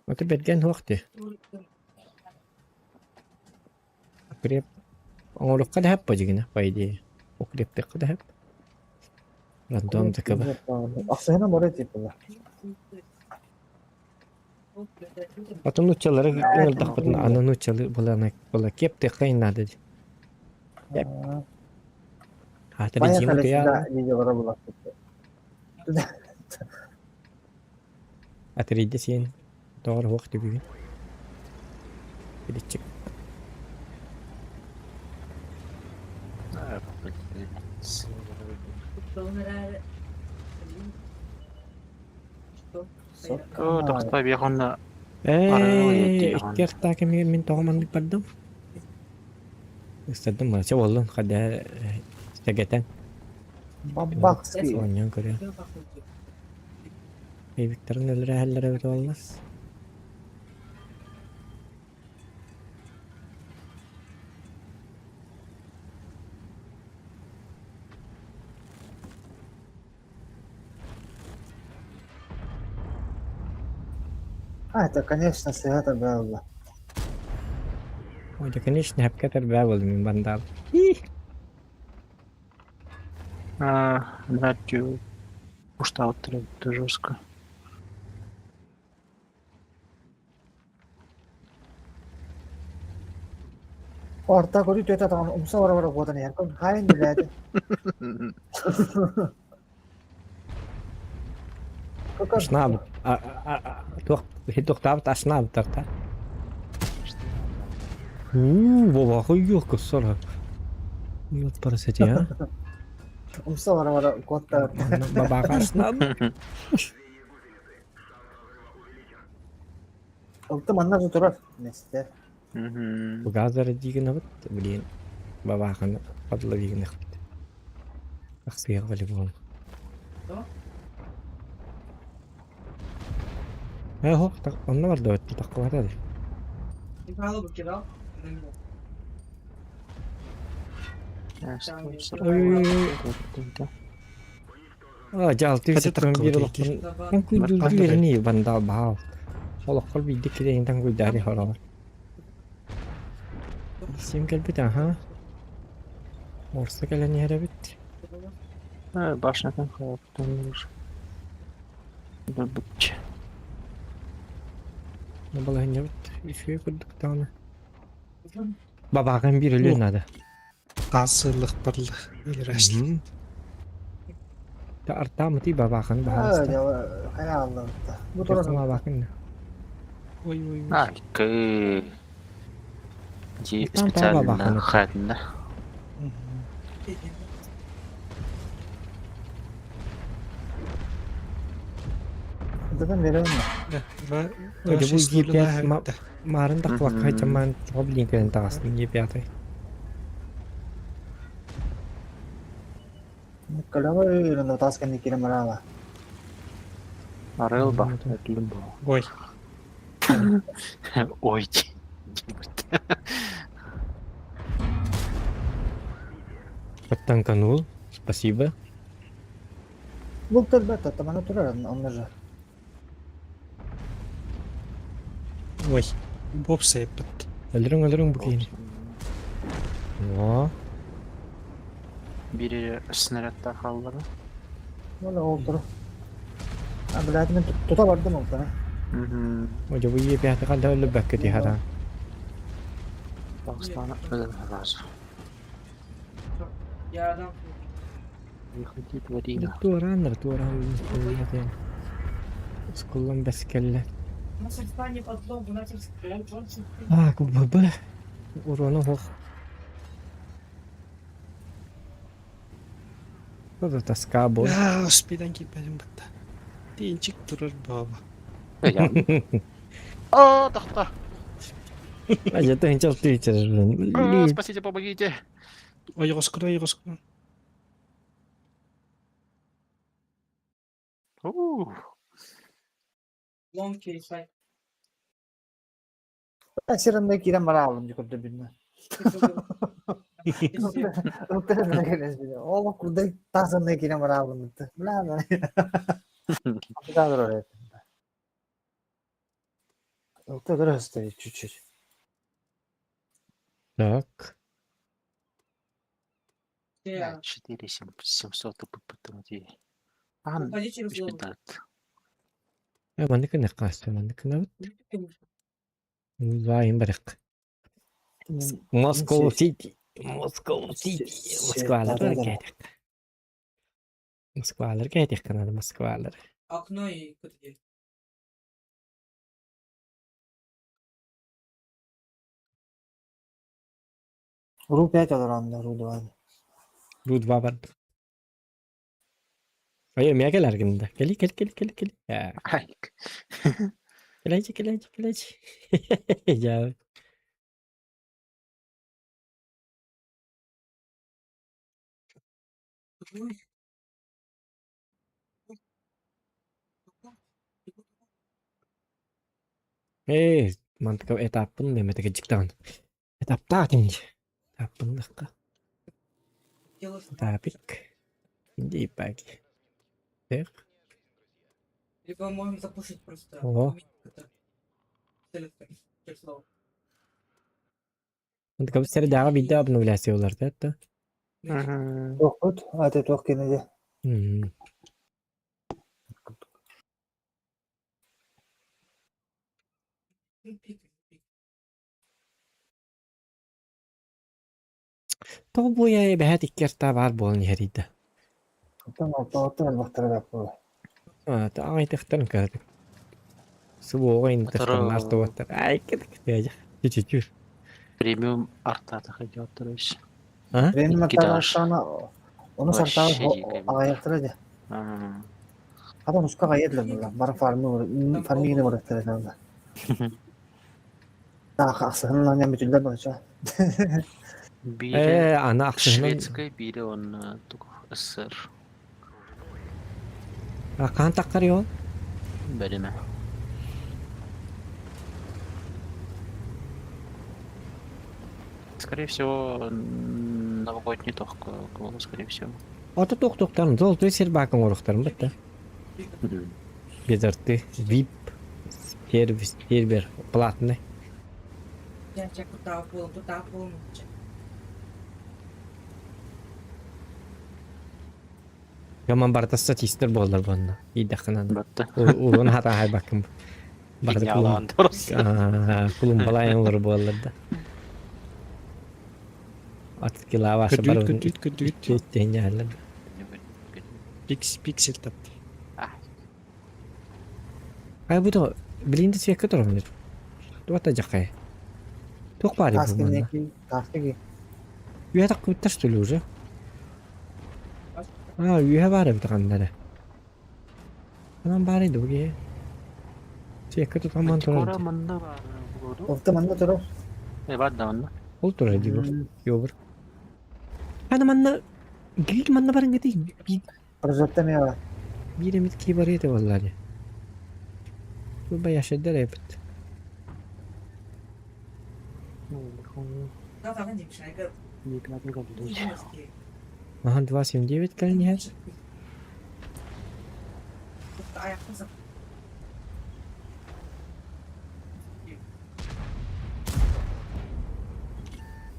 Ото бэргэн суох дии. Укреп оҥоруохха да сөп бо дьигинэ, по идее. Укрептиэххэ да сөп. Рандом ДКБ. Ахсыһына бары типа. Атын нууччалары ыҥырдахпытына аны нууччалыы былаана была киэптиэххэ наада дии. Аата Дима Куйаара. Атырыйда сиэн тоҕор уһуох түбүгүн. Биличчик. Тохтой биэхонна Ээ, икки артаа кэмигэр мин тоҕо маннык бардым? Ыстардым мача буоллун, хада сэгэтэн. Бабахский. Оонньоон көрүө. Викторын өлөрөһөллөр эбит буоллас. А, это, конечно, это было. Ой, да, конечно, хапкатар баа мин бандал. Радио уштаутыр это жестко. Орта көрүү төтө таган умса бара бара буотан яркон хайын билээди. Ашнаб. Туох туохтаабыт ашнаабыттар та. Уу, бобаха yok кыссара. Yok paraseti ya. Умса бара бара куотта. Бабаха ашнаб. Ылты манна турар месте. Газар дигин блин. Бабаханы подловигин Ахсыйга по-любому. Э, хох, так, онно барда өттө таккыбата ди. Ой, А, жалты Хати сытын бир таккыбыт олохпун. Мен күйдүргү бандал баал. Олоххор биирдэ кирэйинтэн күйдээри хоролор. Сим кэлбит, аха. Морса кэлэн иһэр эбит. Башнятын хайаттан Бычча. Балаһынньабыт үчүгэй курдук даҕаны. Бабааҕын биир өлүөн наада. Хаасыыллых барла. Өлөрөөччү. Артаамытый бабаахын баһаалыста. Хайа аллабытта. Бу турар. Бабаахын. Ой ой ой. А, кы. Ди Там специально бабаханы. хатна. Дадам берем. Ой, бу Е5 Марын тақлаққа жаман гоблин кэлэн таҕастын Е5. Калава на таскан кире марала. Арыл ба. Этлим ба. Ой. Ой. Подтанканул. Спасибо. Бул төлбөт тамана турар онно же. Ой. Боб сайыппыт. Өлөрүҥ өлөрүҥ бу киһини. О, Бири снарядта халлары. Мола ол тур. А блядь, мен тута бардым ол тана. Мгм. Ой, бу Е5 ханна өлөрбөккө тиһараа. Дагыстана өлөр Я дам. Выходи, тварина. Туорааннар, туораан Скуллан бэс кэллэ. У нас не подлог, у нас Так, ББ. Урона ох. Что тоска бой. Аа, успейдан киирбэтим батта. Тиинчик турар баба. О, тахта! А я то хотел твиттер, блин. Спасите, помогите! Ойоҕоскуна, ойоҕоскуна. Лонг через Сиренде кирен бара алдым көрдө билме. Ол курдай тасындай кирен бара алдым. Бля, да. Да, чуть-чуть. Так. 4 700 Ан, Маннык наққас, маннык набыт. Лайын барық. Москва Сити. Москва Сити. Москвалар кетек. Москвалар кетек канады Москвалар. Окно и куда Ру 5 олорон, Ру 2. Ру 2 бар. Ой, эмиэ кэлэргин да. Кэли, кэл, кэл, кэл, кэл. Кэлээчи, кэлээчи, кэлээчи. Я. Ээ, мантыка этаппын немете жиктаан. Этаптаа тинж. Этаппын Тапик. Иди паки. Так. Либо можем запушить просто. Ого. Мантыка сэр дагы видео обновляется олар да? Тохпут, а ты тох кенеде. Тоҕо буойа эбэһээт икки артаа баар буолан иһэр да. Оттон алтан бахтара буолла. Аҕайтыхтарын кыратык. Субуоҕа интахтарын артыбаттар. Ай кытык Чүчүчүр. Премиум артатах идет, то есть. А? Премиум артатахтана ону сартаа аҕайахтара дьэ. Хата муска аҕайыдлар буолла. Бары фармы фармигини барыктара даа. Таах ахсыһын ням бүтүллэр бача. Биирэ ана ахсыһынан шведская, биирэ он СССР. Хаан таххар ол? Бэримэ. Скорее всего, новогодний тох скорее всего. Ото туох-туохтарын золотой сербаакын оҥоруохтарын бытта. Безарты, VIP, сервис, сервер, платный. Яман барта статистер буоллар буонна. Идэххинан. Батта. Улун хата хайбаккын. Барда Киньялаан дорос. кулумбалайын олор буоллар да. От килава Көдүүт, көдүүт, көдүүт. Тенялар. Пикс, пиксель тап. Ай бу блин свекка турар. Туата жакай. Туох баар Таски бу манна. неки, таски. Үйэ таккыбыттар что ли уже? А, үйэ баар эбит ханна Анан баар эди буге. Свекка тутаман Мантикора турар. манна бар. Олта манна турар. Э, бар да манна. Ол турар ди бу. Йобур. Ана манна гил манна барын гети. Прожекта ме бар. Биир эмит ки бар эти боллар. Бу баяшыдар эбит. Аха 279 кэлин иһэр.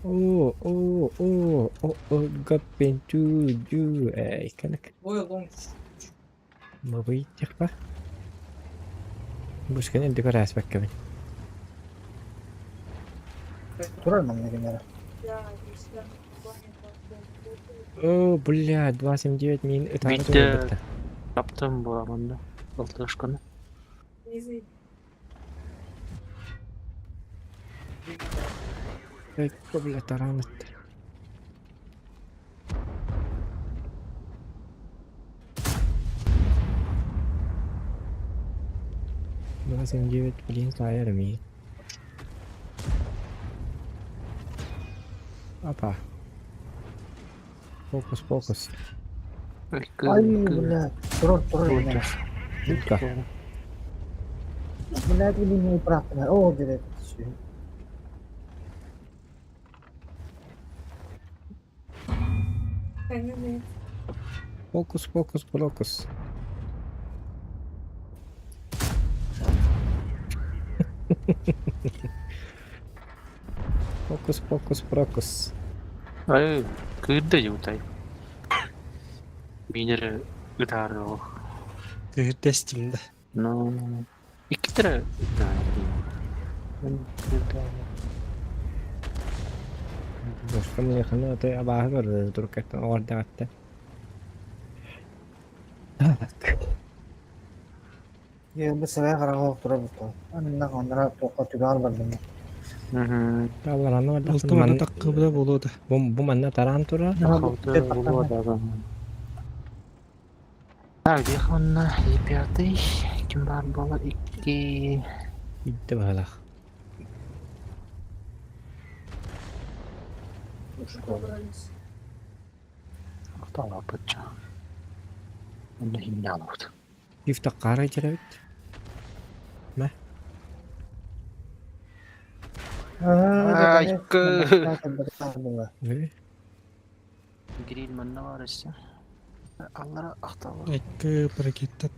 О, о, о, о, о, гаппин ту, ду, эй, канак. Мабыйтехпа. Бушкан элди көрәс бәккәбин. Турар манна кинилэр. Да, О, бля, 2.79 мин ытаабыт Биирдэ өлбүттэ. таптым буоламмын алтышканы. Не Эй, бля, тараан ытта. 2.79, блин, саайар эмиэ. Опа. Фокус, фокус. Ай, бля, турар, турар кинилэр. Утка. Блядь, или не правда. О, блядь, всё. Фокус, фокус, фокус. Фокус, фокус, фокус. Ай, кыырда дьутай. Мин эрэ ытаары олох. Кыырдэстим да. Ну, иккитэрэ Боско механы ты абааһы көрдө туркаттан оҕордаҕатта. Так. Бу сырай хараҕа турар бутта. Анна оннара туохха түгэҕэр бардым. Таллараны Алта барда таккыбыда буолуо да. Бу бу манна тараан турар. Так, Вихонна и пятый, ким бар буола икки... Итте баһалах. Ахталаппытча. Онно химнялабыт. Гифта қара жеребит. Мә. Ай, Ой. Гриль манна бар өссө. Аллара ахтала. Икки паракеттат.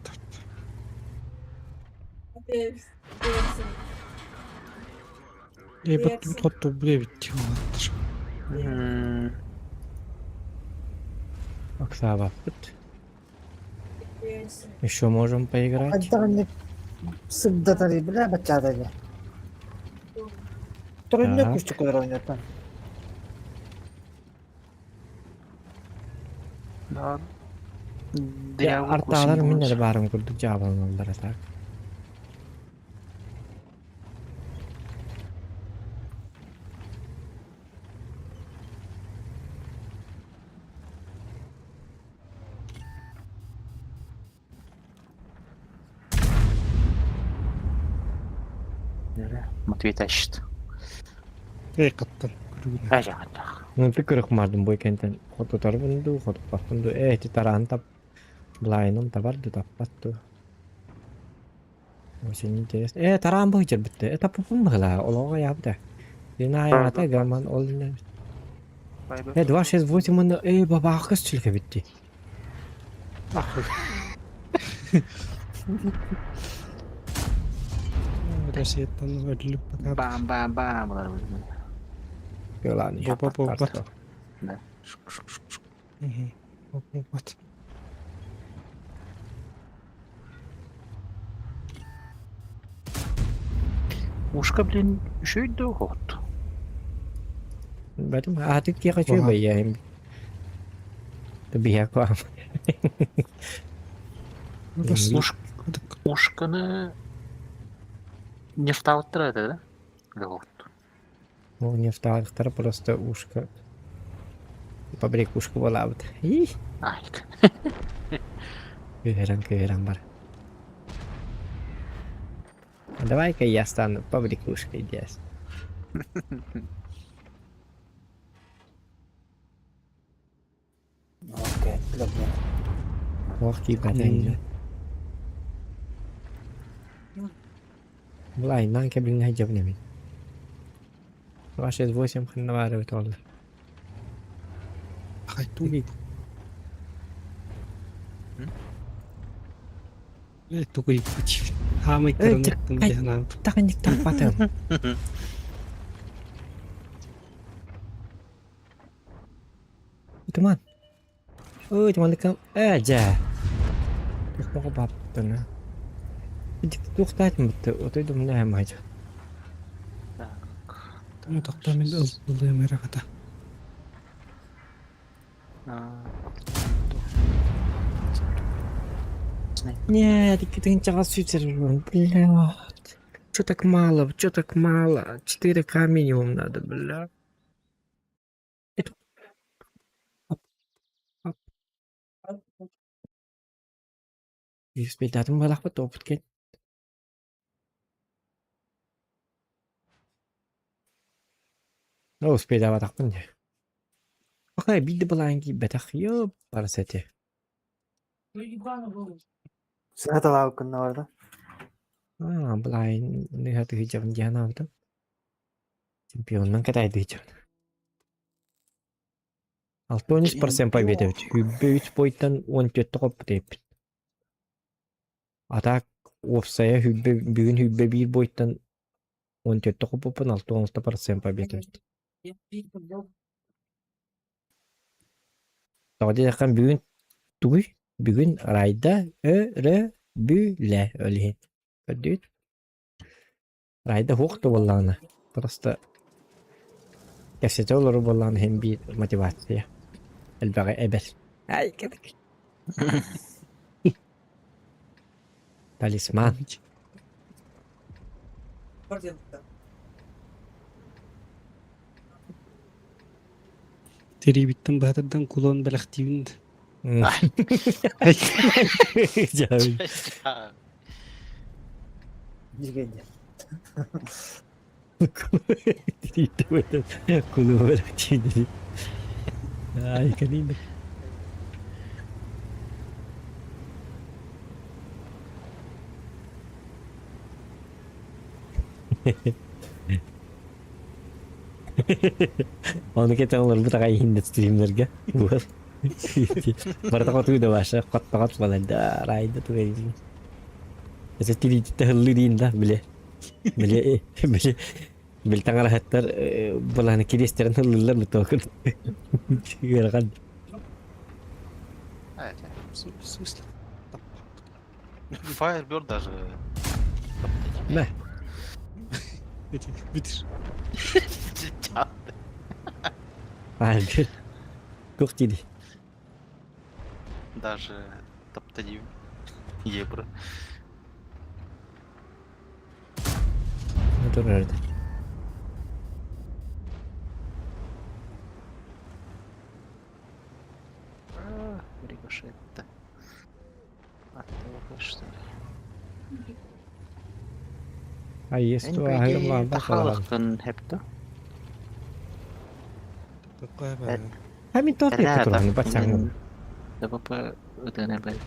Эй, бат хотту билебит. Оксабаппыт. Еще можем поиграть. Хайдах сырдатар бля баччаатайда. Турунна Так. күстүк көрөр ойнотон. Да. Я арталар миннер барым курдук жаабаланаллар так. Матвей тащит. Эй, каттан. Күрүгүнэ. Ай, жаҕаттаах. Ну пикырых мардым бу кентен хотутар бунду, хотуппаппын ду, э эти тараан тап блайным табар ду таппат ду. Очень интересно. Э, тараан бу битте. Это пупум была, олоҕо ябда. Дина аята гаман ол не. Э, 2 6 8 мында, э, бабаакыс чүлке битти. Россияттан өлүп бата. Бам бам бам булар Йоланы. Бопа бопа. Да. Бопа. Ушка, блин, үшөйдө хот. Бэтим аатык тиэхэ чүй байяйым. Бия куам. Уш, ушканы нефтауттар это, да? Легот. Ну, нефталыктар просто ушка. Побрякушка была вот. И. Ай. Кыыран, кыыран бар. А давай-ка я стану побрякушкой, дядь. Окей, блядь. Ох, киипэтэн. Булайынан кэбилинэ дьэбинэбин. 268 ханна баары бит олла. Хайту. Э, тугуй пути. Хаамай кырыныттым диэн Таханник таппатым. Туман. Ой, туман э, дьэ. Туох баптана. Туохтаат мытты, отой думна хамайжа. Так. Тохтоо мин ыллыам эрэ хата. Нет, икки сүүсэр блядь. Чё так мало, чё так мало? 4К минимум надо, бля. Это... Успейдатым балахпыт опыт кет. Ну, успейдабатахпын дии. Пока биирдэ былаан киирбэтэх, ёп, парасэти. Сыаталаабыккын барда. Аа, былаан ныһа тыһыдьабын дии санаабытым. Чемпионунан кэтайдыһыдьабын. 63% победа эбит. Сүүрбэ үс бойтан 14 хоппут эбиппит. А так уопсайа сүүрбэ бүгүн сүүрбэ биир бойтан 14 хоппуппун 66% победа эбит. Тоҕо диэтэххэ бүгүн тугуй? Бүгүн Райда өрөбүлэ ол иһин. Көрдүгүт? Райда суох да буоллаҕына просто кэпсэтэ олорор буоллаҕына иһин биир мотивация элбэҕи эбэр. Ай, кэбик. Талисман. Тириибиттэн баһатырдан кулон бэлэхтиибин да. Дьэ, Дьигэйдэ. Тирииттэн кулун бэлэхтиибин. Ай, кэлиин. Ону кэтэн олорбут аҕай иһин да стримнэргэ. Барыта хотуу да баша хоттоҕот буолан да райда тугай Это тириититте хыллыы диин да биле биле биле бил таҥараһыттар былааны кириэстэрин хыллыыллар бутуокун ыарахан. В смысле? Firebird даже. Мэ. Бүтүр. Firebird. Туох диidi? Даже топ-1 евро. Турар. Рикошет. А ты что ли? А есть то аһыам Тахалыктын хепто. А мин тоох диэки турабын баччааҥҥын. ДВП ытыан бэл.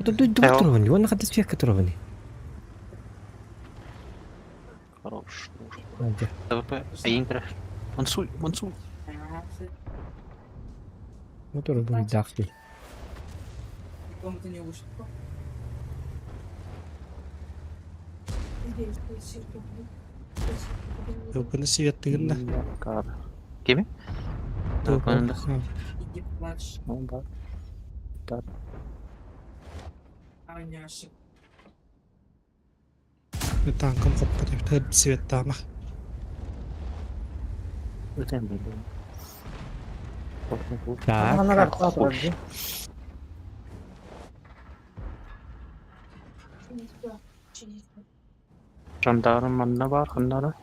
Дойдуга турабын, уонна хата свекка турабын. Хорош. ДВП Аинтер. Мансуй, мансуй. Мотор буйдаах дии. Тылбыны светтыгын да. Кими? Тылбыны. Да. Танкым хоппут эбит светтаама. Ытыан бэл. Так. Анар турар дии. Жандарм манна бар, ханнара.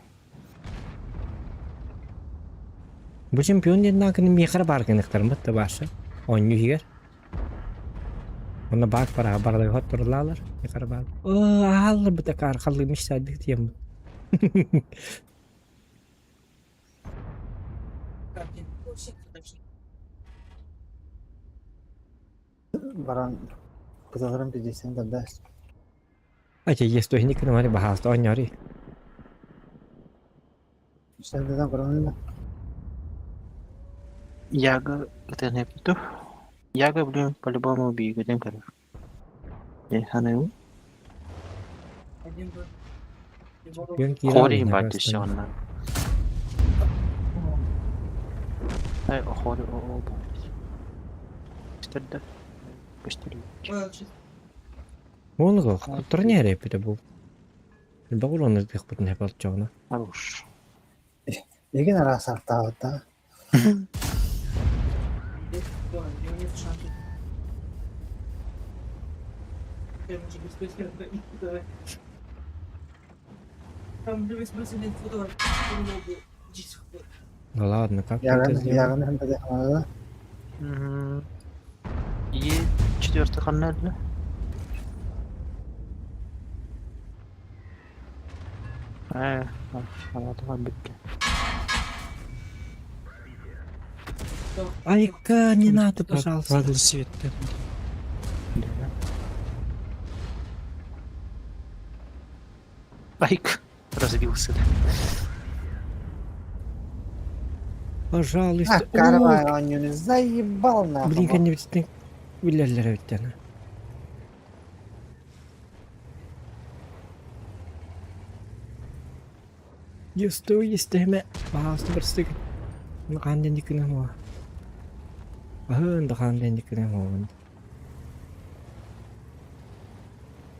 Бу чемпион диэн наакыны миэхэ баар гыныктарым да бааса. Оонньуу иһигэр. Онно баак бараҕа баралар хотторулаалар. Миэхэ баар. Оо, ааллар бутакаар халлыым ишсаадык тиэммит. Баран кыталарын пиздецен да Ача естуһини кынамари баһааста оонньоори. Сэрдэтэн көрөмүн Яга ытыан хепто. Яга, блин, по-любому бийгеден көрөр. Е, ханыл. Чемпион киирэ Хори алына бат көстөн. онна. Ай, хори о о. Көстөрдө. Көстөрдө. Уонуга хоттору нээрэ эппитэ бу. Элбэх уруоннар диэхпитин эп алчаҕына. Хорош. Игин араас артаабыт да. Ну ладно, как ты это Ягын, сделал? ягын hem de да. Мгм. И четвертый ханна Э, она там битке. Айка, не надо, пожалуйста. Ладно, свет. Байк разбился. Пожалуйста. А, карвай, он заебал нахуй. Блин, конечно, билерлер өттена. Юсту истеме, пожалуйста, прости. Ну, канден дикне мо. Ахын да канден дикне мо.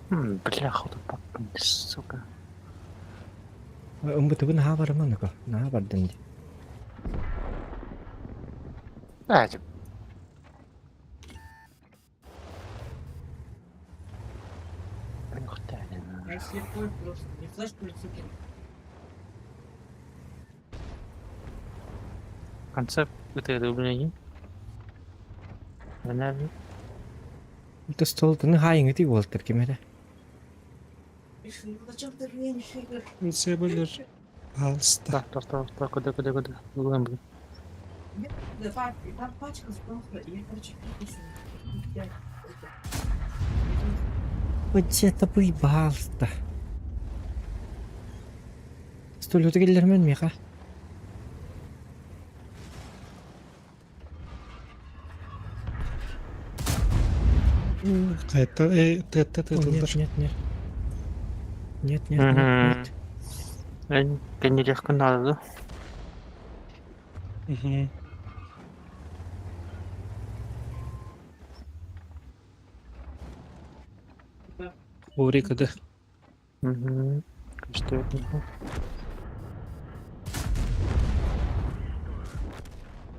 Бляха, тут папа, сука. Умбытыбын ха бараман ко. На бардын ди. А, типа. Я слепой просто. Не флешку ли суки? В конце это дубление. Наверное. Это стол ты хайыңы ти болтыр кемере. Миша, ну зачем ты мне не Себелер. Пожалуйста. Так, так, так, так, куда, куда, куда? Углом, блин. Давай, там пачка сбросила, и я, короче, пикаю. Вот это поебался. Столюты келлермен меха. Это, э, т, т, т, О, нет, нет, нет. Нет, нет, нет, нет. Нелегко надо, да? Угу. Урика, да. Угу. Что это?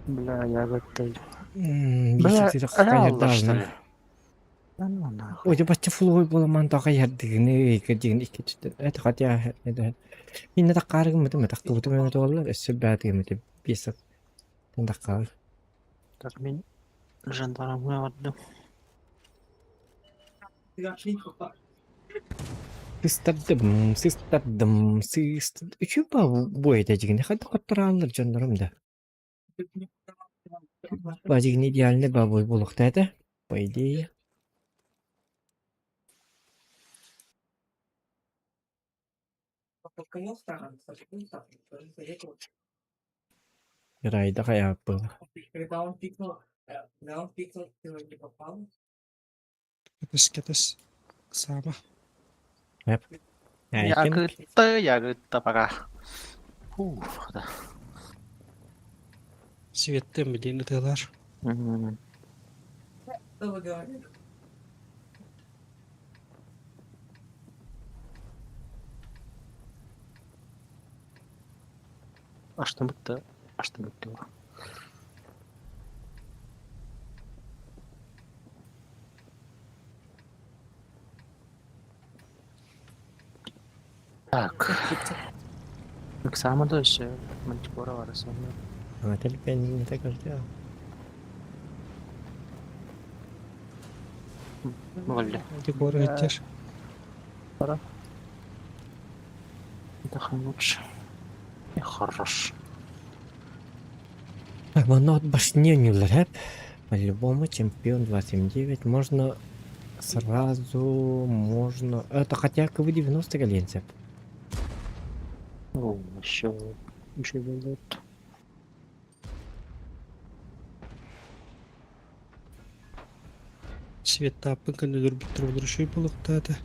Бля, я готов. Бля, что ли? Да ну нахуй. Ой, бачча фулой буламан таға ярдыгыны кедигин икки это хотя это Инна таккарыгым мытым тактыбытым эме туоллар өссө баатыгым мытым пьеса таккар. Так, мен жандармы отдам. Сыстардым, сыстардым, сыст. Үчү ба бу этежигини хата котторааллар дьоннорум да. Бажигини идеальный бабой булукта это, по идее. Райда хаяппыл. Когда он пикнул, когда он пикнул, ты не попал. Кэтес, кэтес. Сама. Я гытта пока. Фух, да. Светтен билин ытылар. Мгм. Что вы говорите? А что будто? А что будто? Так. Так само дальше. Мантикора варасана. А телепен не так уж делал. Валя. Декор өттер. Это лучше. И хорош. Так, манот башне не рэп. По-любому чемпион 279 можно сразу можно. Это хотя бы 90 коленцев. О, еще еще ведет. Свет таппын күнүлөр бүттүр болор шүй булуктады.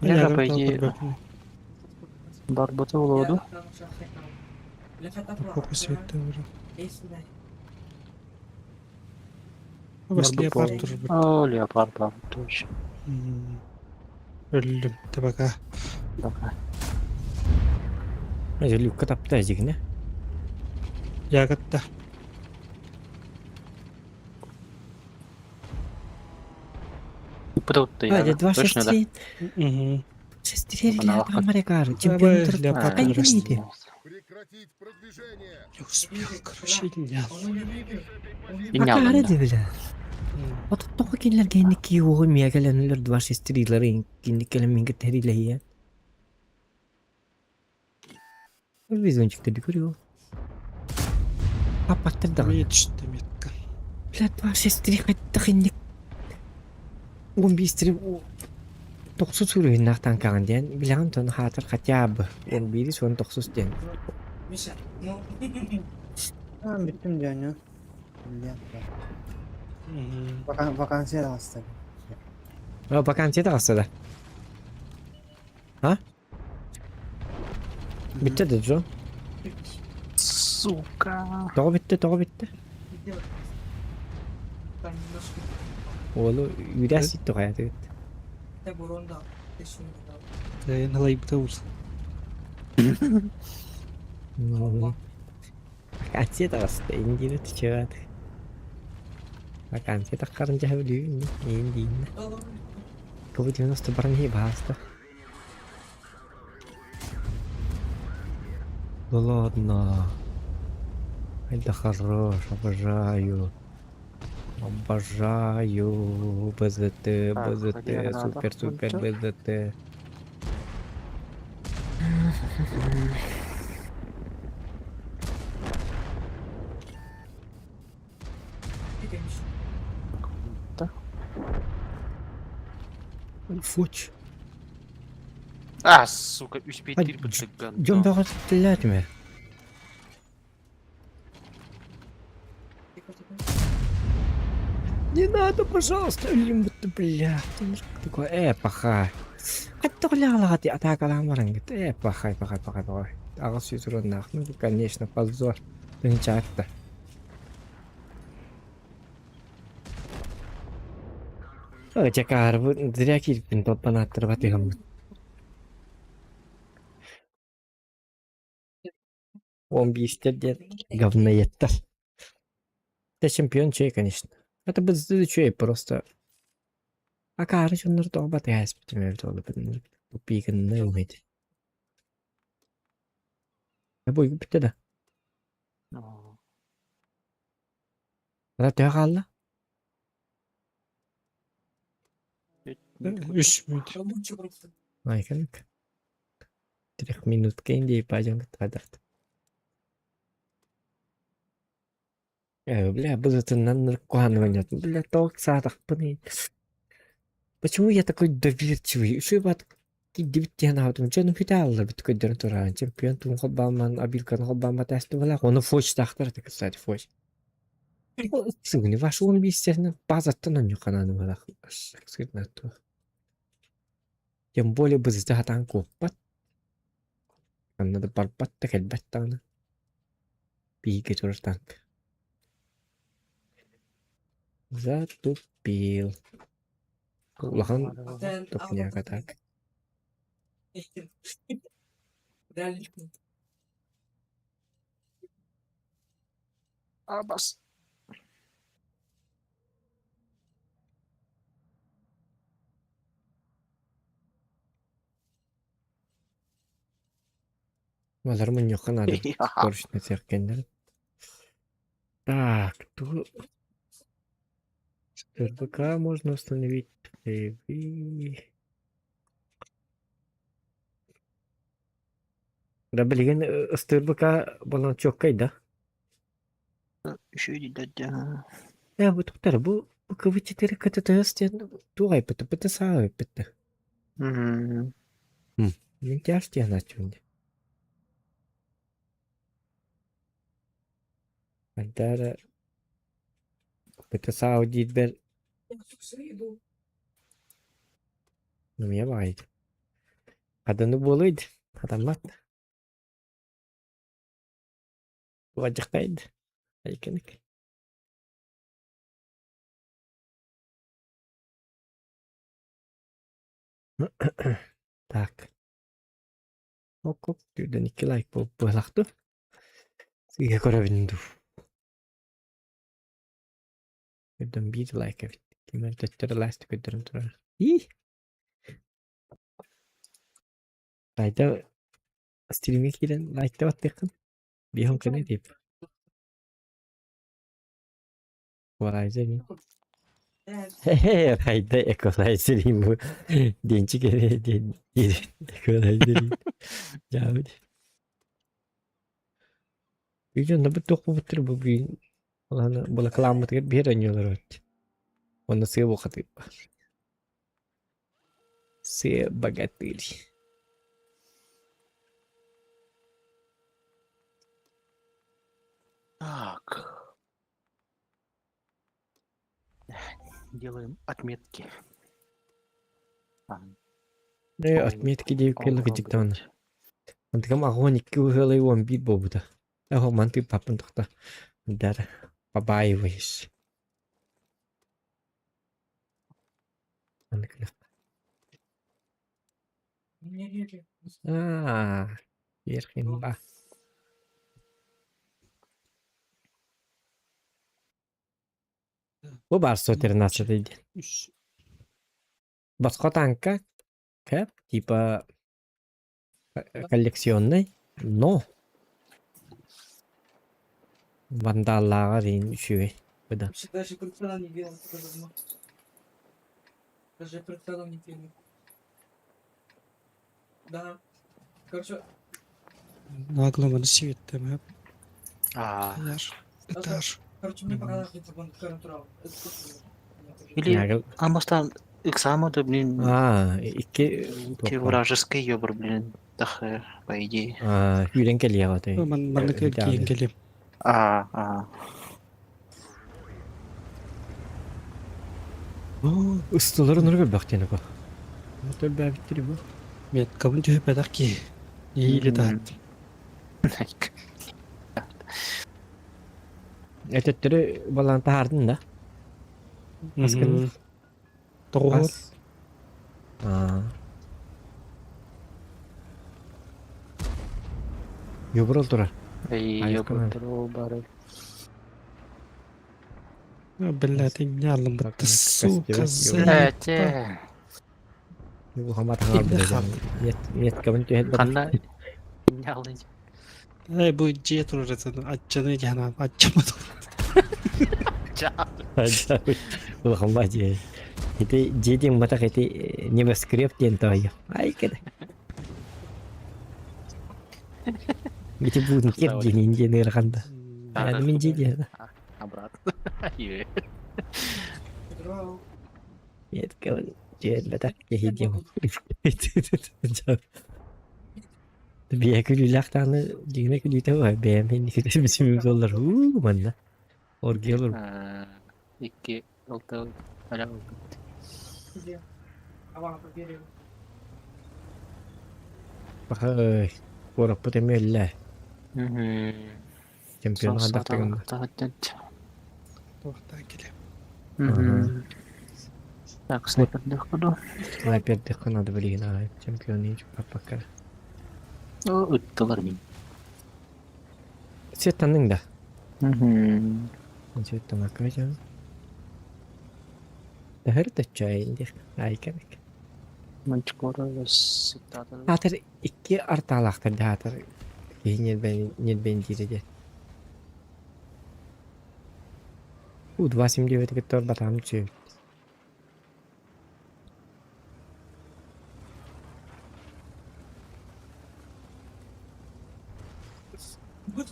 Я по идее барбата улоду. Фокус светтен уже. Бас леопард тоже О, леопард, да, точно. Өллүм, табака. Пока. Люкка тапта дьигинэ. Ягодта. Пыталты А, я. два Точно, да? шесть Угу. Шестерили Она Америкар, Давай, чемпион Леопард Ай, вырастет. видите. Не успел, короче, не. Инял, Акары да. бля. Отут тоҕо кинилэргэ инникки уоҕу миэгэлэнэлэр два шестерилары кинниккэлэн мингэ тэрилэһиэ. Визончик ты көрүө. Папаттыр даҕаны. Мечта метка. Бля, два шестери хайдах инник. Он биистери тохсус үрүһүннээх танкаҕын диэн билэҕин тон хаатар хотя бы он биирис он тохсус диэн. Миша, ну... А, бүттүм дьонньо. Вакансия таҕыста. А вакансия таҕыста да? А? Бүттэ да Джо? Сука. Тоҕо бүттэ, тоҕо бүттэ? Там немножко... Уолу үүрээс ситті хайатыгыт. Да, бурон дал. Точнее, не дал. Дайын ылайбыта ул. Вакансия таҕыста, индиини түчүөт. Вакансия таххарын дьаһа билүүн, индииннэ. Кыбы 90 баран хи бааста. Да ладно. Это хорош, обожаю. Обожаю. БЗТ, Так, БЗТ, где граната? супер, супер, БЗТ. Да. Фуч. А, сука, успей А, тирпаться, Дьон гандон. бөҕө түллээтимэ. Не надо, пожалуйста, өлүм бутты, бля. Такой, паха. Хаттоqляалаҕати атаакалаан баран пахай, пахай, пахай, пахай. Аҕыс сүүс ураннаах. Ну, конечно, позор. Тыынчаатта. Чакаар, бу зря киирбин толпанааттар батыгаммыт. Он биистер диэн говноедтар. Это чемпион чей, конечно. Это бы чей просто. Акаары дьоннор тоҕо батыһааспытым эбит ол тупикынна умейт. Бу бүттэ да. Ара төһө хаалла? Үс минут. Ай, как? Трех минут кэнди пойдем квадрат. Бля, бузатыннан куаныванят. Бля, толк саатахпыный. Почему я такой доверчивый? Үшүй бат киддибит аутум. Жон хүтааллар бит көддөрөн туран. Чемпион тун холбааман абилкан холбаама тәсті бала. Оны фоч тахтар, так кстати, фоч. Сугни, ваш он естественно, базаттан он юхананы бала. Тем более бызды хатан куоппат. Аннада барбат та келбет тағына. Биге турар танк. Затупил. Улахан тупняка так. Абас. Мазар муньяққа надо. Скорочный цехкендер. Так, тут РБК можно установить. TV. Да, блин, СТРБК была чёткой, да? Еще и дядя. Бу тоқтар, бу КВ-4 КТТС тен тугай пыты пыты саай пыты. Мен тяж тен ачунд. Антара пыты сау дитбер. Ну, я байд. Аданы болыйд. Адамат. Вадихтайд. Айкеник. Так. Оп-оп, 102 лайк буолбалахту. Сыыһа көрөбүн дуу. Көрдüm 1 лайк эбит. Ким эрэ төттөрү ласт көрдөрөн турар. Ии! Лайта стримҥэ киирэн лайкта баттыаххын. Биһон көнө дип. Эквалайзер Хайда эквалайзер бу денчик диэн эквалайзер дьаабыт. Үйдөн бу туох бу бу бу Улахан былакылааммытыгар биир оонньуулар эбит. Уонна сыа бухатыыр. Сыа богатырь. Так. Делаем отметки. Э, отметки диэбиккэ кыдьыктаҕына. Онтукам аҕыан икки ыһыалай уон биир буолбута. Эһо мантыы паппын тохто. Дар побаиваюсь. Аа, верхимба. Бу баар 113 диэн. Босхо танка, кэп, типа коллекционный, но вандаллааҕар иин үчүгэй быдан. Даже прицела не видел, Даже прицела не видел. Да. Короче... Нагло светтем, А. Этаж. Короче, мне показалось, что он контрол. Или Амостан Иксама, да, блин. А, икки... Икки вражеский ёбр, блин. Тахыр, по идее. А, күүрэн кэлиэҕэ той. Маннык киин кэлиэм. А, а. Ыстыларын ыры көрбөхтен око. Төлбәбиттери бу. Меткабын түһэппэтэх киһи. Иили таһаттым. Өтөттөрү балаан таһаардын да? Аскын. Тоҕуһур. Аа. Юброл турар. Эй, ёброл бары. Блядь, нялым бытты, сука, Те. Меткабын түһэт Ханна нялын. Эй, бу дьиэ турар аччаны дьаһана аччамат. Улахан ба дьиэ. Ити дьиэ диэн матах ити небоскреб диэн тоойо. Ай кэдэ. Ити бункер диэн диэн ыараханда. Мин дьиэ диэн. Обратно. Меткабын түһэрбэтэх киһи диэн. Бэйэ күлүүлээх даҕаны дьиҥинэ күлүүтэ баар бэйэм инникитин бүтүнүм буоллар уу манна оргиялар Икки алта аля Баха куораппыт эмиэ өллө. Чемпион хайдах гынна? Туохтаан кэлэ. Так, снайпердыхха дуу? Снайпердыхха надо билигин аҕай чемпионы чуппаппакка. Ыттылар мин. Светтанныҥ да? Светтанакка дьон. Төһөр төччөйүн диэх айкабик. Аатыр икки артаалаахтар да аатыр киһи ньирбэйин диирэ диэн. У 2.79 кытта батаам үчүгэй. Бу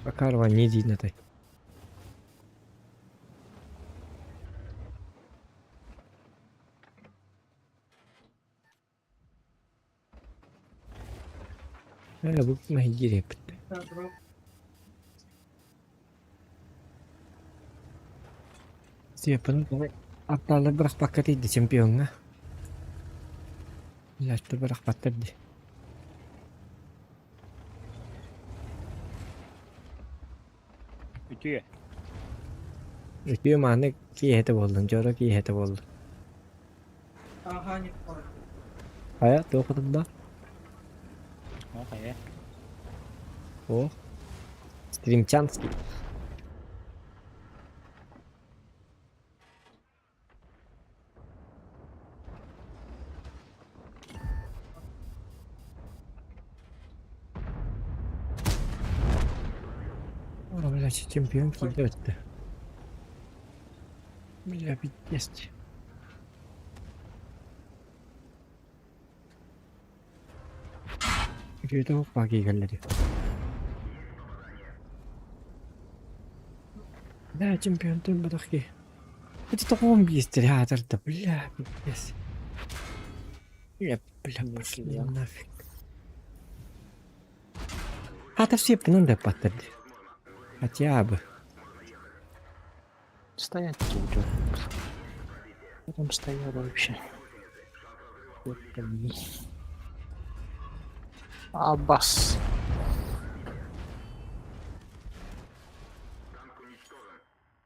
Акарова не диин атай. Ээ, бу мэһийдиир эппит. Сиэппин аттаалар бырахпакка тиийдэ чемпиоҥҥа. Илээттэр бырахпаттар дии. Үтүө. Үтүө мааны киэһэтэ буоллун, дьоро киэһэтэ буоллун. Ага, не понял. Хайа, туох да? О, хайа. О, стримчанский. Ora, блядь, чемпион киирдэ. Бля, пиздец. Үтүөтэ баа киирэллэр. Да, чемпион бадах ки. Это таком бистере аатырда, бля, пиздец. Бля, бля, пошли нафиг. Аатар сиэппин да паттарды. Хотя бы. Стоять тут. Что там стояло вообще? Аббас.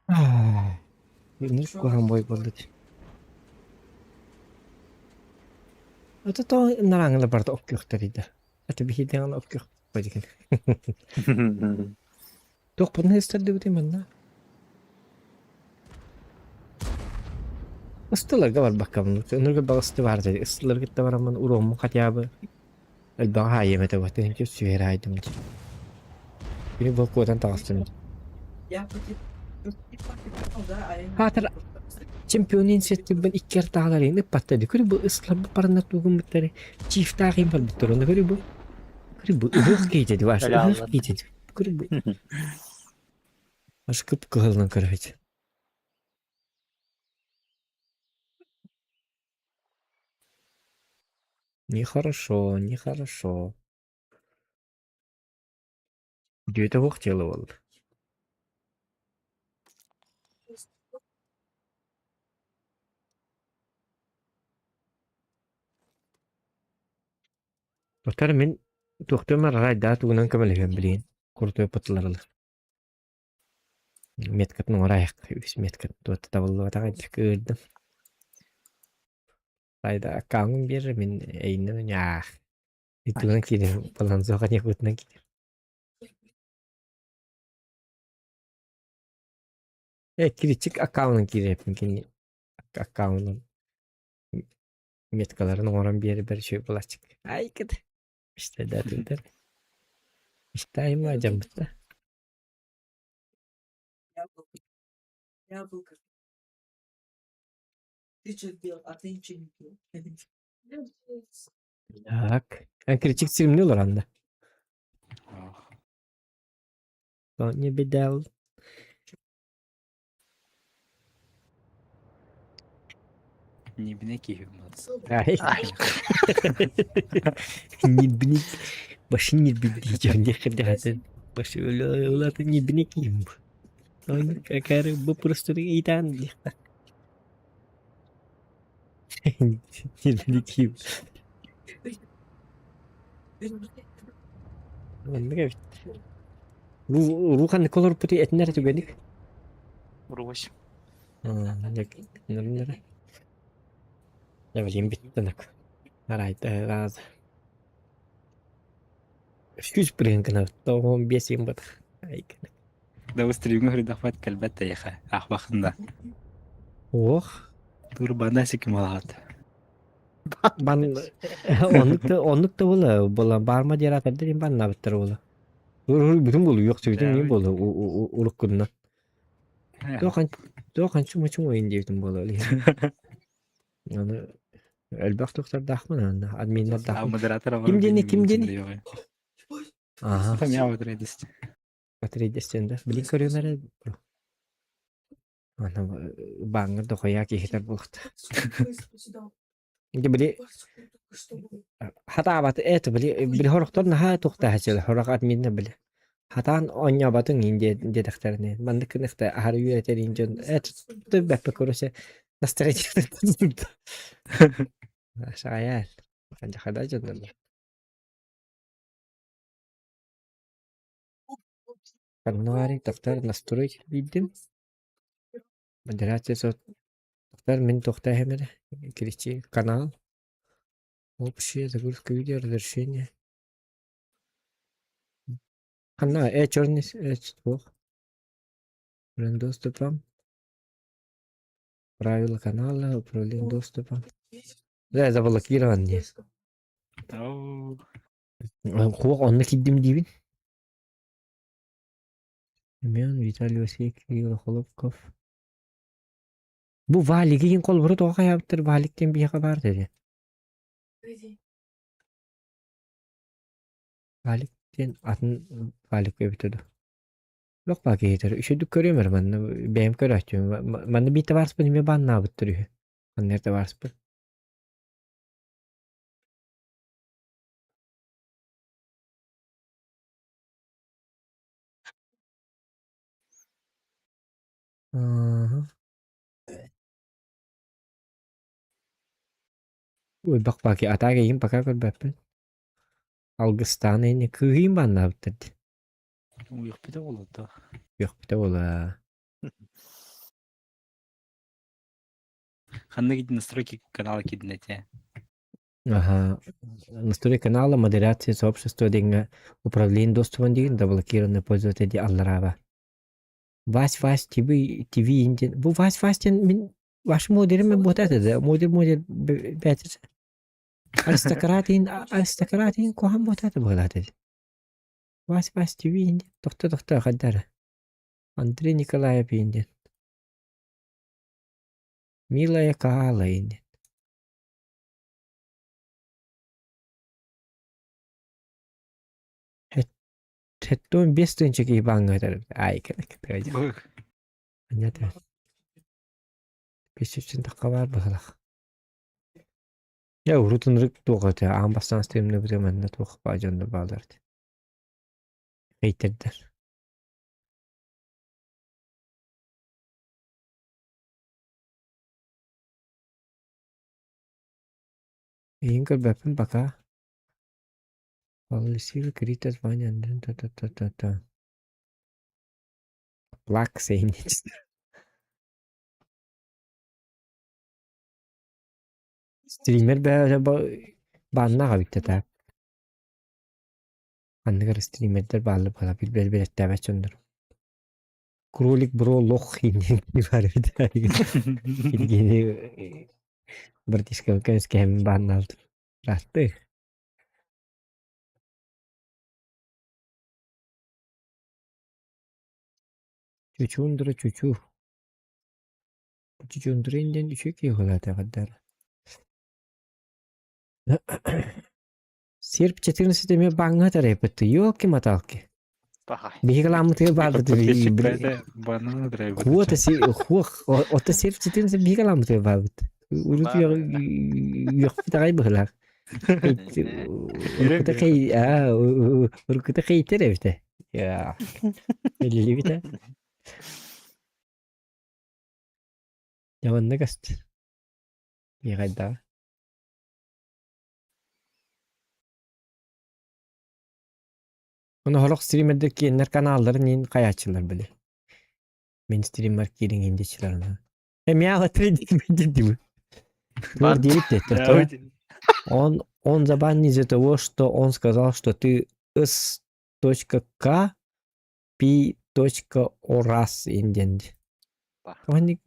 Ну, куһаҕан бой буолла дии. Это то нараҥыла барыта оккүөхтэрийдэ. Это биһидэҕин оккүөх бодигин. Туохпун истэрдибитий манна? Ыстыларга барбаккабын. Өнөргө баҕысты баар дии. Ыстыларга кытта бараммын уруоммун хотя бы элбэҕи хаайыам этэ бу. Сүһэр хаайдым дии. Били бу куотан таҕыстым. Я Хаатар чемпионин сеттибин икки артааларын ыппатта ди. Көрү бу ыстыларбыт бараннар тугуммуттары чифтаах им барбыттар. Оны көрү бу. Көрү бу ыһыах кейте ди ваш. Ыһыах кейте ди. Көрү бу. Аж кып кыһылынан көрөбүт. Нехорошо, нехорошо. Дьүөтэ суох дьыала буолла. Отар мин туохтуом арайдаа тугунан көмөлөһүөм билигин курутуйа пытыларылар. Меткатын оҥорайах үс меткатын туота табыллыбатаҕа кыырдым. Айда аккаунун биэрэр мин эйиннэн ньаах. Итугунан киирэн балансуоха ньакутунан киирэр. Э киричик аккаунун киирэппин кини аккаунун меткаларын оҥорон биэрбэр үчүгэй булаччык. Ай кыт. İşte датыдар. İşte айма дьаммыта. Яблоко. Яблоко. Ты что делал, а ты ничего не делал. Так. Кричик симни олоранда. Не бедел. Нибне киһи Ай. Нибни. Башы нибни не хадатын. Башы улаты нибни ким. Он какая бу просто итан. Нибни ким. Оннук эбит. Руханны колорпути этинер түгеник. Русь. Я билим биттенек. Арайта раз. Сүүс бырыһын тоҕон биэс юм батах. Да устримҥа хүрдахпат кэлбэт тэйэхэ ахбахында. Ох. Турбана сиким алаат. Бан оннук да оннук да була була барма диэр атар баннабыттар була. Бүтүн болу yok бүтүн не болу уруккунна. Тохан чума чума ин диэбитим буола. Аны элбэх тухтардаахмын анна админнардаахмын. Модератор Ким диэни ким диэни? Аха. Там я вот радость. Батарейдестен да. Билин көрүмэрэ. Ана бааңыр дохуя киһитер буолуохта. Дьэ били хатаабат это били били хорохтор наһаа туохтааһаччылар хорох админна били. Хатаан оонньообатыҥ иин диэтэхтэринэ маннык гыныахта аһары үөрэтэр дьон это бэппэ көрөсө настроение Шаял. Хада дьоннор. Каннавари тафтар настрой видим. Модерация сот. Мин туохта иһэмэрэ. Кричи канал. Общая загрузка видео разрешение. Ханна черный суох. Доступа. Правила канала, управление доступа. Да, заблокирован не. Хуох онно киирдим диибин. Семен, Виталий Васильевич, Кирилл Холопков. Бу Валиги иһин холбору тоҕо хайаабыттар Валик диэн биһиэхэ баар дии. Валик диэн атын Валик эбитэ дуу. Лох баа киһитэр үчүгдүк көрүөм эрэ манна бэйэм көрөөччүм. Манна биир табаарыспын эмиэ бааннаабыттар үһү. Манна эр табаарыспын. Ааһа. Ой, бак атаак эйигин пока көрбөппүн. Алгыстаан эйни кыыһыйын бааннаабыттар дии. Уйахпыта буолла. Үөхпүтэ буолаа. Ханна кидин настройки канала кидин этэ. Аха. Настройки канала, модерация сообщества диэҥҥэ управление доступом диэн заблокированный пользователь дии аллараба. Вась Вась ТВ ТВ диэн бу Вась Вась диэн мин ваш модерим буота этэ да модер модер бээтэ аристократин аристократин куһаҕан буота этэ быһыылаах этэ. Вась Вась ТВ диэн тохто тохто хайдара Андрей Николаев диэн Милая Каала диэн Хэттон биэс тыһыынча киһи бааҥҥа этэр аай Понятно. Песчүччүн тахха баар быһылах. Я урут ынырык туох этэ аан бастаан стримнэбитэ манна туох баа дьонно баалар этэ. Хейтердэр. Эйин көрбөппүн пока. Полисила Крита звание та-та-та-та-та. Плакса и нечто. Стример бэйэ бааннаах эбит так. Анныгар стримердэр бааллар буолла билбэт билэттээбэт дьоннор. Кролик бро лох диэн баар эбит. Евгений братишка көмүскэһэн бааннаабыт. Ырааттыы. Чучундра чучу. Чучундра диэн үчүгэй киһи буолаатаҕар Серп 14 эмиэ бааҥҥа тарайбыт. Ёлки-маталки. Биһиги ламмытыгар баарбыт Куота си хуох ото серп 14 биһиги ламмытыгар баарбыт. Урут үөхпүт аҕай быһылаах. Уруккута хей аа уруккута хейтер эбитэ. Биллибитэ. Дьэ манна көстөр. Миэхэ Ону сорох стримердэр киэннэр каналларын иин хайааччылар били. Мин стриммар киириҥ индичилэрин. Эмиэ диибин. Он он забанен из-за того, что он сказал, что ты с.к p. Орас инден. Понятно.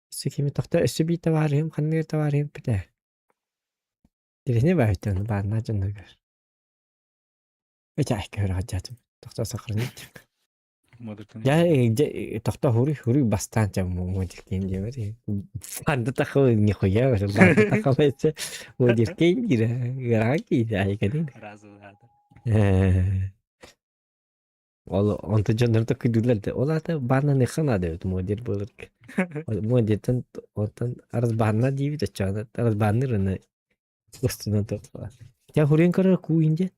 Өссө кими тохто өссө биир табаарыһым ханныгар табаарыһым бүтэ. Тирини баайтан бааннаа дьонноргор. Эчэ көрө сылдьаатым. Тохто сохранить. Я тохто хуруй хуруй бастаан ча модиркин диэбит. Анда тахы нихуя банда тахалайча модиркин дире ыарахан киирэ айканин. Ол онтон дьоннор токуйдуулар да ол аата бааннаныахха наада эбит модер буоларга. Модертан онтон арасбаанна диибит оччоҕуна арасбаанныыр аны устунан туох Дьэ хуруйан көрөр куу индиэн.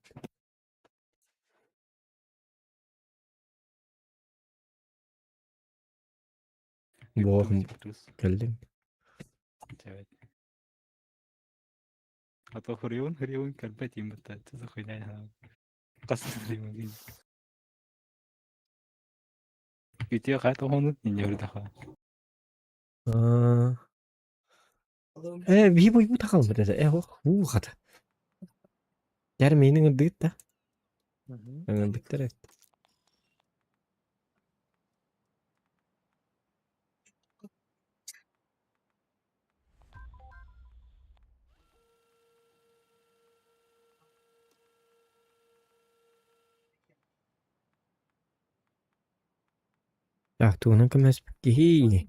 Буох кэллим. А то хуриун хуриун көрбөт им бутта. Ты за хуйня. Хас Үтүө хайа тоһоонун инньэ Э, биһи бойбут хаалбыт этэ. Э, уу хата. Дьэр миинин ырдыгыт да. Ыҥырбыттар эбит. Так, тугунан көмөлөспүт киһи.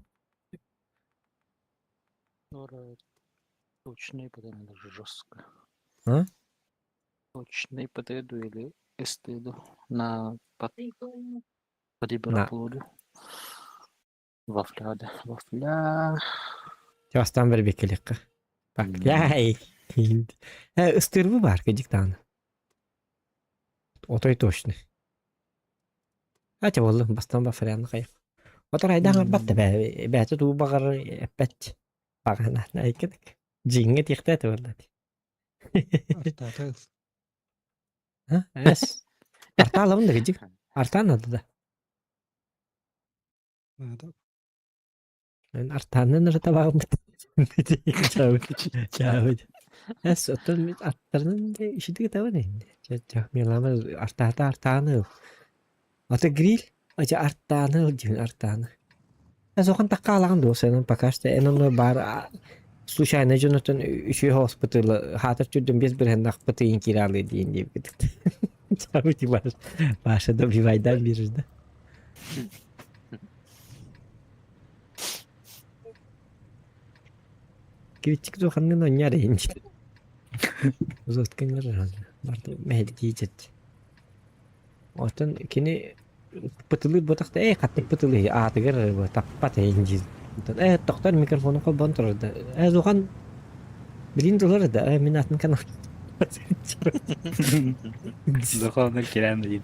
Точный ПД надо жестко. А? Точный ПД дуэли СТ на под На. под Вафля, да. Вафля. Чаастан бэрбиккэлиэххэ. Бакляй. Э, ыстырбы бар кыдьыктааны. Отой точно. Ате буоллун, бастан бафаряны хайах. Отор айдаан арбат да бээ, бээтэ туу баҕар эппэт. Баҕана айкыдык. Дьиҥҥэ тиэхтээтэ буолла. Артаата А? Эс. Артаалабын да кыдьык. Артаан надо да. Надо. Мен артааннан эрэ табаҕыммыт. Чаабыт. Эс оттон мин аттарынан да ишитиги табан инде. Чэ милама артаата артааны ыл. Ата гриль ача артааны ыл диэн артааны. Эс охон такка алаҕын дуо сенен пока что эн онно баар случайно дьонотон үчүгэй хоспутул хаатар түрдүн бес бирһэннах пытыйын кираалы диэн диэбит. Чаабыт Паша добивайдан бирир да. Киричик туоханнын онньар иһин Узотканнар барда мэһэлдии Оттон кини пытылыыр ботахта ээ хаттык пытылыы аатыгар таппат эйин диир. Ээ тохтор микрофону холбоон турар да. Ээ Зухан билин турар да ээ мин атын канал. Зухан кирээн диир.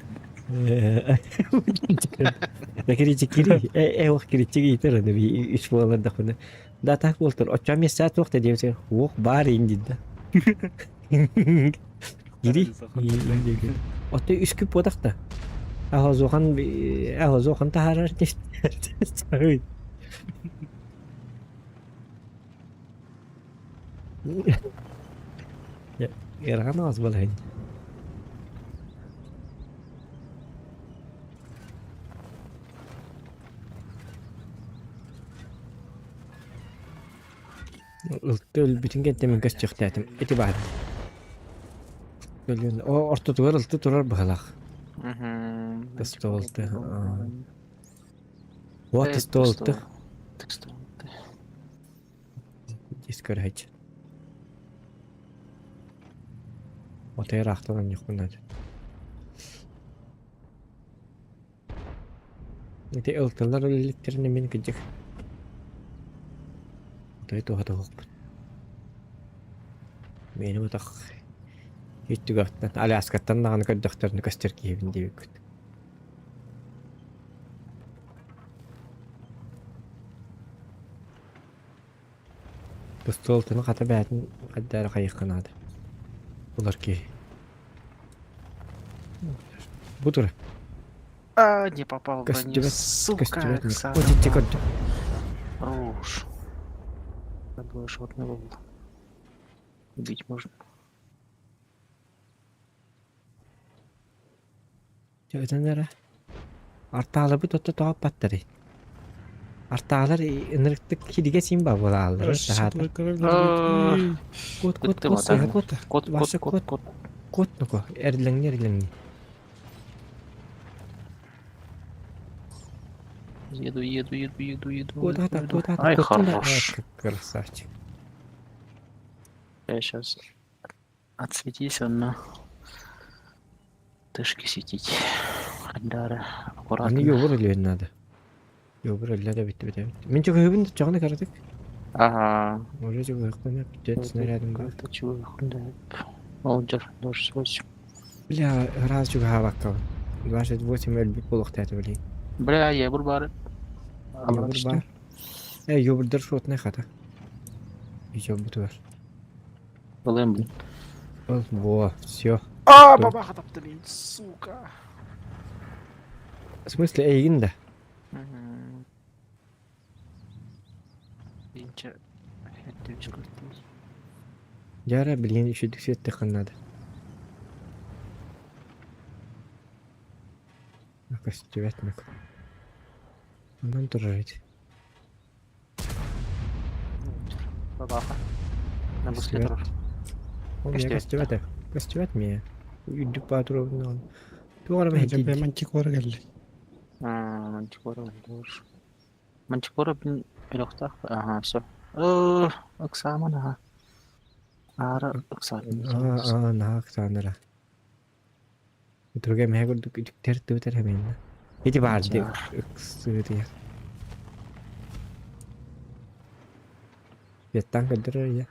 Да киричик кири э ох киричик иитэр аны би үч буолар да хуна. Да так буолтар оччо места туох да диэбитигэр уох баар иин диир да. Кири Отто үс күп буотах да. Ахозухан ахозухан таһаарар диир. Ыарахан аҕас балаһын. Ылты өлбүтүн кэнтэ мин көстүөхтээтим. Ити баар. Өлүөн о ортотугар ылты турар быһалаах. Тыстолты. О тыстолты. Тыстолты. Дис көрөһөч. Отой ыраахтан анньыахпын наада. Ити ылтылар үлэлиттэринэ мин кырдьык отой туһата суохпун. Миэним утах ит түгэхтэн Аляскаттан даҕаны көрдөхтөрүнэ көстөр киһибин диэбиккит. Ыстуолтаны хата бэйэтин хайда эрэ хайыахха наада. Булар киһи. Бу тура. А, не попал в броню, Көстүбэт, сука, көстүбэт. Оксана. О, дьэ көрдүм. Хорош. Надо было шотный был. Убить можно. Дьэ ытан эрэ. Артааларбыт отто тоҕоппаттарый. Артаалар ынырыктык хидигэ син ба буолааллар. Таһаата. Кот кот Кыттым кот атаҥ. кот Кот, кот, Вася кот, кот кот. кот нуко эрлэҥни эрлэҥни. Еду, еду, еду, еду, еду. Кот еду, ата еду. кот ата Ай, кот да. хорош. Красавчик. Я сейчас отсветись он на тышки светить. Дара, Аны аккуратно. йобур өлүөн надо. Йобур өллө да бүттү бүтэ. Мин чугуһубун чоҕуна каратык. Ага. Уже чугуһуктан бүттү снарядым бар. Это чего, да. Молодежь, 28. Бля, раз чугаһаабаккабын. 28 өлбүт буолуохтаата билигин. Бля, я был бар. Йобур бар. Э, йобурдар шотнай хата. Еще бутугар. Былым, блин. Ол, во, все. А, бабаха тапталин, сука. В смысле, эйигин да? Инче өттүбүс көрдүбүт. Дьара билигин үчүгдүк сүөттүххэ наада. Көстүбэт мөк. Онон турар ити. Бабаха. На буске Көстүбэт. турар. Ол миэ Көстүбэт. көстүбэт ээ. Көстүбэт миэ. Үрдүк баатыр Туох эрэ Дьэ мэһэйдиир. мантикора кэллэ. Мантикора өлөр. Мантикора блин өлөхтөөх. Ага, все. Э, Оксана, ага. Аара Оксана. Аа, наһаа ыксааннара. Түргэ мэһэ курдук үтүктэр түбүтэр хэминнэ. Ити баар ди ыксыытыйар. Веттан көрдөрөр я.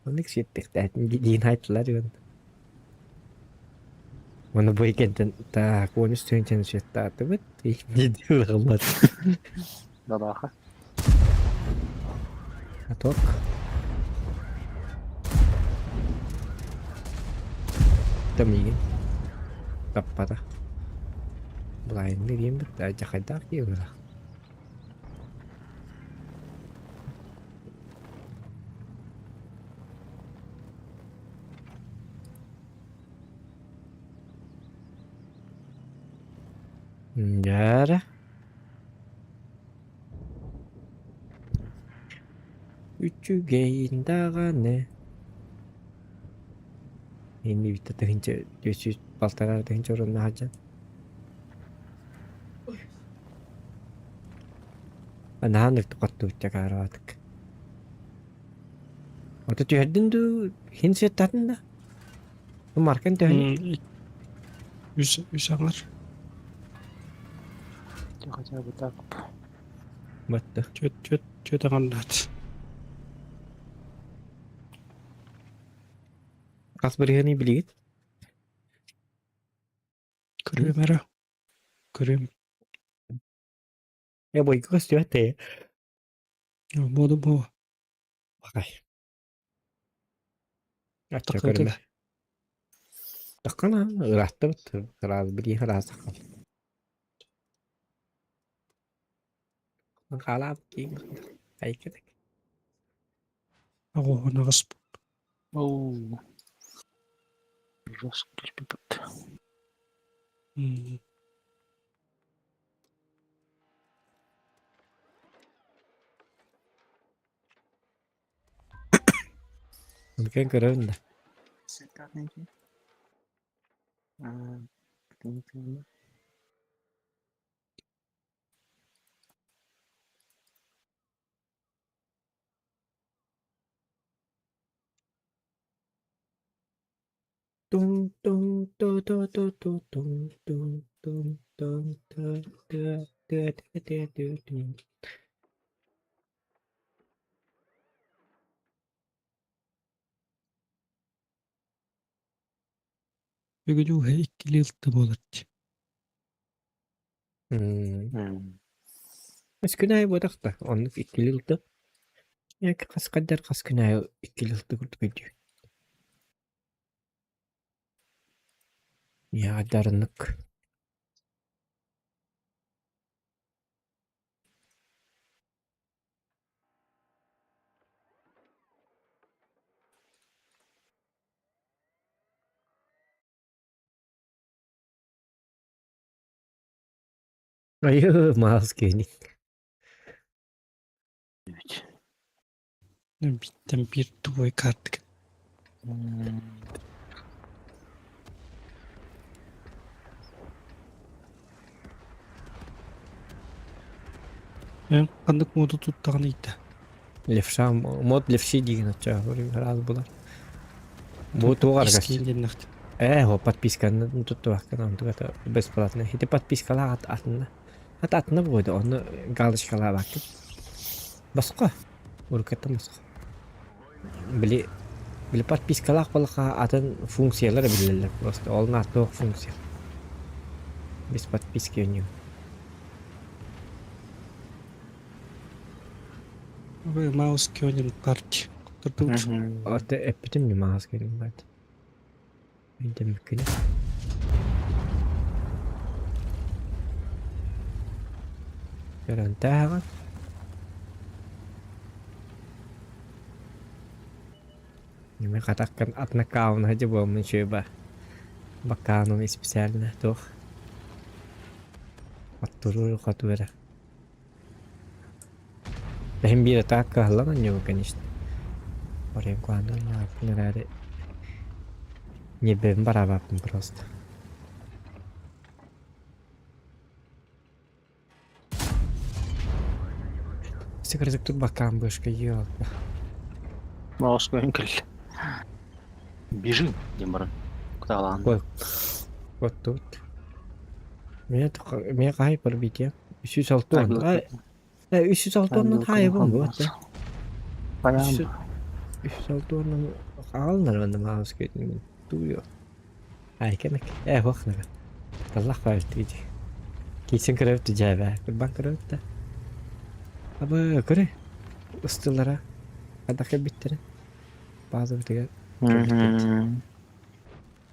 Оннук сиэттихтээтин диин айтылар юн. Оны бу икентен так 13 тыһыынчаны сиэттаатыбыт. Диди ылыммат. Бабаха. Каток. Да миигин таппата. Былайынны диэн бит дьахайдаах киһи быра. Дьээрэ. Үчүгэйин даҕаны Иннибиттэ тыһыынча 400 балтараа тыһыынча орунна сылдьан. Наһаа хоттубут дьакаараатык. Ото түһэрдин дуу, хин сыаттаатын да? Маркан төһөнүй? Үс үс аҥар. Хотя бы так. Батта. Түөрт түөрт түөрт аҥардаат. Хас бырыһыаны билигит? Көрүөм эрэ. Көрүөм. Э бойго көстүбэт ээ. Буоду буо. Бакай. Ачча Такка көрүмэ. Таккана ырааттыбыт. Ыраас билии ыраас таккан. Хаалаап киин айкетек. Оҕуһун аҕыс. Оу. Жестко түспүппүт. Үлкен көрөбүн да. Тун тун ту ту ту ту тун тун тун тун ту ту ту ту ту ту тун. Бүгүн үһэ иккилии ылта буолар дии. Үс күн аайы буотах да, оннук иккилии ылта. Хас хаддар хас күн аайы иккилии ылта курдук өйдүүр. Ядарнык. Айыы, маас киһини. Биттэн биир тупой картык. Эн ханнык моду туттаҕын ыйда. Левша, мод левши диген оччо раз булар. Бу туох аргас. диэннэхт. Э, хо подписканы туттубаккын онтугата бесплатно. Ити подпискалаах атына. Ат атына буойда, онно галочкалаабаккын. Босхо. Уруккаттан босхо. Били били подпискалаах буоллахха атын функциялар биллэллэр просто. Ол нааттаах функция. Без подписки у него. Маус кёнин парти. Турдубут. Ата эппитим не маас кэлин бат. Интемиккини. Көрөн тааҕын. Мен хатаккан атнакаун хадьы буолмун шөба. Бакаанун специально туох. Оттуруу хотура. Бэһин биир атаак кыһаллан онньугу, конечно. Орен куһаанан эрээри ньиэрбэбин бараабаппын просто. Секретик турбакаан бышка ёлка. Москваҕа кэллэ. Бежим диэн баран кутаалаан. Вот. Вот тут. Меня хаһай пробитие? 306. 306 хаайыбын бу. Баян. 306 аалнар манна маус кетин туйо. Ай кемек. Э хохнага. Аллах баартыйди. Кийсен көрөбүт дьээбэ. Курбан көрөбүт да. Абы көрө. Ыстылара. Хадах кэлбиттэрэ. База битигэр.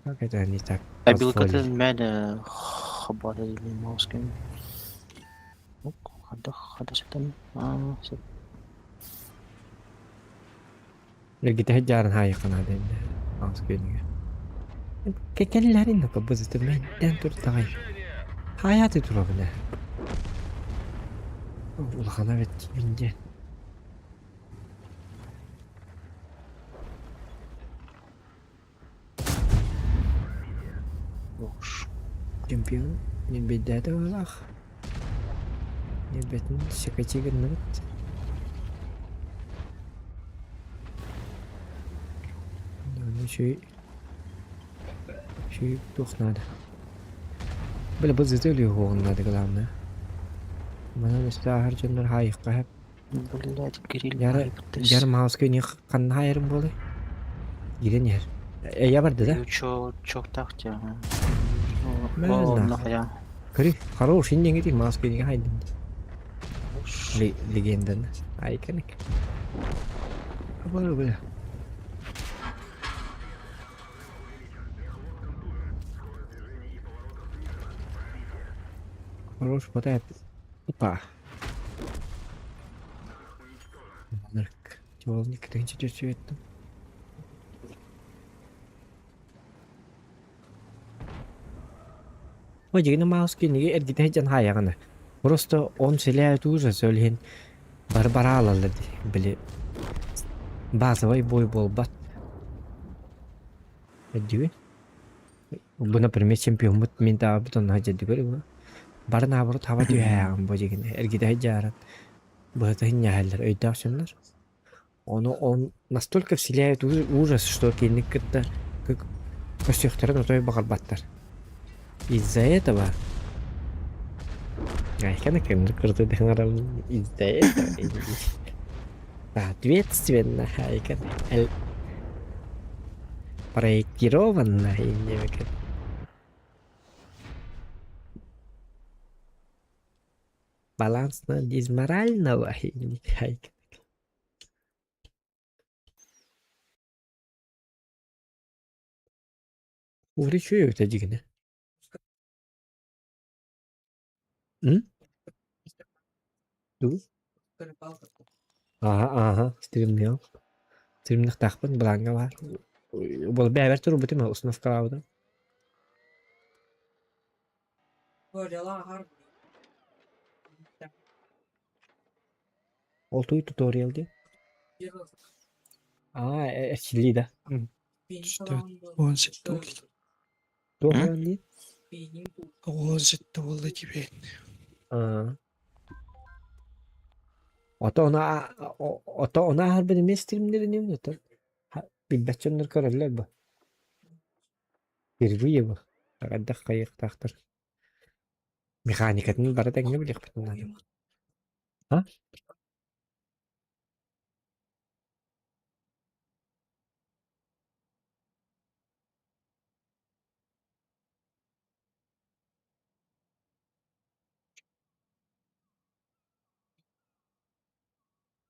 Как это они так? Абилкатын мэлэ хабара или маускин. Хадах хадасытан. Аа, сөп. Эргитэ дьаарын хаайыххана дэннэ. Аус күнүгэр. Кэллэрин да бызыты мэнтэн турдаҕай. Хаайааты турабын ээ. Улахана бэт мин диэн. Чемпион ньирбэйдээтэ быһыылаах. Ньирбэтин секачи гынныбыт. Ону үчүгэй үчүгэй туох наада. Били бызыты өлүөхүөҕүн наада главное. Манан өстө ааһар дьоннор хаайыахха сөп. Блядь, Кирилл Яра Яра Маускай не ханна хаайарым буолуой? Киирэн иһэр. Эйэ барда да? Чё, чё так те? Мэ нахуй. Көрү, хорош, иннеңи Маускай диге хайдым. Легенданы. Айканик. Абы бля. Хорош, потай. Опа. Маннык Тёлник 1400 Ой, дьигинэ Маус кинигэ эргитэ сылдьан хаайаҕына. Просто он вселяет ужас, ол иһин бары бараалаллар дии. Били базовай бой буолбат. Өйдүүгүн? Бу, например, чемпиоммут мин даҕабыт онно дьэддигэр бары наоборот хаба түһээҕин бу дьигинэ эргитэ сылдьааран быһата синньээһэллэр өйдөөх дьоннор. Ону он настолько вселяет ужас, что кинини кытта көрсүөхтэрин отой баҕарбаттар. Из-за этого из-за этого соответственно проектированно балансно дизморального. Увлечу это дигнэ. М? Дуу? Ааһа, ааһа, стримныам. Стримныахтаахпын, былааҥҥа баар. Буол бэйэбэр турбутум, установкалаабытым. Ол туй туториал дии. Аа, эрчиллии да. 17 буолла. Туох дии? 17 буолла тебе. Аа. Ото она ото она ааһарбын эмиэ стримнэриним ото билбэт дьоннор көрөллөр бу. Впервые бу. Хайдах хайыахтаахтар. Механикатын бары тэҥҥэ билиэхпитин наада. А?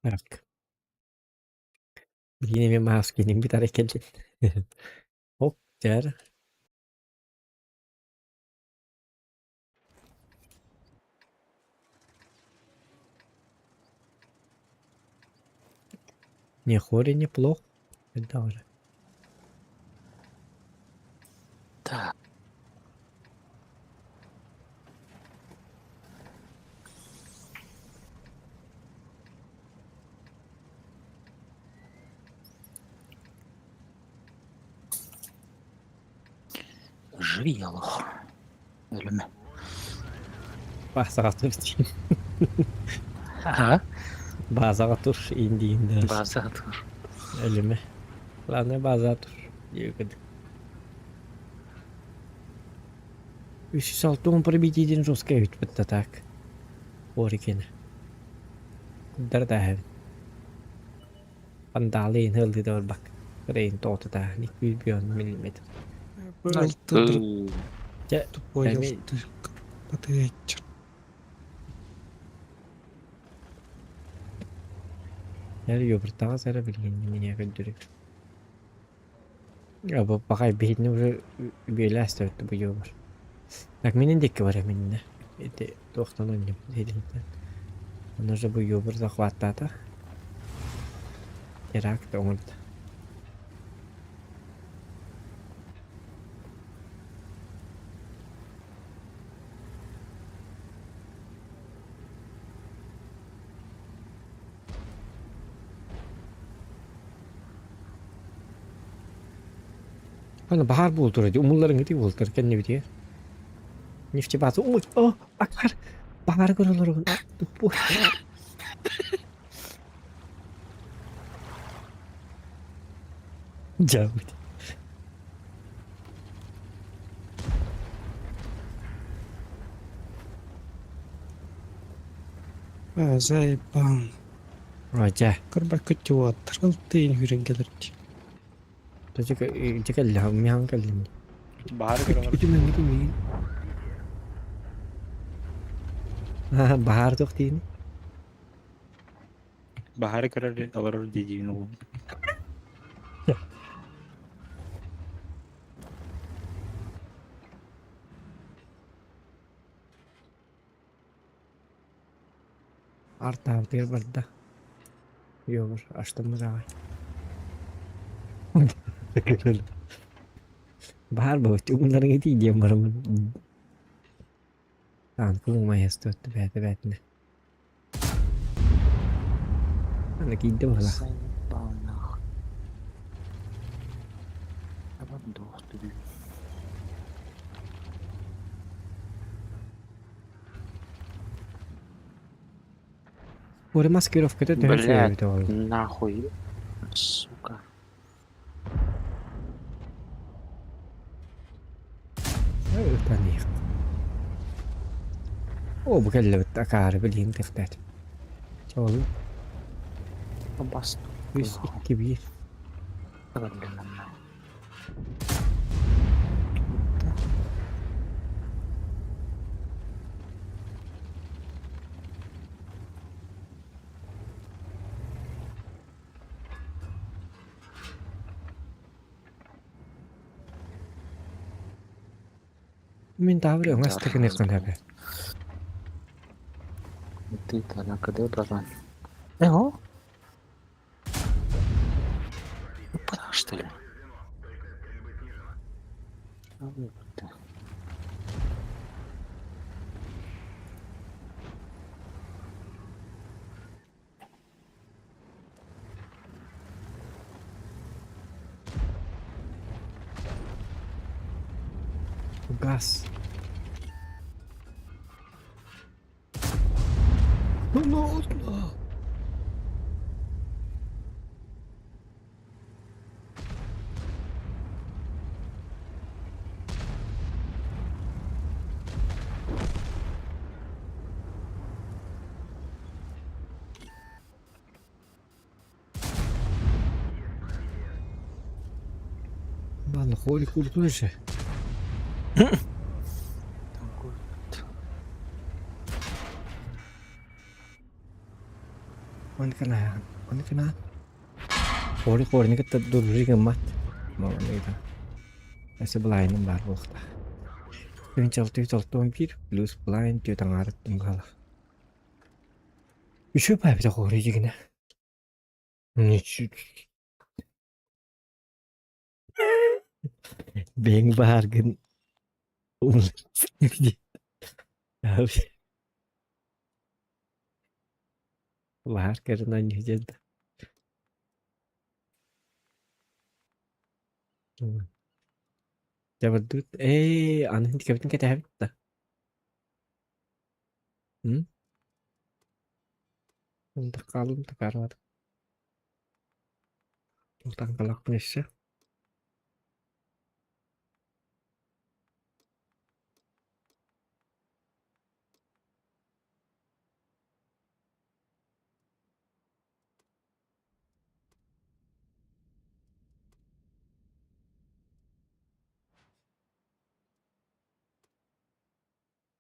Так. Билигин эмиэ мааскиним бүтэр кэллин. Оп, дьэр. Не хори неплох. Это уже. Так. Живи, олох. Өлүмэ. Баасаҕа тур диин. Ага. Баазаҕа тур иин Баазаҕа тур. Өлүмэ. Главное баазаҕа тур. Диэбит. 360 пробитие диэн жестко эбит бытта так. Орикене. Курдар дааһын. Пандалы иин ылды да барбак. Рейн тоҕоту 2 миллиметр. Дьэ, Тупой эми Батыйаччы. Эр ёбуртаҕас эрэ билигин меня көрдөрү. Бу баҕай биһитини уже үбүөлээс төрүттү бу ёбур. Так минин дикки бар минне. Ити туохтан онньум дединтен. Оны уже бу ёбур захваттаата. Теракт оҥордо. Аны баһаар буолтура дии, умулларыҥ ити буолтар кэннибитигэр. Нефтебаза умул, о, акар, баһаары көрө олоробун, туппуй. Дьаабыт. Заебан. Дьэ. Көрбөккө уоттар ылтыын хүрэн кэлэр дии. Дьэ кэллэ, миһан кэллим. Баһаары көрө Үтүмэҥҥит миин. Баһаар туох диини? Баһаары көрөр олорор дии диибин уолум. Артаабытыгар барда. Йобур, аштыммыт аҕай. Баһаар буолбут, умнарыҥ итии диэн бараммын. Таанкы умайастыат бээтэ бээтинэ. Аны киирдэ быһыылаах. Заебал нахуй. Дохту. Ори маскировката төһө Блядь, үчүгэй эбитэ ол. нахуй. Сука. Ытан иһиэх. Оо, бу кэллэбит акаары билигин кэхтээтим. Чэ ол Бас. үс икки биир. Мин таабыр өҥөс тыгыныаххын сөп. Ты тогда когда, братан? Эго? Опа, что ли? А, вот. Газ. Ну, ну, ну. Ладно, холи культуры же. Оны кына, оны кына. Хори хорини кытта дуржи гыммат. Маҕан Өссө былайыным баар буолуохтаах. 1661 плюс былайын түөрт аҥаарыттан хаалар. Үчүгэй баайбыта хоруй дьигинэ. Ничего. Бэйэҥ баһааргын Баһаар кэринэн диэн Дьабырдыбыт ээ аны кэбитин кэтэһэбит да М? Хаалым такаарбат Таҥкалаахпын өссө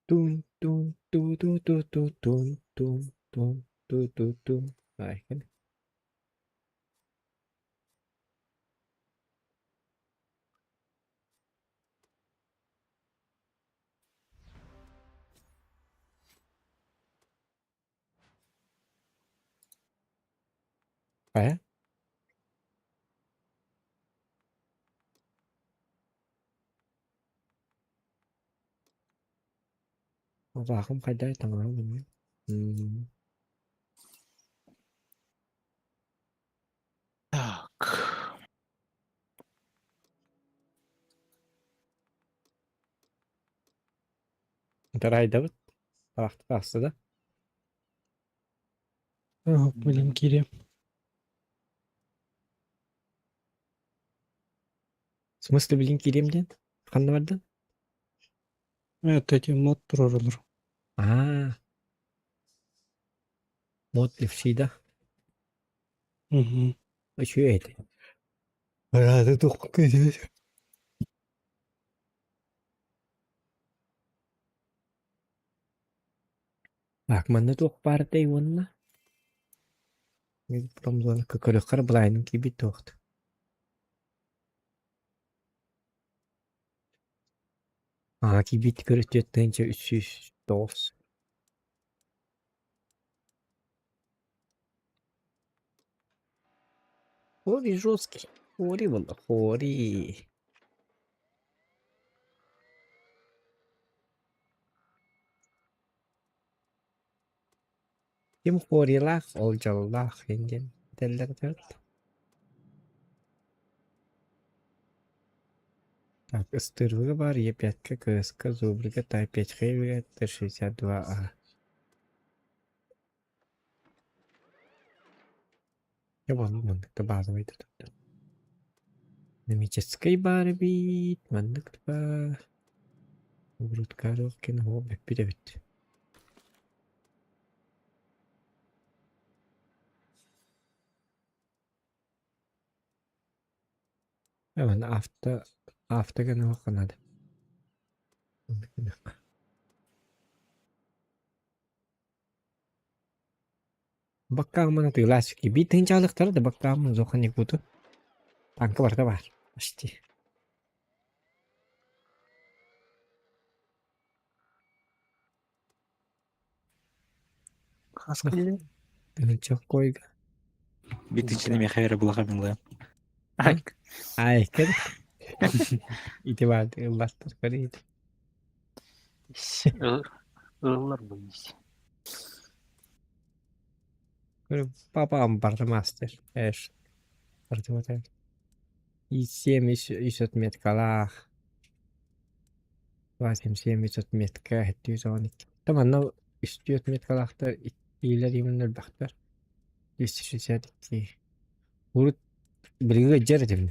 Тун тун ту ту ту ту тун тун тун ту ту тун. Айкын. Хайа? Абаахым хайдах таҥараҕын билбэт. Так. Тарайдабыт. Тарахты тахса да. Блин, киириэм. В смысле, блин, киириэм диэн? Ханна бардын? Это эти мод турарылар. Аа. Мод левши да? Угу. Үчүгэй этэ. Рада туох Так, манна туох баартай уонна? Промзона көрүөххэ былаайын киирбит туохт. Аа, киирбит көрү 4309. Хори жесткий. Хори буолла, хори. Ким хорилаах, ол дьоллоох диэн этэллэр эбит. Так, ыстыырга баар Е5-ка, КС-ка, Зубрига, Т5 Хэвига, Т62А. Дьэ буолла маннык да базовай да турда. Динамическай баар эбит, маннык да баар. Грудкаров кино бүппүт эбит. Эван авто авто гыныахха наада. Оннук гыныахха. Баккааммын атыылааччы биир тыһыынчаалыахтара да баккааммын зохан якуту. Таҥка барыта баар почти. Хас кэллиҥ? Тыһыынча койга. Битичини миэхэ эрэ булаха милы. Ай, кэл. Ити баар ылластар көрейт. Ыллар боюсь. Папам барда мастер. Эш. Барда И 7 үс отметкалаах. 277 үс отметка 712. Там манна үстүү отметкалаахтар иккилэр именно элбэхтэр. 262. Урут билиҥҥи ыдьар этим.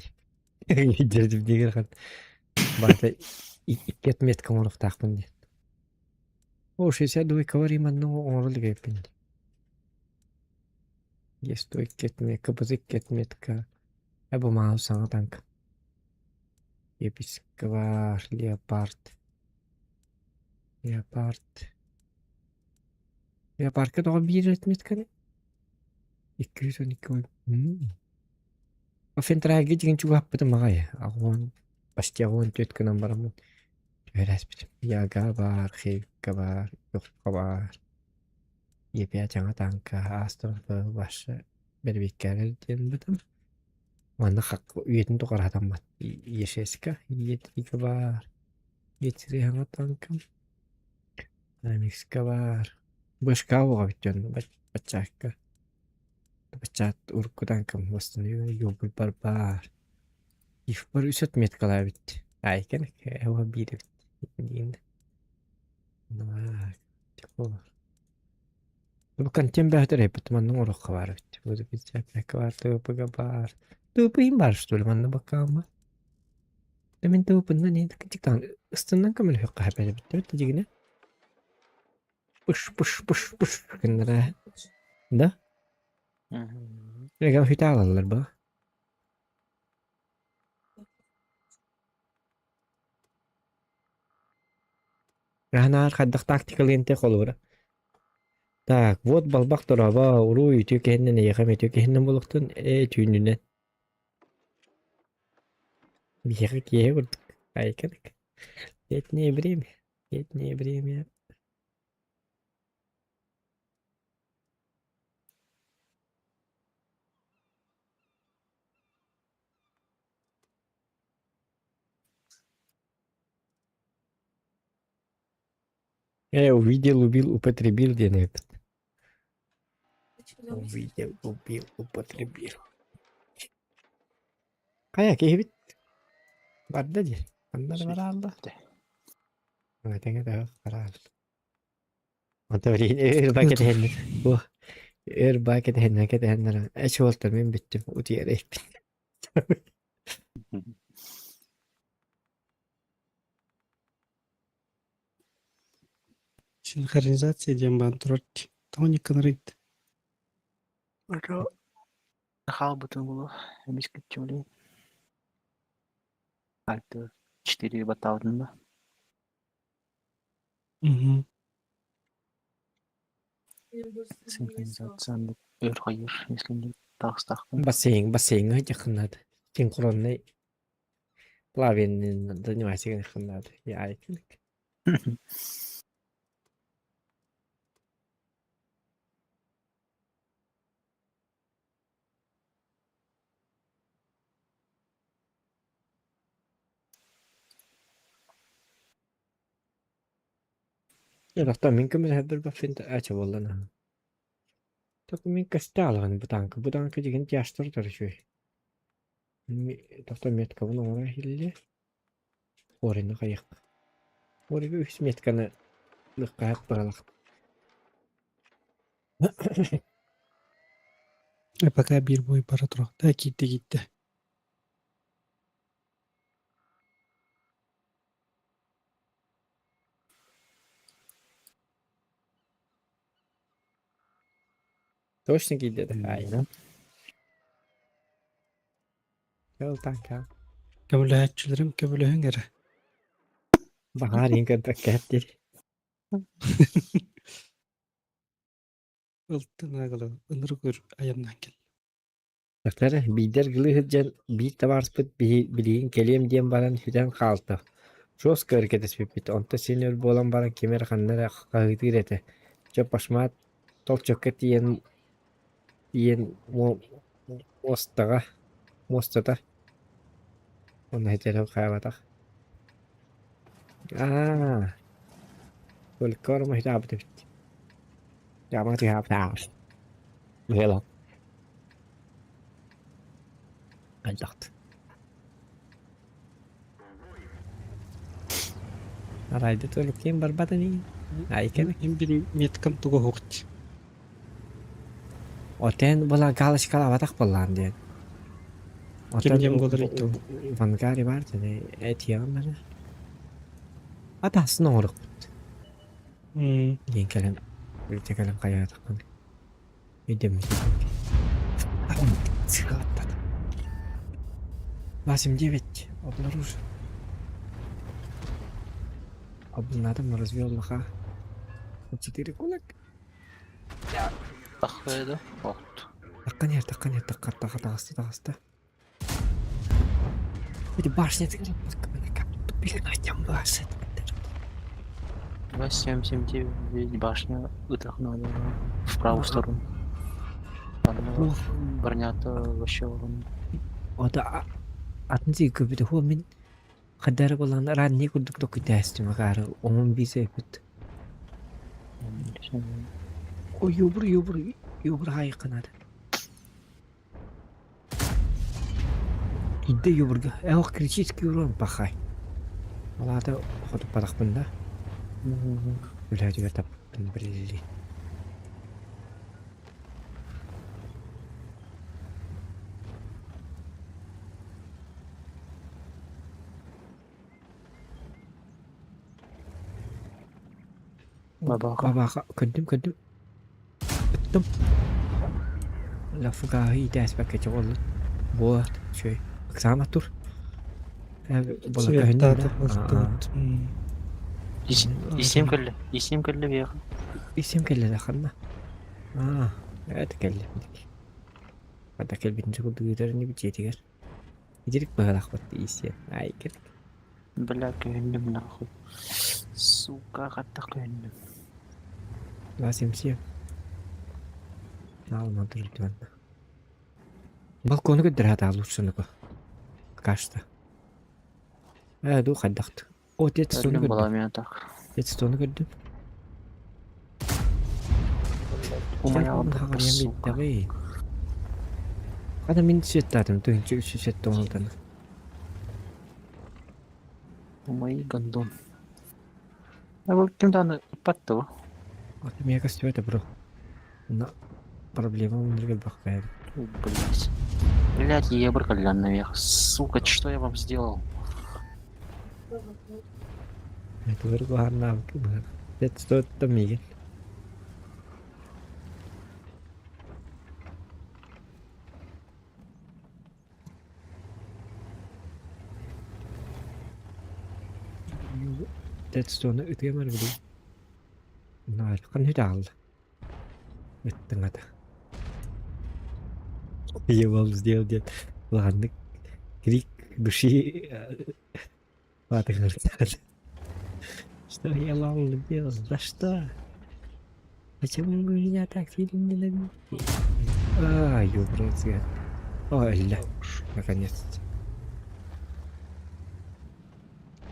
Ыдьар этим диигэр хан. Барыта икки отметка оҥоруохтаахпын диэн. О, 62 кавари манна оҥоро илик эбиппин. Есть икки отметка, КПЗ икки отметка. Э, бу маа саҥа танк. Еписквар, Леопард. Леопард. Леопардка тоҕо биир отметканы? 212 Фентрайга дьиҥин чугаһаппытым аҕай. Аҕуон, почти аҕуон түөрт гынан бараммын түһэрээспитим. Яга баар, Хейка баар, Йохха баар. Епя дьаҥа тааҥка, Астон Баша. Бэрбиэккэ диэн бытым. Манна хак үйэтин тухары хатаммат. ЕШС-ка, Е3-ка баар. Е3 хаҥа танкам. Амикска баар. Бышка оҕо бүттүөн баччаакка. Баччаат урукку танкам восстановил юбы бар баар. Ифпар үс отметкалаабит. Айкен эва биир эбит. Диин. Бу контент бэһэтэр эппит манна ороххо баар эбит. Бу печатка баар, ТПГ баар. ТП баар что ли манна бакаама. Да мин ТП-нан не тиктан ыстынан көмөлөһүөххэ хэпэр эбит эбит дигинэ. Пыш пыш пыш пыш гыннара. Да? Эгам хүтэ алаллар ба. Аһынаар хайдах тактикалыын те холобура. Так, вот балбах тураба, уруу үтүө киһиннэн эйиэхэ үтүө киһиннэн буолуохтун, ээ түүнүнэн. Биһиэхэ киэһэ курдук. Айканык. Летнее время, летнее время. Увидел, убил, употребил диэн эбит. Увидел, убил, употребил. Хайа киһибит барда дии. Ханна да бараалла. Тэҥэ да бараал. Онто билигин өр баа кэтэһэннэр. Уох, өр баа кэтэһэннэр кэтэһэннэр эч уолтар мин бүттүм утуйар эппин. Синхронизация диэн баан турар дии. Тоҕо никкынарыйд? Хаалбытын булу эмискэччи Альты четыре баттаабытын да. Мгм. Синхронизация өр хайыр, если не таҕыстахпын. Бассейн, бассейҥҥа сылдьаххынаат, синхроннай плавание занимайся гыныаххынаат, яайкынык. Ырахтан мин көмөлөһөрбөр баппын ача буолла наһаа. Так мин көстө аалаҕын бутааҥка бутааҥка дьигин тяжтар утары үчүгэй. Тохто меткабын оҥоро иһиллэ. Орины хайыахха. Орига үс метканы лыххаһат быралах. Пока биир бой бара турар. Да, киирдэ киирдэ. Точно киирдэ да? Ай. Кэл танка. Көмөлөһөөччүлэрим көмөлөһүҥ эрэ. Баҕар иһин көрбөккө диир. Ылтын агылы ынырык өр айаннаан кэллим. Дактар биирдэр гылыы сылдьан биир табаарыспыт билигин кэлиэм диэн баран сүтэн хаалта. Жестко өр кэтэспиппит, онто син өр буолан баран ким эрэ ханна эрэ хаһыытыыр этэ. Чэ пашмаат толчокка тиийэн тиийэн муостаҕа муостата Онно ситэрэ хаалбатах. Аа, только ормоһутаабыт эбит. Дьаама Хайдахт. Арайда төлөккин барбатын ии. Айканы. Мин бир меткам туга уһук Отен була галочкалаабатах буоллаан диэн. Ким диэн буолар итил? Вангари бар дьэ этиэҕим эрэ. Атасын оҥорукпут. Диэн кэлэн үлтэ кэлэн хайаатахпын. Өйдөммүт. 8-9 обнаружен. Обнадом развел лоха. Четыре кулак. Таххыда. Вот. Таххан иһэр, таххан иһэр, тахха, таха, таҕыста, таҕыста. Эти башня 2, 7, 7, 9, башня ытах надо в правую сторону. Аны бронята вообще он. Ота атын сиргэ көрбүтэ хуо мин хадары болан ранний курдук докуйтаастым акаары оҥон биир эпит. О юбур юбур юбур хаайыкканаада. Идде юбурга эх критический урон пахай. Ол аата хотуппатахпын да. Үлэһитигэр таппын билли. Бабаха. Бабаха көрдүм көрдүм. Ыттым. Лафыгааһы иитээспэккэ чоҕуллут. Буолат, үчүгэй. Ыксаама тур. Була көһүннүм да. Светтааты Исем кэллэ. Исем кэллэ биэхэ. Исем кэллэ да ханна? Аа, это кэллэ. Хата кэлбитин курдук ыытар ини дьиэтигэр. Итирик быһалаахпыт иисиэн. Ай, кэлик. Бля, көһүннүм нахуй. Сука, хатта көһүннүм. 277. Наалынан турдуганна. Балкону көрдөрө сатаа лучше Пока что. Ээ, ду хайдахт. О, тетстону Өллүм көрдүм. була мен так. Тетстону көрдүм. Умайалым сука. Хата мин светтаатым, тыһынча үс свет оҥолтаны. Умай гондон. А бұл ким дааны ыппатты бу? Ата мия көстүбэтэ бро. На проблема мындыргы бакпайым. Блять. Блять, я брыкали наверх. Сука, что я вам сделал? Этилер куһааннаабыт быһар. Тетстоттан миигин. Тетстону ытыам эрэ билигин. Наалхан үтэ Ыттыҥата. Я сделал диэн улаханнык крик души Что я вам сделал? За что? Почему вы меня так сильно ненавидите? А, ёбрый Ой, ля, наконец-то.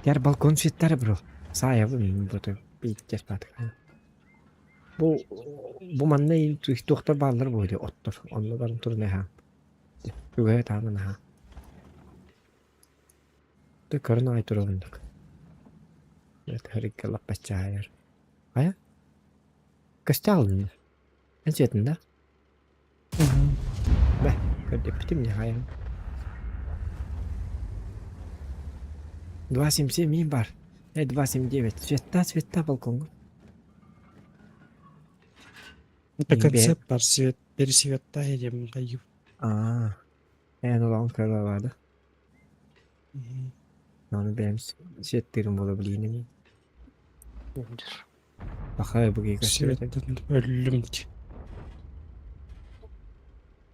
Тер балкон ситтер, бро. Сая вы пиздец патка. Бу бу манна туохтар бааллар буолуо оттор. Онно баран туран аһаан. Үгэһэ таанан аһаан. Ты көрөн аҕай турабындык. Харикка лаппаччаайар. Хайа? Көстө аҕалынна. Эн сиэтин да? Бэ, көрдөппүтүм не хайам. 277 мин бар. 279. Цвета, цвета балкоҥҥа. Это концепт бар свет, пересвета едем даю. Аа, эн улахан кыалаабаада. Аны бэйэм сиэттиирим буола билигин Баха быгыйга Светтан өллүм дии.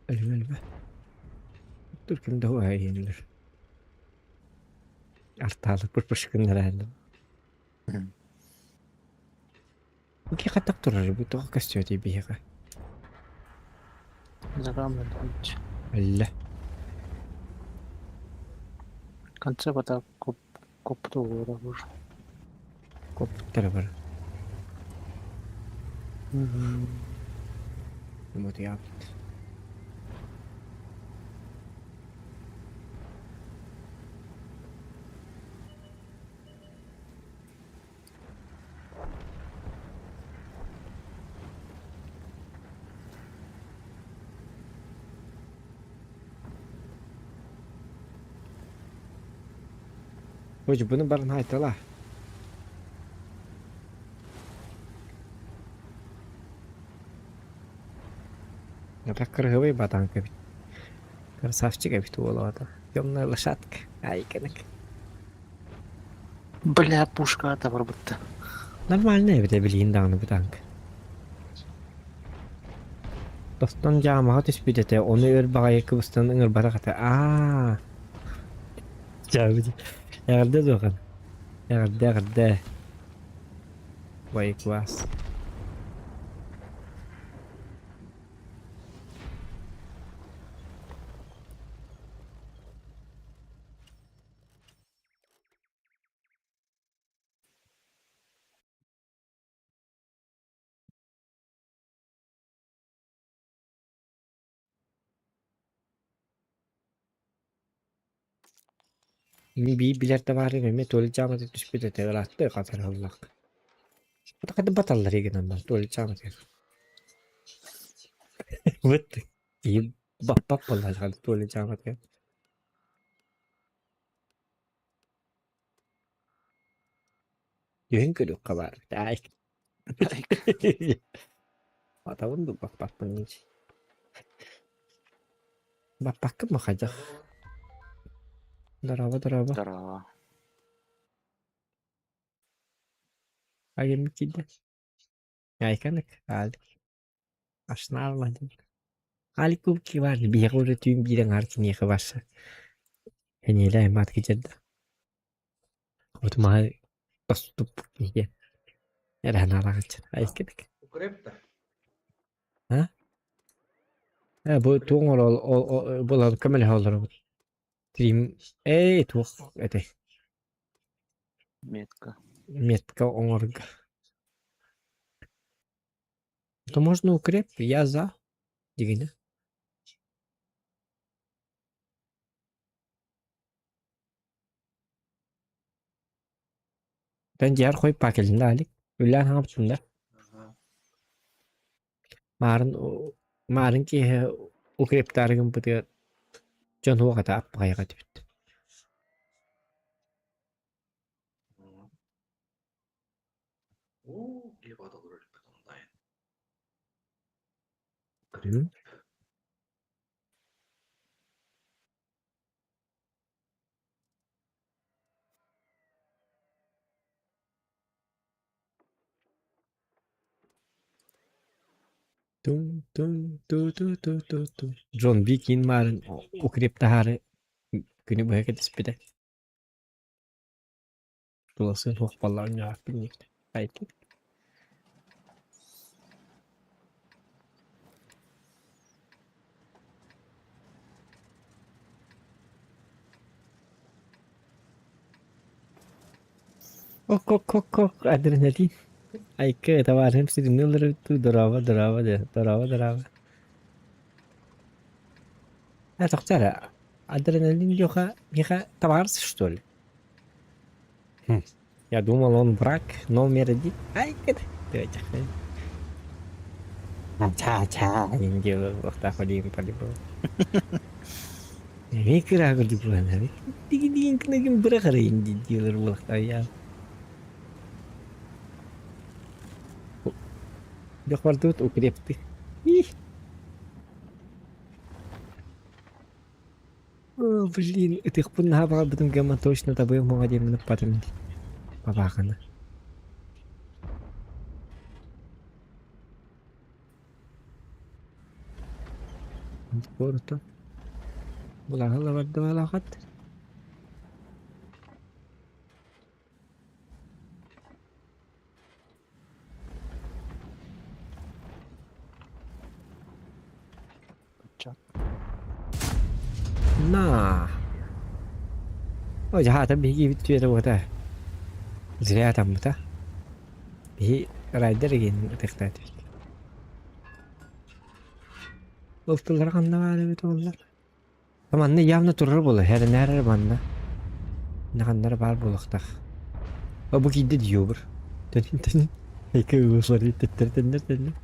Өлүмэ өлүмэ. Тур ким да иһинилэр. Артаалык пышпышкыннар Бу хаттак турар бу тоҕо көстүөтүй биһиэхэ? Зарамын. Өллө. В конце вода коп копту уже. Коппуттара бар. Мотуйаабыт. Hoca bunu bana haytala. Это кыргывый батанка ведь. Красавчик эбит уолата. Темная лошадка. Ай, кэнэк. Бля, пушка это будто. Нормальная эбит билигин даҕаны бу танк. Тостон дьаамаҕа түспүт этэ, ону өр баҕайы кыбыстан ыҥырбатах этэ. Аа. Дьаабы Эҕэрдэ дуохан. Эҕэрдэ, эҕэрдэ. Бай класс. Мин биир билэр табаарым эмиэ туалет дьаамата түспүт этэ ыраатта хатараллах. Хата баталлар гынан бар туалет дьааматыгар. Вот киһи баппат буолла туалет дьааматыгар. Түһүн көрүөххэ баар. Таай. Атабын дуу баппаппын дии. Баппаккын ма хайдах? Здорово, здорово. Здорово. Агем киирдэ. Айканык, Алик. Ашнаалла диэн. Алик кубки бар, биһиэхэ уже түүн биир аҥаар киниэхэ барса. Эниэлэ аймаат кичэрдэ. Отумаһы тоступпут киһи. Эрэһанаалаах Айканык. А? Э, бу туох оҥорол булан көмөлөһө олоробут. Трим ээ туох этэй? Метка. Метка оҥорго. То можно укреп, я за. Дигинэ. Тэн дьиэр хой пакелинда алик. Үлээн хаҥапсында. Маарын маарын киэһэ укрептаары гыммытыгар дьон уох ата аппаҕайга түбүт. Тун-тун ту-ту-ту-ту-ту. Джон Би киин маарын укрептаһаары күнү быһа кэтэспитэ. Туласын суох буоллаҕын дьаһаппын диэбитэ. Айты. Ок-ок-ок-ок, адреналин. Айка, товарым сирин ылырып дорообо, дорообо, дорообо, дорообо. А, тоқтар, адреналин Леха, Миха товарищ, что ли? Хм. Я думал, он враг номер один. Ай, Ча-ча, делаю, по-любому. Микра курдук Дигин бырахарайын диилэр буолахтаах Дьох бардыбыт укрепты. О, блин, ытыахпын наһаа баҕарбытым гэммэ точно табыам уоҕа диэммин ыппатым бабааханы. Куората. Булаһыла бардыбалаахат. На. Ой, хаата биһиги бүтүө уота. Зря таммыта. Биһи райдер игин ытыктаатыбыт. Ол тыллара ханна баар эбит оллар? Манна явно турар буолар, хэрэнээр манна. Наханнара баар буолуохтаах. О, бу киирдэ диобр. Төнүн төнүн. Эки ылыслар тэттэр төннөр төннөр.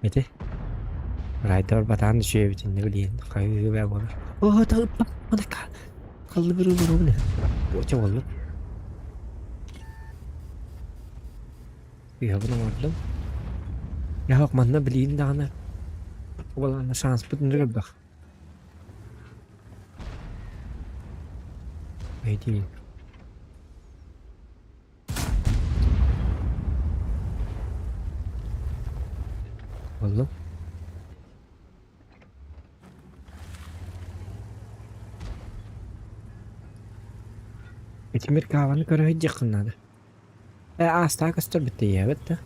Ити. Райдер батаан үчүгэйбитин билиэн хайыы бээ буолар. Оо, талыппа, манака. Халлыбыры буругун. Буоча буоллун. Ыһабын оҥордум. Яһок манна билиин даҕаны уолана шанспыт ынырык элбэх. Эйдиин. Буоллум. Итимир кааваны көрө сылдьыаххын наада. Э, аастаах көстөр бүттэ да.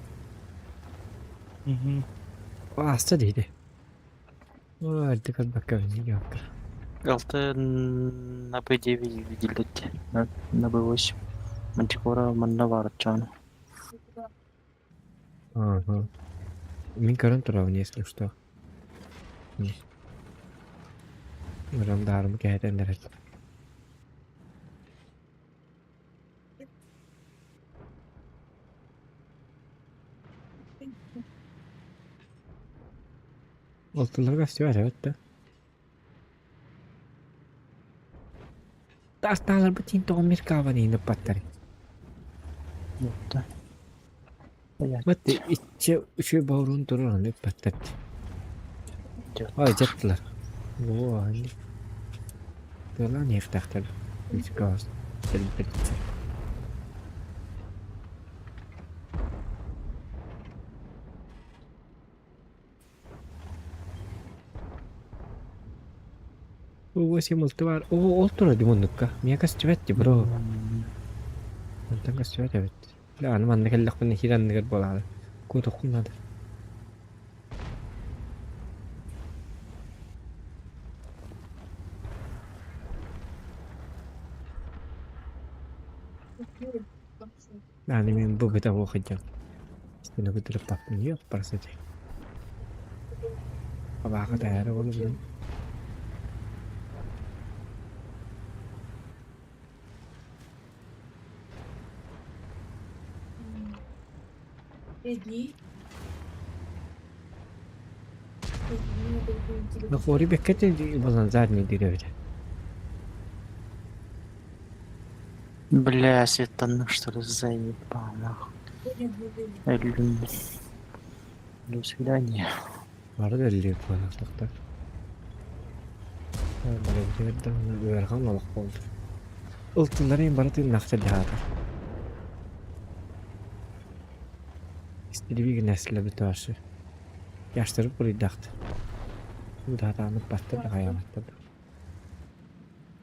Ааста диэти. Ой, эрдэ көрбөккө Алты на Б9 видели на Б8. Мантикора манна баар чаана. Ага. Мин көрөн турабын, если что. Ырам-даарым кэһэтэн эрэр. Алтыларга все эбит да. Таастааларбыт иин тоҕо Миркаабан иһин ыппаттар. Да. Вот иччэ үчүгэй боруун турар ону ыппаттар. Ой, дьаттылар. Оо, Тыалаан иһиэхтээхтэр. Восемь алтыбар. Оо, ол турар дии муннукка. Миэхэ көстүбэт дии, бро. Онтон көстүбэт эбит. Бля, аны манна кэллэхпинэ хир анныгар буолаары. Куотуоххун наада. Аны мин бу быта буох сылдьан. Стена көтүрүппаппын ёп парасыты. Абааха таһаара буолабын. Нохуори бэккэ буолан задний дирэбит. Бля, светанных что ли заебал нахуй. Эллин. До свидания. Бары да эллиир буолуохтаахтар. Барыбытыгар ыарахан олох буолла. Ылтыларын бары тыыннаахтар дьаһаатар. Истирби гинэслэбит вообще. Яштырып буруйдаахтар. Даатаанып баттар да хайаабаттар да.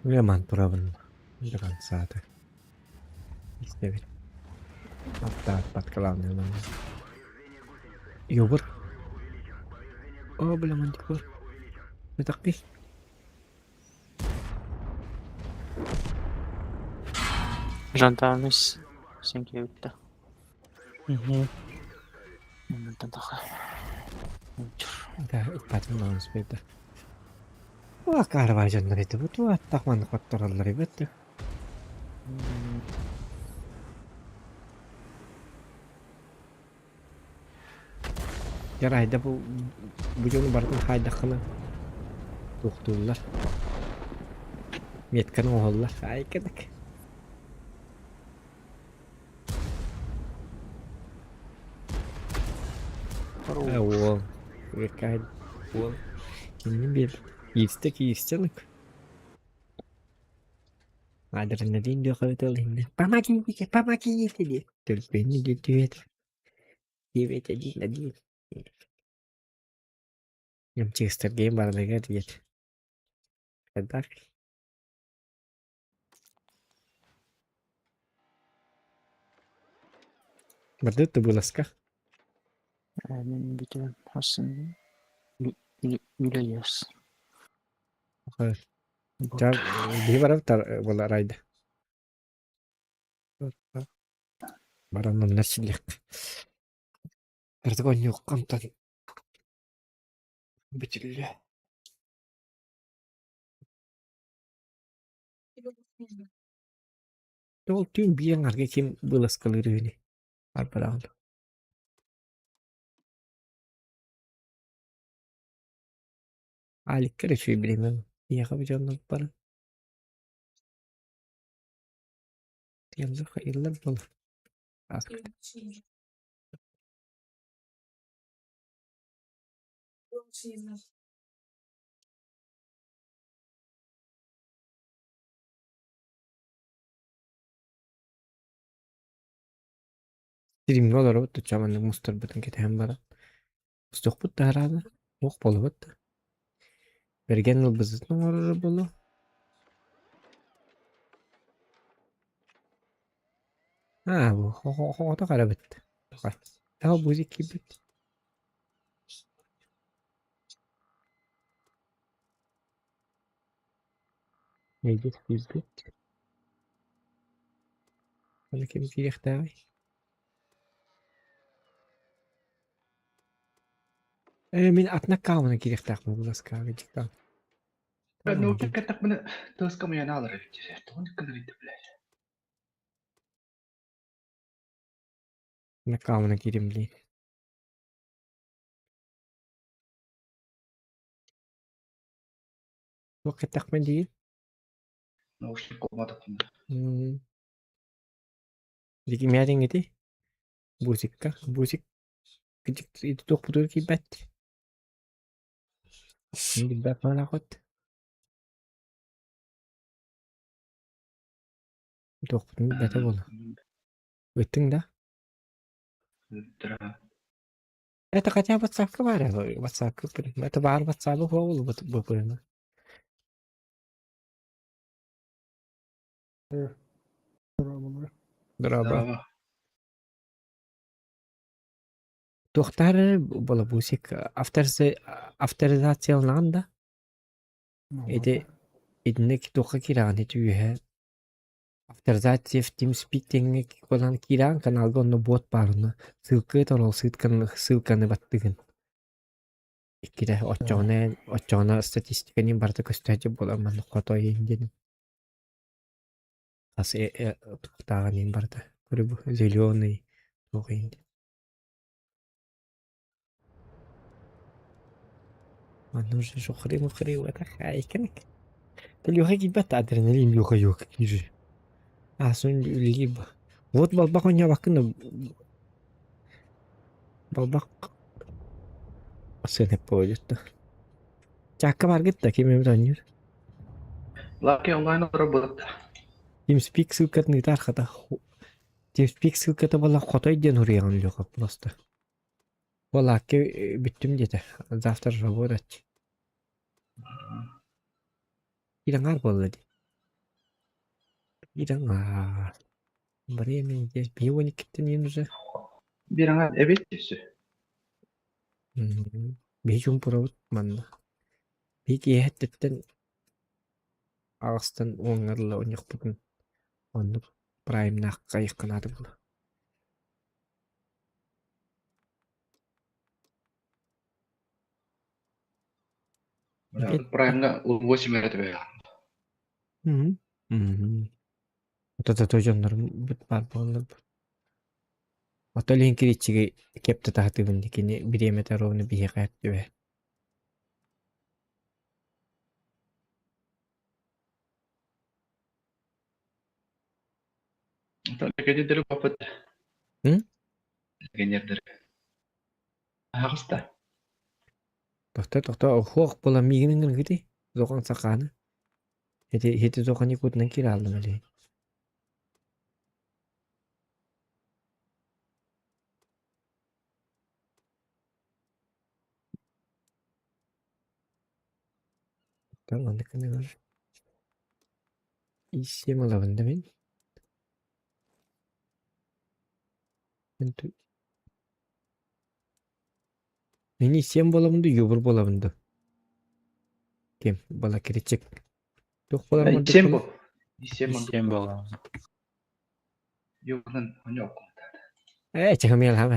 Уйаман турабын. До конца так. Истэбит. Аттааппат главное манна. Йобур. О, бля, мантикор. Этакки. Жантааныс сен кебитте. Мантан таха. Да, ыппатын нааныс берді. Акаарбай дьоннор этэ бу туаттах маннык хоттороллор эбит. Дьэ бу бу дьону барытын хаайдаххына туохтууллар. Метканы оҥоһоллор. Айкадык. Уол. Уол. Кинини биэр. Киирстэ киирсэ Адреналин диэхэ иннэ «Помогите, помогите!» диэн төлкөйүнү диэт диэбэтэ диэн Эмчигэстэргэ барыларыгар диэт хайдах Бардыт тубуласка Мин бүтүн хасын үлэйэс. Биһи барар буолар райда. Баран онно силлиэххэ. Кырдык оонньуохха онтон бүтүллүө. Ол түүн биир аҥарга ким быласкалыыр үһүнүй? Арбараҕын. Аликка эрэ үчүгэй билимэм. Ийэҕэ бу дьоннор баран. Ыйыллар буолар. Стримҥэ олоробут да маннык мустарбытын кэтэһэн баран Устуохпут да араана, туох буолабыт да. Бэргэн ылбызытын оҥороро буолуо. Аа, бу хоҕото эрэбит. Тоҕо бузик киирбит. Эйбит киирбит. Аны ким киириэхтээҕий? Ээ, мин атын аккаунна киириэхтээхпин буласкаҕа дьиктаан. Ну, кэттэхпинэ тыаска муйанаалар эбит дии. Тоҕо гынар блядь. Накамына киирим дии. Туох кэттэхпин дии? Наушник куоматахпына. Дики мээриҥҥитий? Бусикка, бусик ити туохпутугар киирбэт. Билбэт манаахыт. Туохпутун билбэтэ буолуо. Ыттыҥ да? Это хотя ватсапка баар ватсапка это баар ватсабы хуа бу Дорообо. Туохтаар эрэ балабусик авторизацияланаҕын да? Ити итинник туохха киирэҕин ити үөһэ авторизация в TeamSpeak диэҥҥэ буолан киирэҕин каналга онно бот баар онно ссылка ыытан ол ссылканы баттыгын. Иккитэ оччоҕуна оччоҕуна статистиканы барыта көстөөччү буолар маннык хотой диэн. Хас туохтааҕын иһин барыта көрүбү зеленый туох иһин Манна уже шухры-мухры хайкинг. Лёха киирбэт адреналин Лёха юк киирэр. Аасын үлэлиир Вот балбах оонньообоккун балбах сыана пойдет да. Чаакка баргыт да ким эмит оонньуур. Лаки онлайн работа. TeamSpeak ссылкатын ыытаар хата. TeamSpeak ссылката буолла хотой диэн уруйаҕын Лёха просто. Балаакка бүттүм диэтэ. Завтра работать. Идаҥаар буолла дии. Идаҥаар. Время здесь биһи 12-тэн иһин уже. Биир аҥаар эбит түсү. Биһи чуумпурабыт манна. Биһи киэһэттиттэн аҕыстан уоҥҥа дылы онньохпутун оннук праймнаах хайыхханааты була. Праймҥа 8 эрэ түбэһэҕин. Ото дьоннорум баар буоллар. Ото илин кириччиги кэпте таһатыыбын кини бириэмэтэ ровно биһиэхэ түбэ. Легенердери баппыт. Легенердери. Аһаҕаста. Тохто тохто охуох буолан миигин ыҥыргытый зохан сахааны. Ити ити зохани кутунан киирэ хааллым элиһин. Маннык гыныгар Исиэм ылабын да мин Мин исиэм буолабын да юбур буолабын да Ким бала киричик Туох буоларым ордук Исиэм бу. Исиэм Исиэм буолабын. Юбунан оньокку. Ээ, чахымыалаһам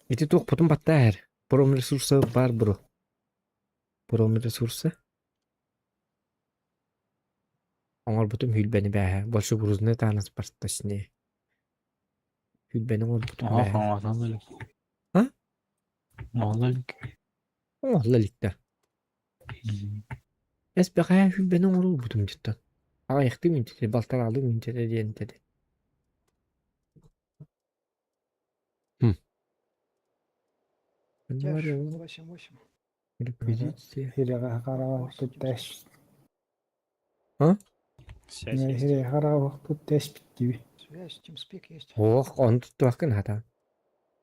Ити туохпутун баттаа иһэр. Промресурса баар бро. Промресурса. Оҥорбутум хүлбэни бээһэ. Больше грузный транспорт точнее. Хүлбэни оҥорбутум Оһох бээһэ. оҥотон илик. А? Оҥолло илик. Оҥоһулла илик да. Эс бэҕэһээ хүлбэни оҥоруулбутум дьиттэн. Аҕыйахтыы мүнтэтэ, балтараалыы мүнтэтэ диэн этэ. Реквизиция. А? Ох, он туттуохкун хата.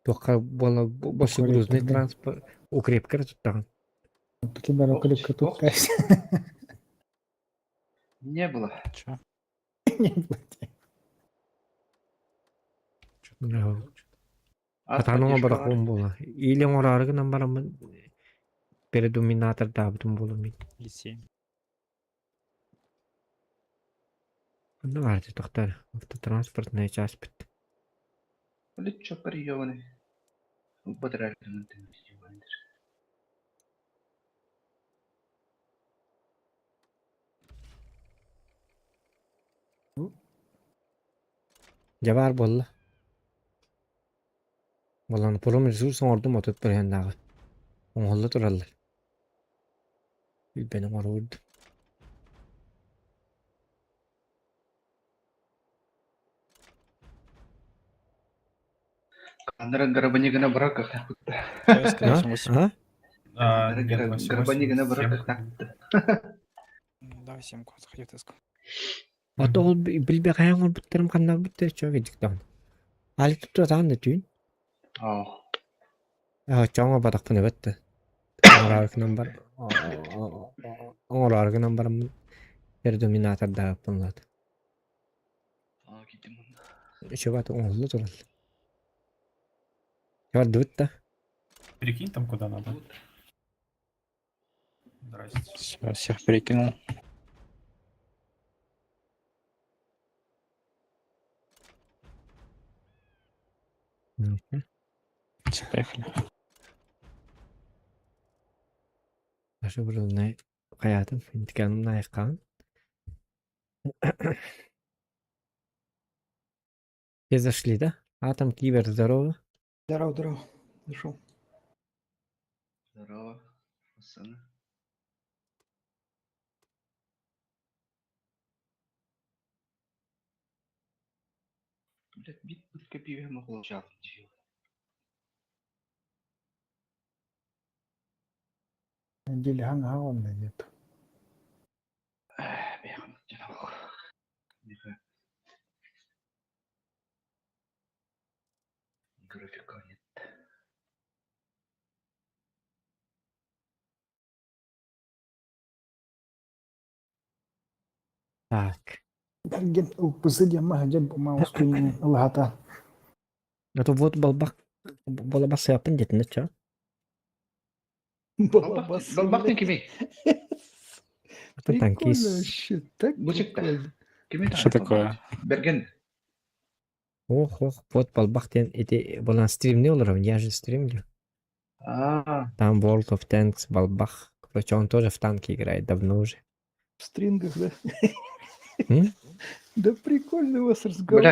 Туохха буола большегрузный транспорт укрепкер туттаҕын. Не было. Чё? Хатаан оҥорборохпун буола. Или оҥороору гынан бараммын передуминатордаабытым буолуо мин. Исиэм. Онно баар дии тохтоор автотранспортная часть бүттэ. Блять, чё ёбаный. Батарейка. Дьэ баар буолла. Буолан пурум ресурс оҥордум 30 бырыһыаннааҕы. Оҥоһулла тураллар. Билбэни оҥоруурдум. Андра Горобанигана брак как А? А? А, нет, 8, Горобанигана 8, брак 7. как Давай семку, заходи в теску. Ото ол билбэҕэһэ оҥорбуттарым ханна бүттэ чөө кэдьиктаҕын. Али туттуотаҕын да түүн. Ох. Чоҥо батахпын эбэтте. Оҥороору бар оҥороору гынан бараммын пердоминатордаабыппын лаат. А, китим. Үчүгэй оҥоһулла турал. Бардыбыт да. Перекинь там куда надо. Здрасте. Всё, всех перекинул. Все, поехали. Аша бурунай хаятым интиканым найкаан. Все зашли, да? Атом, Кибер, здорово. Здорово, здорово. Зашел. Здорово, пацаны. Блять, бит копию могу жар. Нет. Бехам, Графика нет. Так. Лата. А то вот балбак балабас япын детин чё? Балбахтын кими? Это танкист. так Бучикта. Кими Что такое? Берген. Ох, ох, вот балбак ден эти болан стримни олором, я же стримлю. А, Там World of Tanks, Балбах. Короче, он тоже в танки играет давно уже. В стрингах, да? М? Да прикольно у вас разговор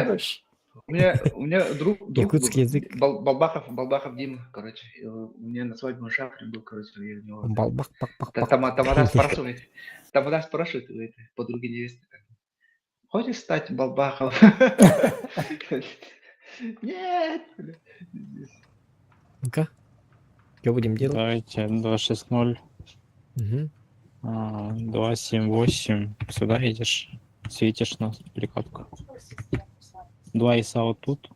у меня друг был, Якутский язык. Балбахов, Балбахов Дима, короче, у меня на свадьбе он шахре был, короче, я у него. Балбах, пак, пак, пак. Тамада спрашивает, Тамада спрашивает у этой подруги невесты, хочешь стать Балбахом? Нет. Ну-ка. Что будем делать? Давайте 260, Мгм. 278. Сюда едешь. Светишь на перекатку. Два иса вот тут.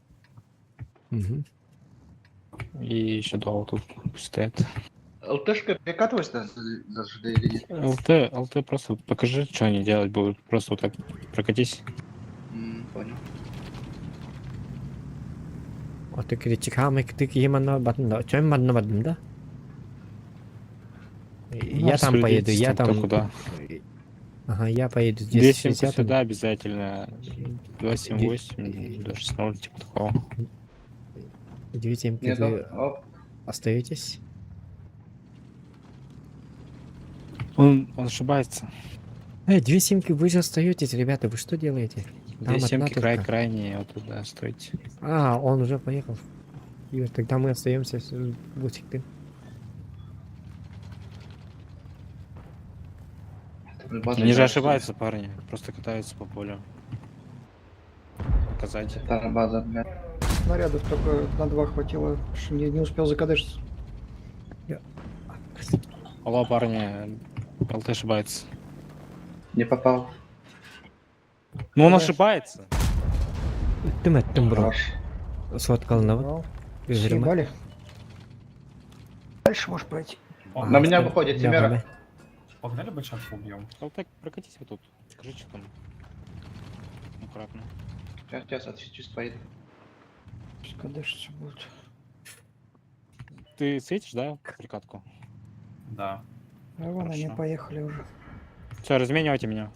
Мгм. И еще два вот тут пусть стоят. ЛТшка перекатываешься даже или нет? ЛТ, ЛТ просто покажи, что они делать будут. Просто вот так прокатись. Понял. А ты кричик, а мы ты кимана батын да. Чем манна батын да? Я там поеду, я Кто там. куда. Ага, я поеду Две семки 260. сюда обязательно. 278, 260, типа такого. Две семки Нет, вы оп. остаетесь? Он ошибается. Две семки вы же остаетесь, ребята, вы что делаете? Там Две одна семки край только. крайние, вот туда стойте. А, он уже поехал. Игорь, тогда мы остаемся с Бутик ты. База Они же играет, что ли? ошибаются, парни. Просто катаются по полю. Показать. Старая база, бля. Снарядов только на два хватило, что не успел закадышиться. Алло, парни, ЛТ ошибается. Не попал. Ну он ошибается. Өттүм өттүм бро. Хорош. Соткалына вот. Съебали. Дальше можешь пройти. На меня выходит Семера. Погнали бочатку убьем. ЛТ, прокатись вот тут. Скажи, что там. Аккуратно. Сейчас, сейчас, отсечусь, поеду. Пусть кадышиться будет. Ты светишь, да, прикатку? Да. А вон они Хорошо. поехали уже. Все, разменивайте меня.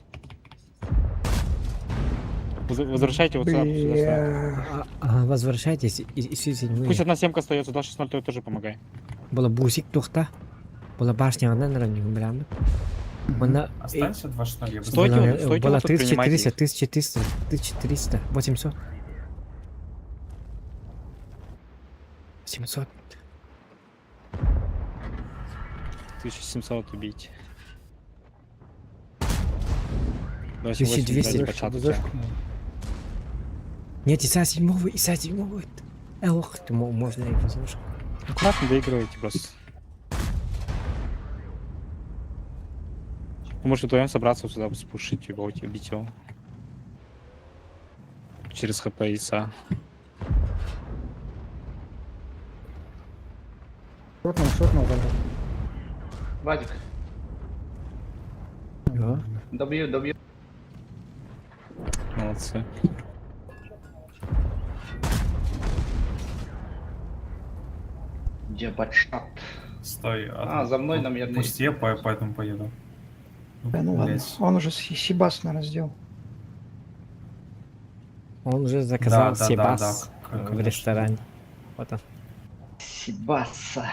Возвращайте вот сюда, сюда, сюда. А, возвращайтесь и седьмые. Пусть одна семка остается, 2-6-0, ты тоже помогай. Была бусик тухта. Была башня, она на раннюю бляну. Она... Останься 2-6-0, я Стойте, Была, вот, стойте была вот тут, принимайте 1300, их. 1300, 1300, 800. 700. 1700 убить. 1200. 8-8, по чату тебя. Нет, Иса седьмого, Иса седьмого. Ох, ты, можно и послушать. Аккуратно доигрывайте просто. Вы можете вдвоем собраться вот сюда, спушить его, убить его. Через хп ИСа. Шотнул, шотнул, Вадик, Да. добью, добью. Молодцы. Где батшат? Стой. А, за мной нам явно- Пусть я поэтому поеду. Да ну ладно, Блядь. он уже сибас, наверное, сделал. Он уже заказал Да, да, да, Себас да, в конечно. ресторане. Вот он. Сибаса.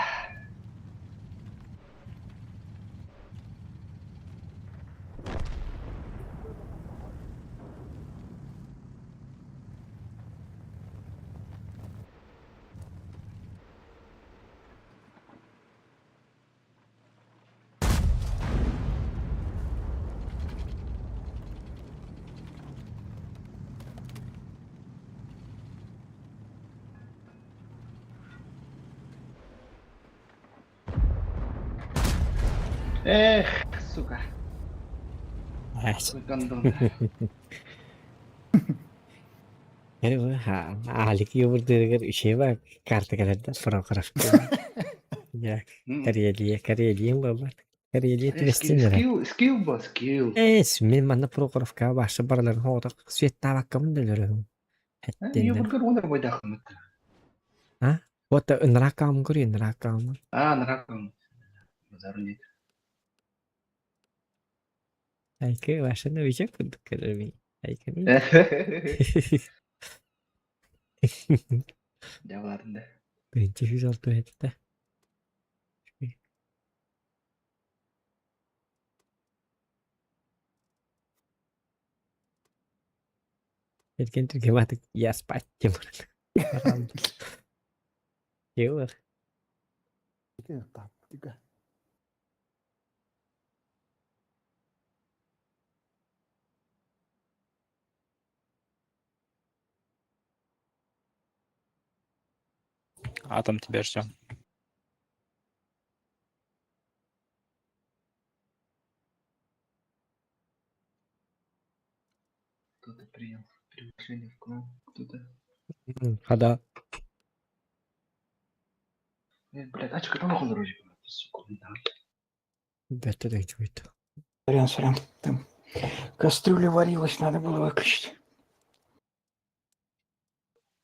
Эх, сука. Ась. Какой гондон. Алик юбурдырыгар үчей бар карта каларда фотографка. Я Карелия, Карелия бар. Карелия түбестин эрэ. Скилл, скилл ба, скилл. Эс, мен манна Прохоровка башы бараларын хоғдақ свет табаккамын дөлөрөм. Хеттеннер. Юбургар онар бойдахым. А? Вот ынракам көрі, ынракам. А, нраком. Базару нет. Айкы башына бишек күндік көрі. Айкы. Дявларында. Birinci 106 hette. Эрген түрге я спать деп Йылыр. Атом тебя ждем. Кто-то принял приглашение в клан. Кто-то. Хада. Блядь, а что, там вроде сука, да. Бәтті де чуйт. Сорян, сорян. Там кастрюля варилась, надо было выключить.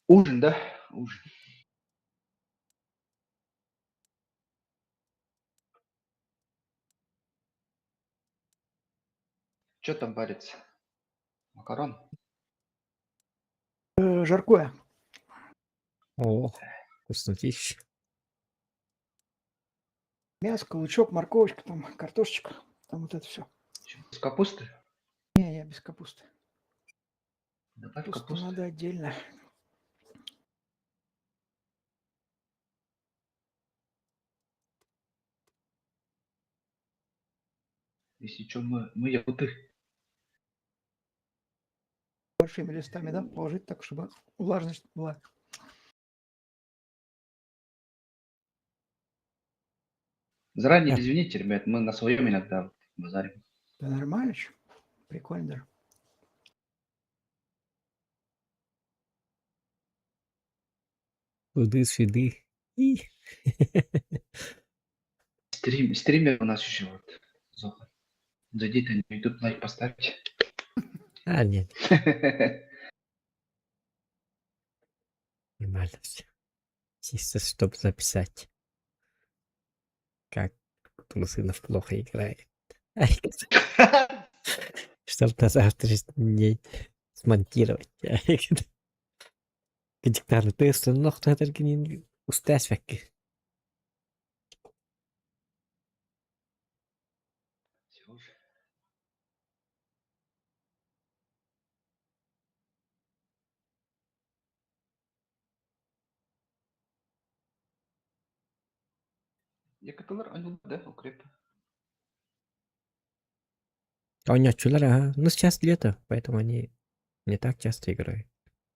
Ужин, да? Ужин. Что там варится? Макарон? Жаркое. О, вкуснотища. Мяско, лучок, морковочка, там, картошечка. Там вот это все. С капусты? Не, я без капусты. Добавь Капусту капусту. надо отдельно. Если что, мы якуты. Большими листами, да, положить так, чтобы влажность была. Заранее извините, ребят, мы на своем иногда базарим. Да нормально чё. Прикольно даже. Туды-сюды. И. Стример у нас еще вот. Зоха. Зайдите на YouTube, лайк поставьте. А, нет. Нормально все. Чисто, чтобы записать. Как Трусынов плохо играет. Чтоб на завтрашний день. Смонтировать. Кидиктары тыастан кинин устаасвакки. Всё уже. Якоталар анюл да, укреп. Онячулар, ага. Ну, сейчас лето, поэтому они не так часто играют.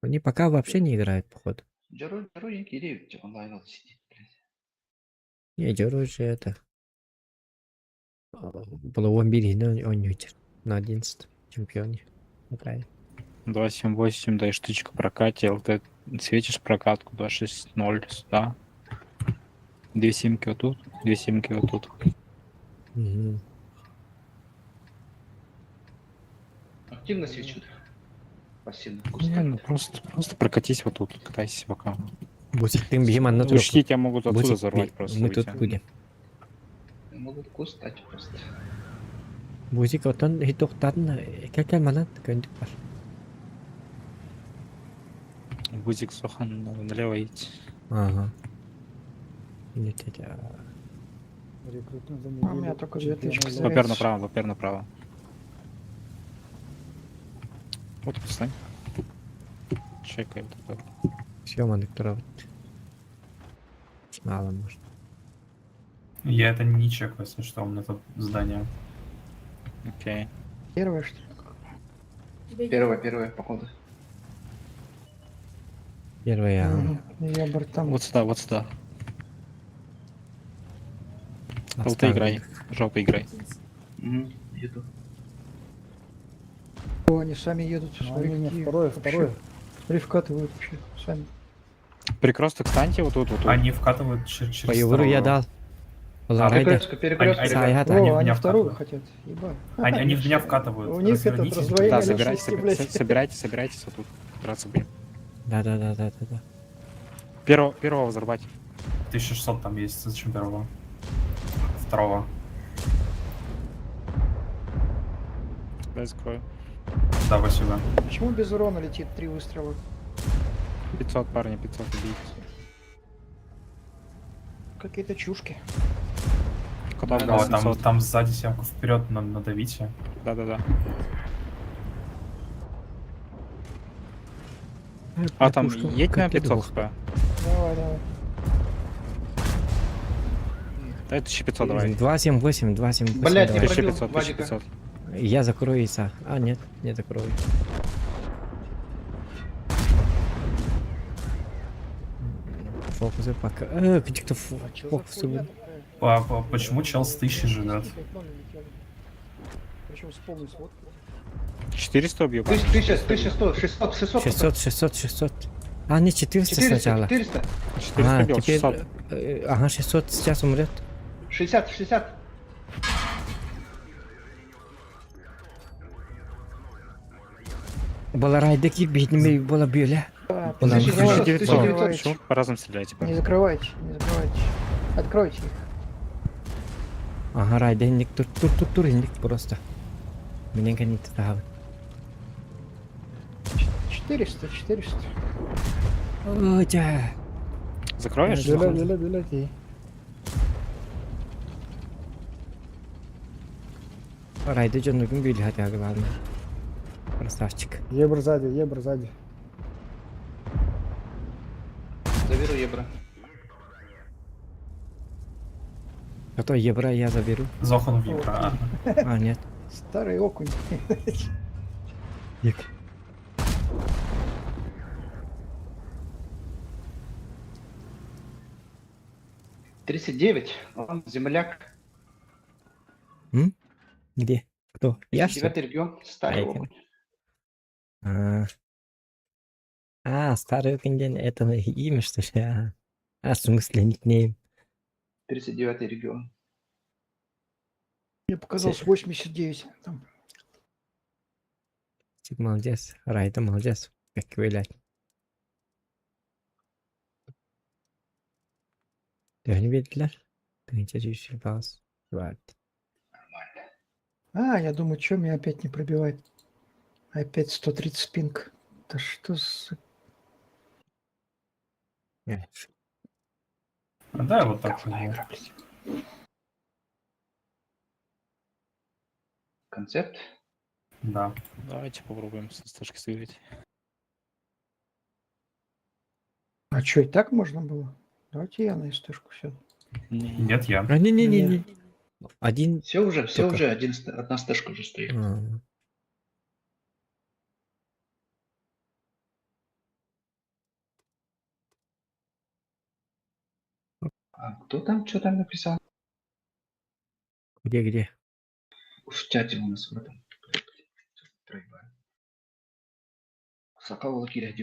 Они пока вообще не играют, походу. Жару, жару не кири, онлайн сидит, блядь. Не, Джору же это... Было он он на 11 чемпионе. Играет. 278, дай штучка прокате, ЛТ, светишь прокатку 260 сюда. Две симки вот тут, две симки вот тут. Мгм. Активно свечут. Пассивно. Не, ну просто прокатись вот тут, катайся пока. Бусик, ты бьем на Учти, тебя могут отсюда Бусик, взорвать просто. Мы тут выйти. будем. Могут куст дать просто. Бусик, отон хитохтан кәкәл манан көндүк бар. Бузик Сохан, надо налево идти. Ага. Нет, это... А у меня только 2000 Вапер направо, вапер направо. Вот встань. Чекай вот это. Все, мандык Мало может. Я это не чекаю, если что, у меня тут здание. Окей. Первое, что ли? Тебе Первое, первое, походу. Первое. Мгм. Я бортом. Вот сюда, вот сюда. ЛТ Оставлю. играй. Жопа играй. Угу, еду. О, они сами едут. Смотри, не, не, какие второе, вообще. второе. Смотри, вкатывают вообще сами. Перекресток станьте вот тут, вот тут. Они вкатывают через По Евру я вторую. дал. Ларайда. Перекрестка, перекрестка. Они- Саята. они О, в они меня вторую вкатывают. хотят. Ебать. Они в меня вкатывают. У них этот Развернитесь. раздвоение Да, собирайтесь, личности, блядь. собирайтесь, собирайтесь вот тут. Драться будем. Да, да, да, да, да, да. Первого взорвать. 1600 там есть, зачем первого? Второго. Дай закрою. Да, вот сюда. Почему без урона летит три выстрела? 500, парни, 500 убить. Какие-то чушки. Куда дал О, там, 700. там сзади семку вперед надавите. Да-да-да. А там едь на 500 хп? Давай, давай. Дай 1500 давай. 2, 7, 8, 2, 7, 8. Блядь, не давай. пробил 1500, Вадика. 1500. Я закрою яйца. А, нет, не закрою. Фокусы пока. Где-то А чё за фокусы хуйня были. такая? Почему чел с 1000 живет? Причем с полной сводкой. 400 убью, парни. 1100, 600, 600. 600, 600, 600. А, не, 400 400, сначала. 400, 400 А, убил, теперь... 600. Ага, 600 сейчас умрет. 60, 60. Баларайда кип битнеме была бюля. Да, Была 1900, 1900. 1900. Почему по разным стреляете, Не парни? закрывайте, не закрывайте. Откройте их. Ага, райденник тур тур тур тур индик просто. Меня не травы. 400, 400. Ой, да. Закроешь? Райда жонугун бюля хотя главное. Красавчик. Ебр сзади, ебр сзади. Заберу евро. А то евро я заберу. Зохан в евро. А, нет. Старый окунь. Ек. Тридцать девять. Он земляк. М? Где? Кто? Я что ли? Девятый регион. Старый Айкон. окунь. А, А, старый окунь, это имя, что ли? А, А, в смысле, никнейм. 39 регион. Мне показалось 89. Там. Тип, молодец. Райда молодец. Как вылять. Төһөнү бердилер. Тыгынча сүүс бас. Бар. А, я думаю, что меня опять не пробивает. Опять 130 пинг. Да что за... А, да, я вот так Говно возьму. игра, блядь. Концепт. Да. Давайте попробуем с СТшки сыграть. А что, и так можно было? Давайте я на СТшку сяду. Нет, я. А, не-не-не. Один Все только. уже, один, одна стэшка уже стоит. А. А кто там, что там написал? Где, где? В чате у нас в этом. Проебали. Сакал кире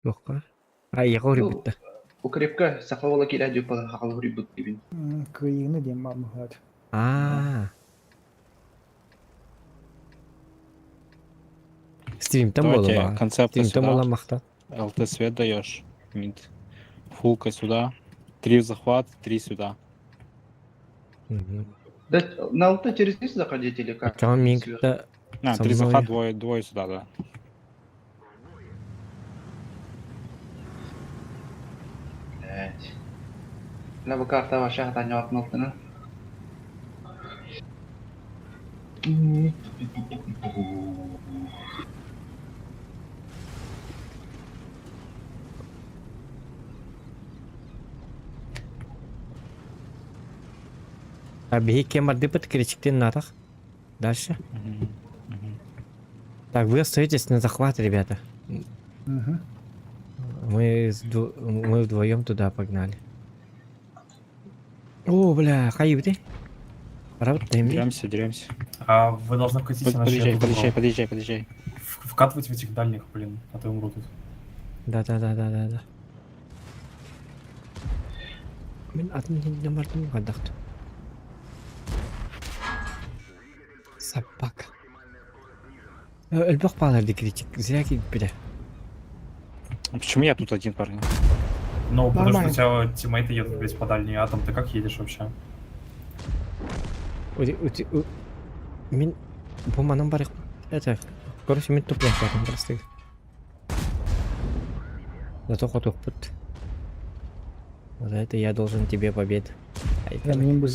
Туохха? А, Егор Ну, бүтті. Укрепка сахалала кире дюпа хахал рибут дибин. Кыйыны дем мамыгат. А. Стримтан Давайте бола. концепты Стримтан сюда. бола махта. ЛТ свет даешь. Мид. Фулка сюда. Три в захват, три сюда. Мгм. Да, на ЛТ через низ заходить или как? Там мен Сверху. кітті А, со три мной. захват, двое, двое сюда, да. Блядь. На карта ваша таня апналтына. А биһи кем бардыпыт кричиктен натах. Дальше. Мгм. Мгм. Так, вы остаетесь на захват, ребята. Угу. Мы вдвоем туда погнали. О, бля, хайбы Работаем. Деремся, деремся. А вы должны вкатить, иначе я Подъезжай, тут подъезжай, умру. подъезжай, подъезжай. Вкатывать в этих дальних, блин, а то я умру тут. Да-да-да-да-да-да. Мен атын не бардым гадахт. Собака. Өлбөх паларды критик. Зря бile. А почему я тут один, парень? Ну, потому что Нормально. у тебя тиммейты едут, блядь, по дальней, а там ты как едешь вообще? Мен бу манан барык. Это, короче, мен тупляк бардым просто. Зато хотук пут. За это я должен тебе победу. Ай, Я мне бы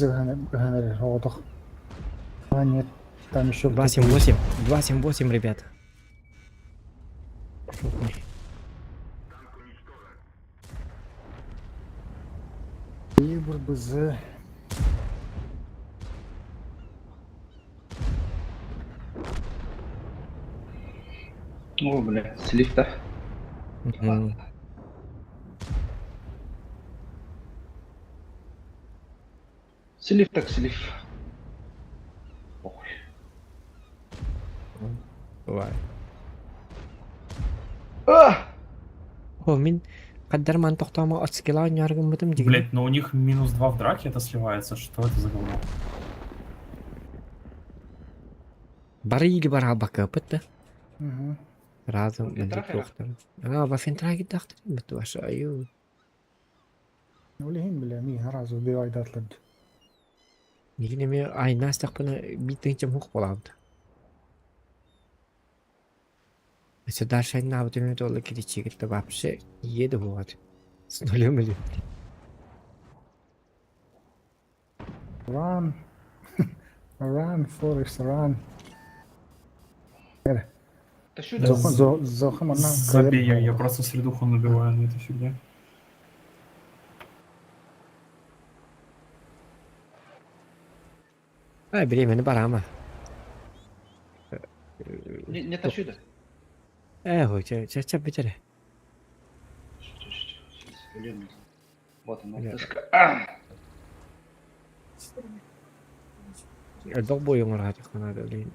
А нет, там еще 2-7-8. 2-7-8, ребята. Шутный. Ибр БЗ. О, бля, с лифта. Мгм. Слив так слив. Похуй. Бывает. А! О, мин каддарман тохтомо от скилла няргыммытым дигин. Блять, но у них минус 2 в драке это сливается. Что это за говно? Бары или бара бакапыт да. Угу. Разом Вафентрахера. доктор. А, вафентраги дахтыр бит ваша аю. Ну лихин, бля, ми разу убивай датланд. Нигинеме айнас тахпына битинчем хук болабыт. Если дальше айна вот именно доллар кричит, это вообще еду вот. С нулем или. Run. Run, Forest, run. Да сюда. Зохан, зохан, она. Забей, я просто средуху набиваю на этой фигне. Ай, времени барама. Не, не тащи да. Э, чэ, чэ, чэ, битере. Блин. Вот она, Бля. ЛТшка. А! Элбэх бойуҥар хатыххана блин.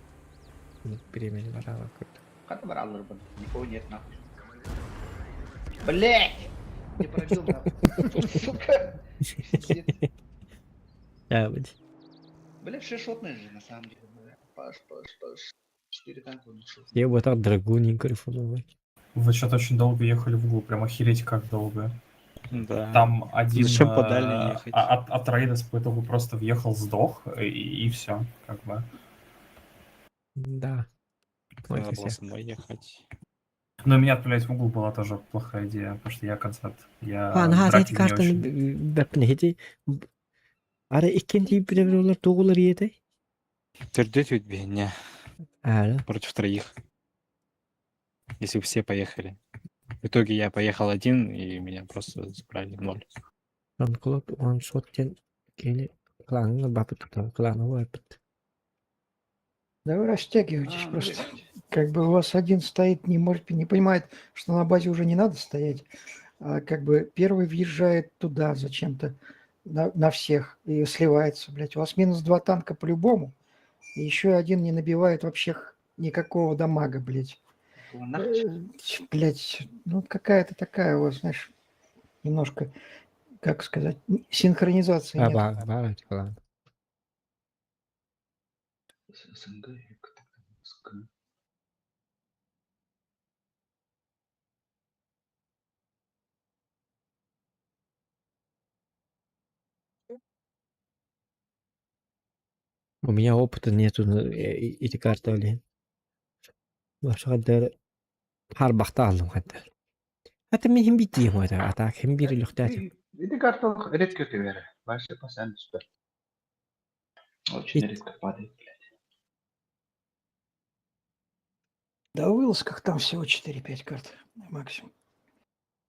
Времени барама. Как брал, блин? Никого нет, нахуй. Блять! Не пробил, нахуй. Сука! Пиздец. Да, вот. Бля, шестшотные же, на самом деле. Бля. Паш, паш, паш. Четыре танка уничтожил. Я бы так драгуненько рифанул. Вы что-то очень долго ехали в углу, прям охереть как долго. Да. Там один... Зачем по дальней ехать? От Рейдас по итогу просто въехал, сдох, и все, как бы. Да. Надо было со мной ехать. Но меня отправлять в угол была тоже плохая идея, потому что я концепт. Я Хан драки эти не картаны очень. бэпнехити. Ара иккен тип билер тоғулар ете. Тердеть ведь меня Ара. против троих. Если бы все поехали. В итоге я поехал один, и меня просто забрали в ноль. Ранколот он шоттен кени кланына бапыт кланы бапыт. Да вы растягиваетесь просто. Как бы у вас один стоит, не может, не понимает, что на базе уже не надо стоять. А как бы первый въезжает туда зачем-то на всех и сливается, блядь. У вас минус два танка по-любому. И еще один не набивает вообще никакого дамага, блядь. Блядь, ну какая-то такая у вас, знаешь, немножко, как сказать, синхронизации А нет. ба ба клан. СНГ или как там, СК. У меня опыта нету на эти карты или. Башка харбахта алдым хатта. Хатта мен хим битти хм это, а так хим бир лөхтәт. Эти карты редко кибер. Вообще постоянно түспэт. Очень Ит- редко падает, блядь. Да в вылазках там всего 4-5 карт максимум.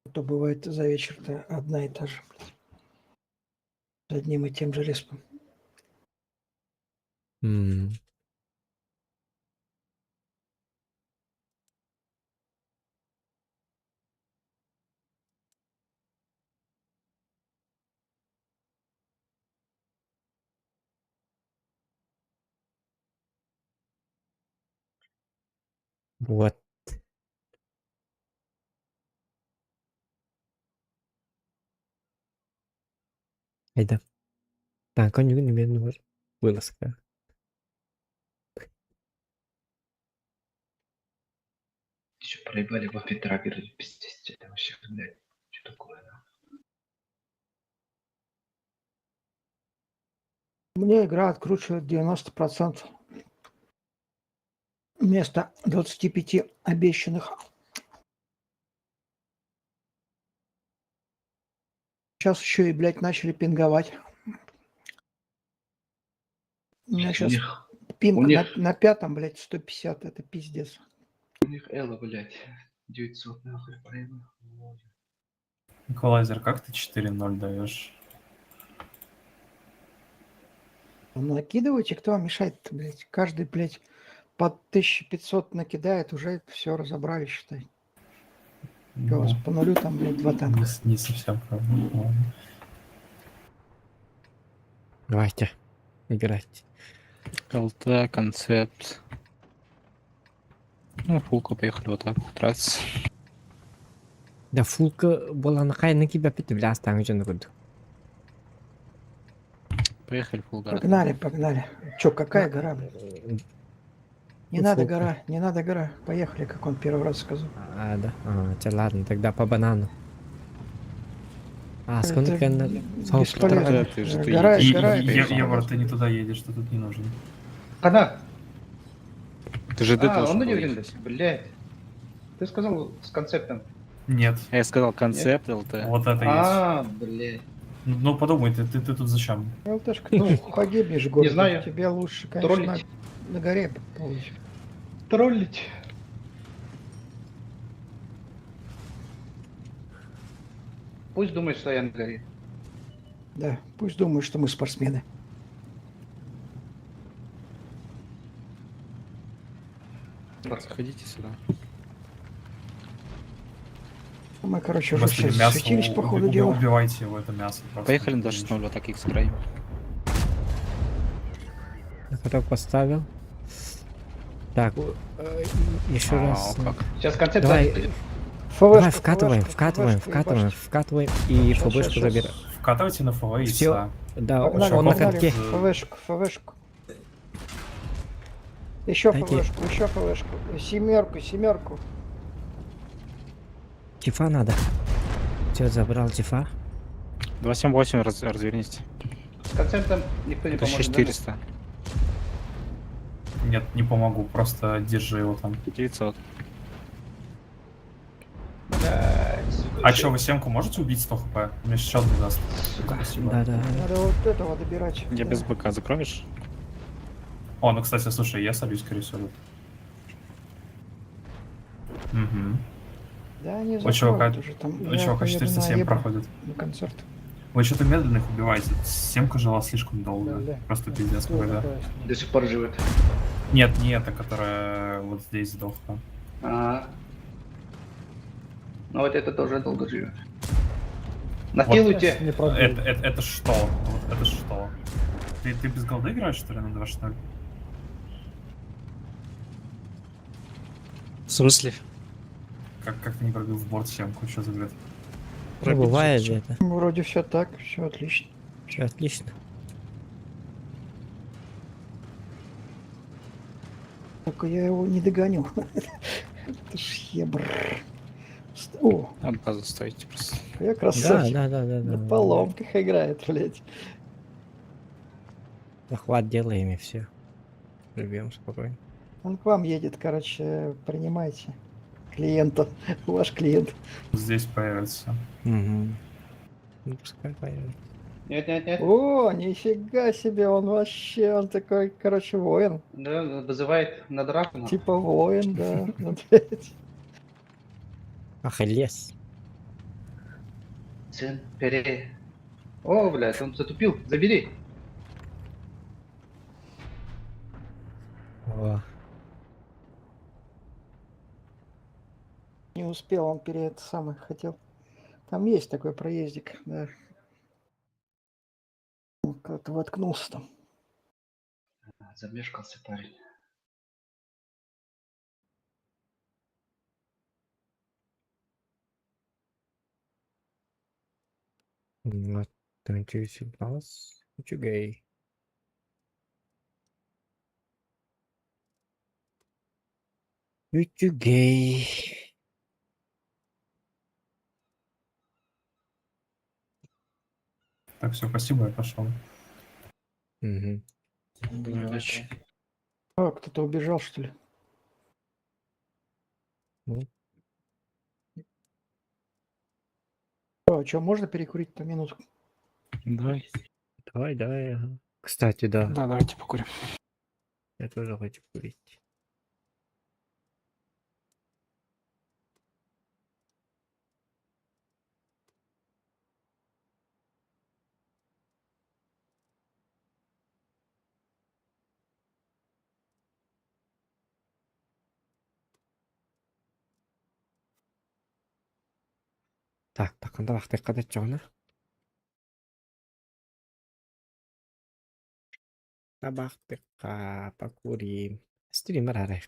А то бывает за вечер-то одна и та же, блядь. С одним и тем же респом. Вот. Айда. Танка нүгүн немен бар. Вылазка. Еще проебали в Петрагер, пиздец, это вообще, блядь, что такое, нахуй? Мне игра откручивает 90%. Вместо 25 обещанных. Сейчас еще и, блядь, начали пинговать. У меня Блядь, у сейчас них, пинг у них, на пятом, блядь, 150, это пиздец. у них Элла, блядь, 900, нахуй, проебал. Эквалайзер, как ты 4-0 даешь? Ну, Накидывайте, кто вам мешает блядь. Каждый, блядь, по 1500 накидает, уже все разобрали, считай. Чё у вас Ну, по нулю там, блядь, два танка. не совсем правда. Ладно. Давайте играть. ЛТ, концепт. Ну, фулка, поехали вот так, тратиться. Да фулка боланы кайны кибә бит биле астаңы жөн көрдүк. Поехали фул гора. Погнали, погнали. Чё, какая гора, блядь? Не Ну, надо фулка. гора, не надо гора. Поехали, как он первый раз сказал. А, да. А, чё, ладно, тогда по банану. А, Это сколько на бесполезно. Ты же ты Гора, едешь. гора, И, это Е- Егор, ты не туда едешь, ты тут не нужен. Она! Ты же Д А, должен он был не ехать. блядь. Ты сказал с концептом. Нет. Я сказал концепт, ЛТ. Вот это есть. А, блядь. Ну подумай, ты тут зачем? ЛТшка, ну, погибнешь, город. Не знаю. Тебе лучше, конечно, Троллить. на горе получить. Троллить. Пусть думает, что я на горе. Да, пусть думают, что мы спортсмены. Заходите сюда. Мы, короче, уже Господи, все мясо, засветились по ходу дела. убивайте его, это мясо просто. Поехали на 2.6.0, вот так их сыграем. Каток поставил. Так, еще А, раз. как. Сейчас концепт Давай, сзади. давай ФВшку, вкатываем, ФВшку, вкатываем, ФВшку вкатываем, ебашьте. вкатываем и Щас, ФБшку щас, щас. забираем. Вкатывайте на ФВ и Все, все. да, Погнали, он на погнали. катке. ФВшку, ФВшку. Еще Дайте. ФВшку, еще ФВшку. Семерку, семерку. Тифа надо. Все, забрал Тифа. 2.7.8 развернись. С концептом никто не поможет. да? 1400. Нет, не помогу, просто держи его там. 900. А чё, вы семку можете убить 100 хп? Мне сейчас не даст. Спасибо. Да, да. Надо вот этого добирать. Я да. без БК закроешь? О, ну, кстати, слушай, я солюсь, скорее всего. тут. Угу. Да, они У чувака, закроют уже там. у Я чувака поеду на 407 Ебру проходит. На концерт. Вы что-то медленно их убиваете. Семка жила слишком долго. Да-да. Просто пиздец какой-то. До сих пор живет. Нет, не эта, которая вот здесь сдохла. А. Ну вот это тоже долго живет. Вот. Нахилуйте. Это что? Вот это что? Ты без голды играешь, что ли, на 2.0? В смысле? Как ты не пробил в борт семку? Что за бред? Ну, бывает же это. Вроде все так, все отлично. Все отлично. Только я его не догоню. Это ж ебр. О, От базы стоите просто. я Да, красавчик. да. На поломках играет, блядь. Захват делаем и все. Живем спокойно. Он к вам едет, короче, принимайте клиента. Ваш клиент. Здесь появится. Угу. Ну, пускай появится. Нет, нет, нет. О, нифига себе, он вообще, он такой, короче, воин. Да, вызывает на драку. нахуй. Типа воин, да. Ну, блядь. Ах, и лес. Сын, пере. О, блядь, он затупил. Забери. О, Не успел, он перед самый хотел. Там есть такой проездик, да. Он Как-то воткнулся там. Замешкался парень. вот. 26 Үчүгэй. Үчүгэй. Так, все, спасибо, я пошел. Угу. Удачи. О, кто-то убежал, что ли? Ну. О, что, можно перекурить на минутку? Давай. Давай, давай. Ага. Кстати, да. Да, давайте покурим. Я тоже хочу курить. Так, так, давай, ты когда чёрно? Табахтыка, покурим. Стример арай.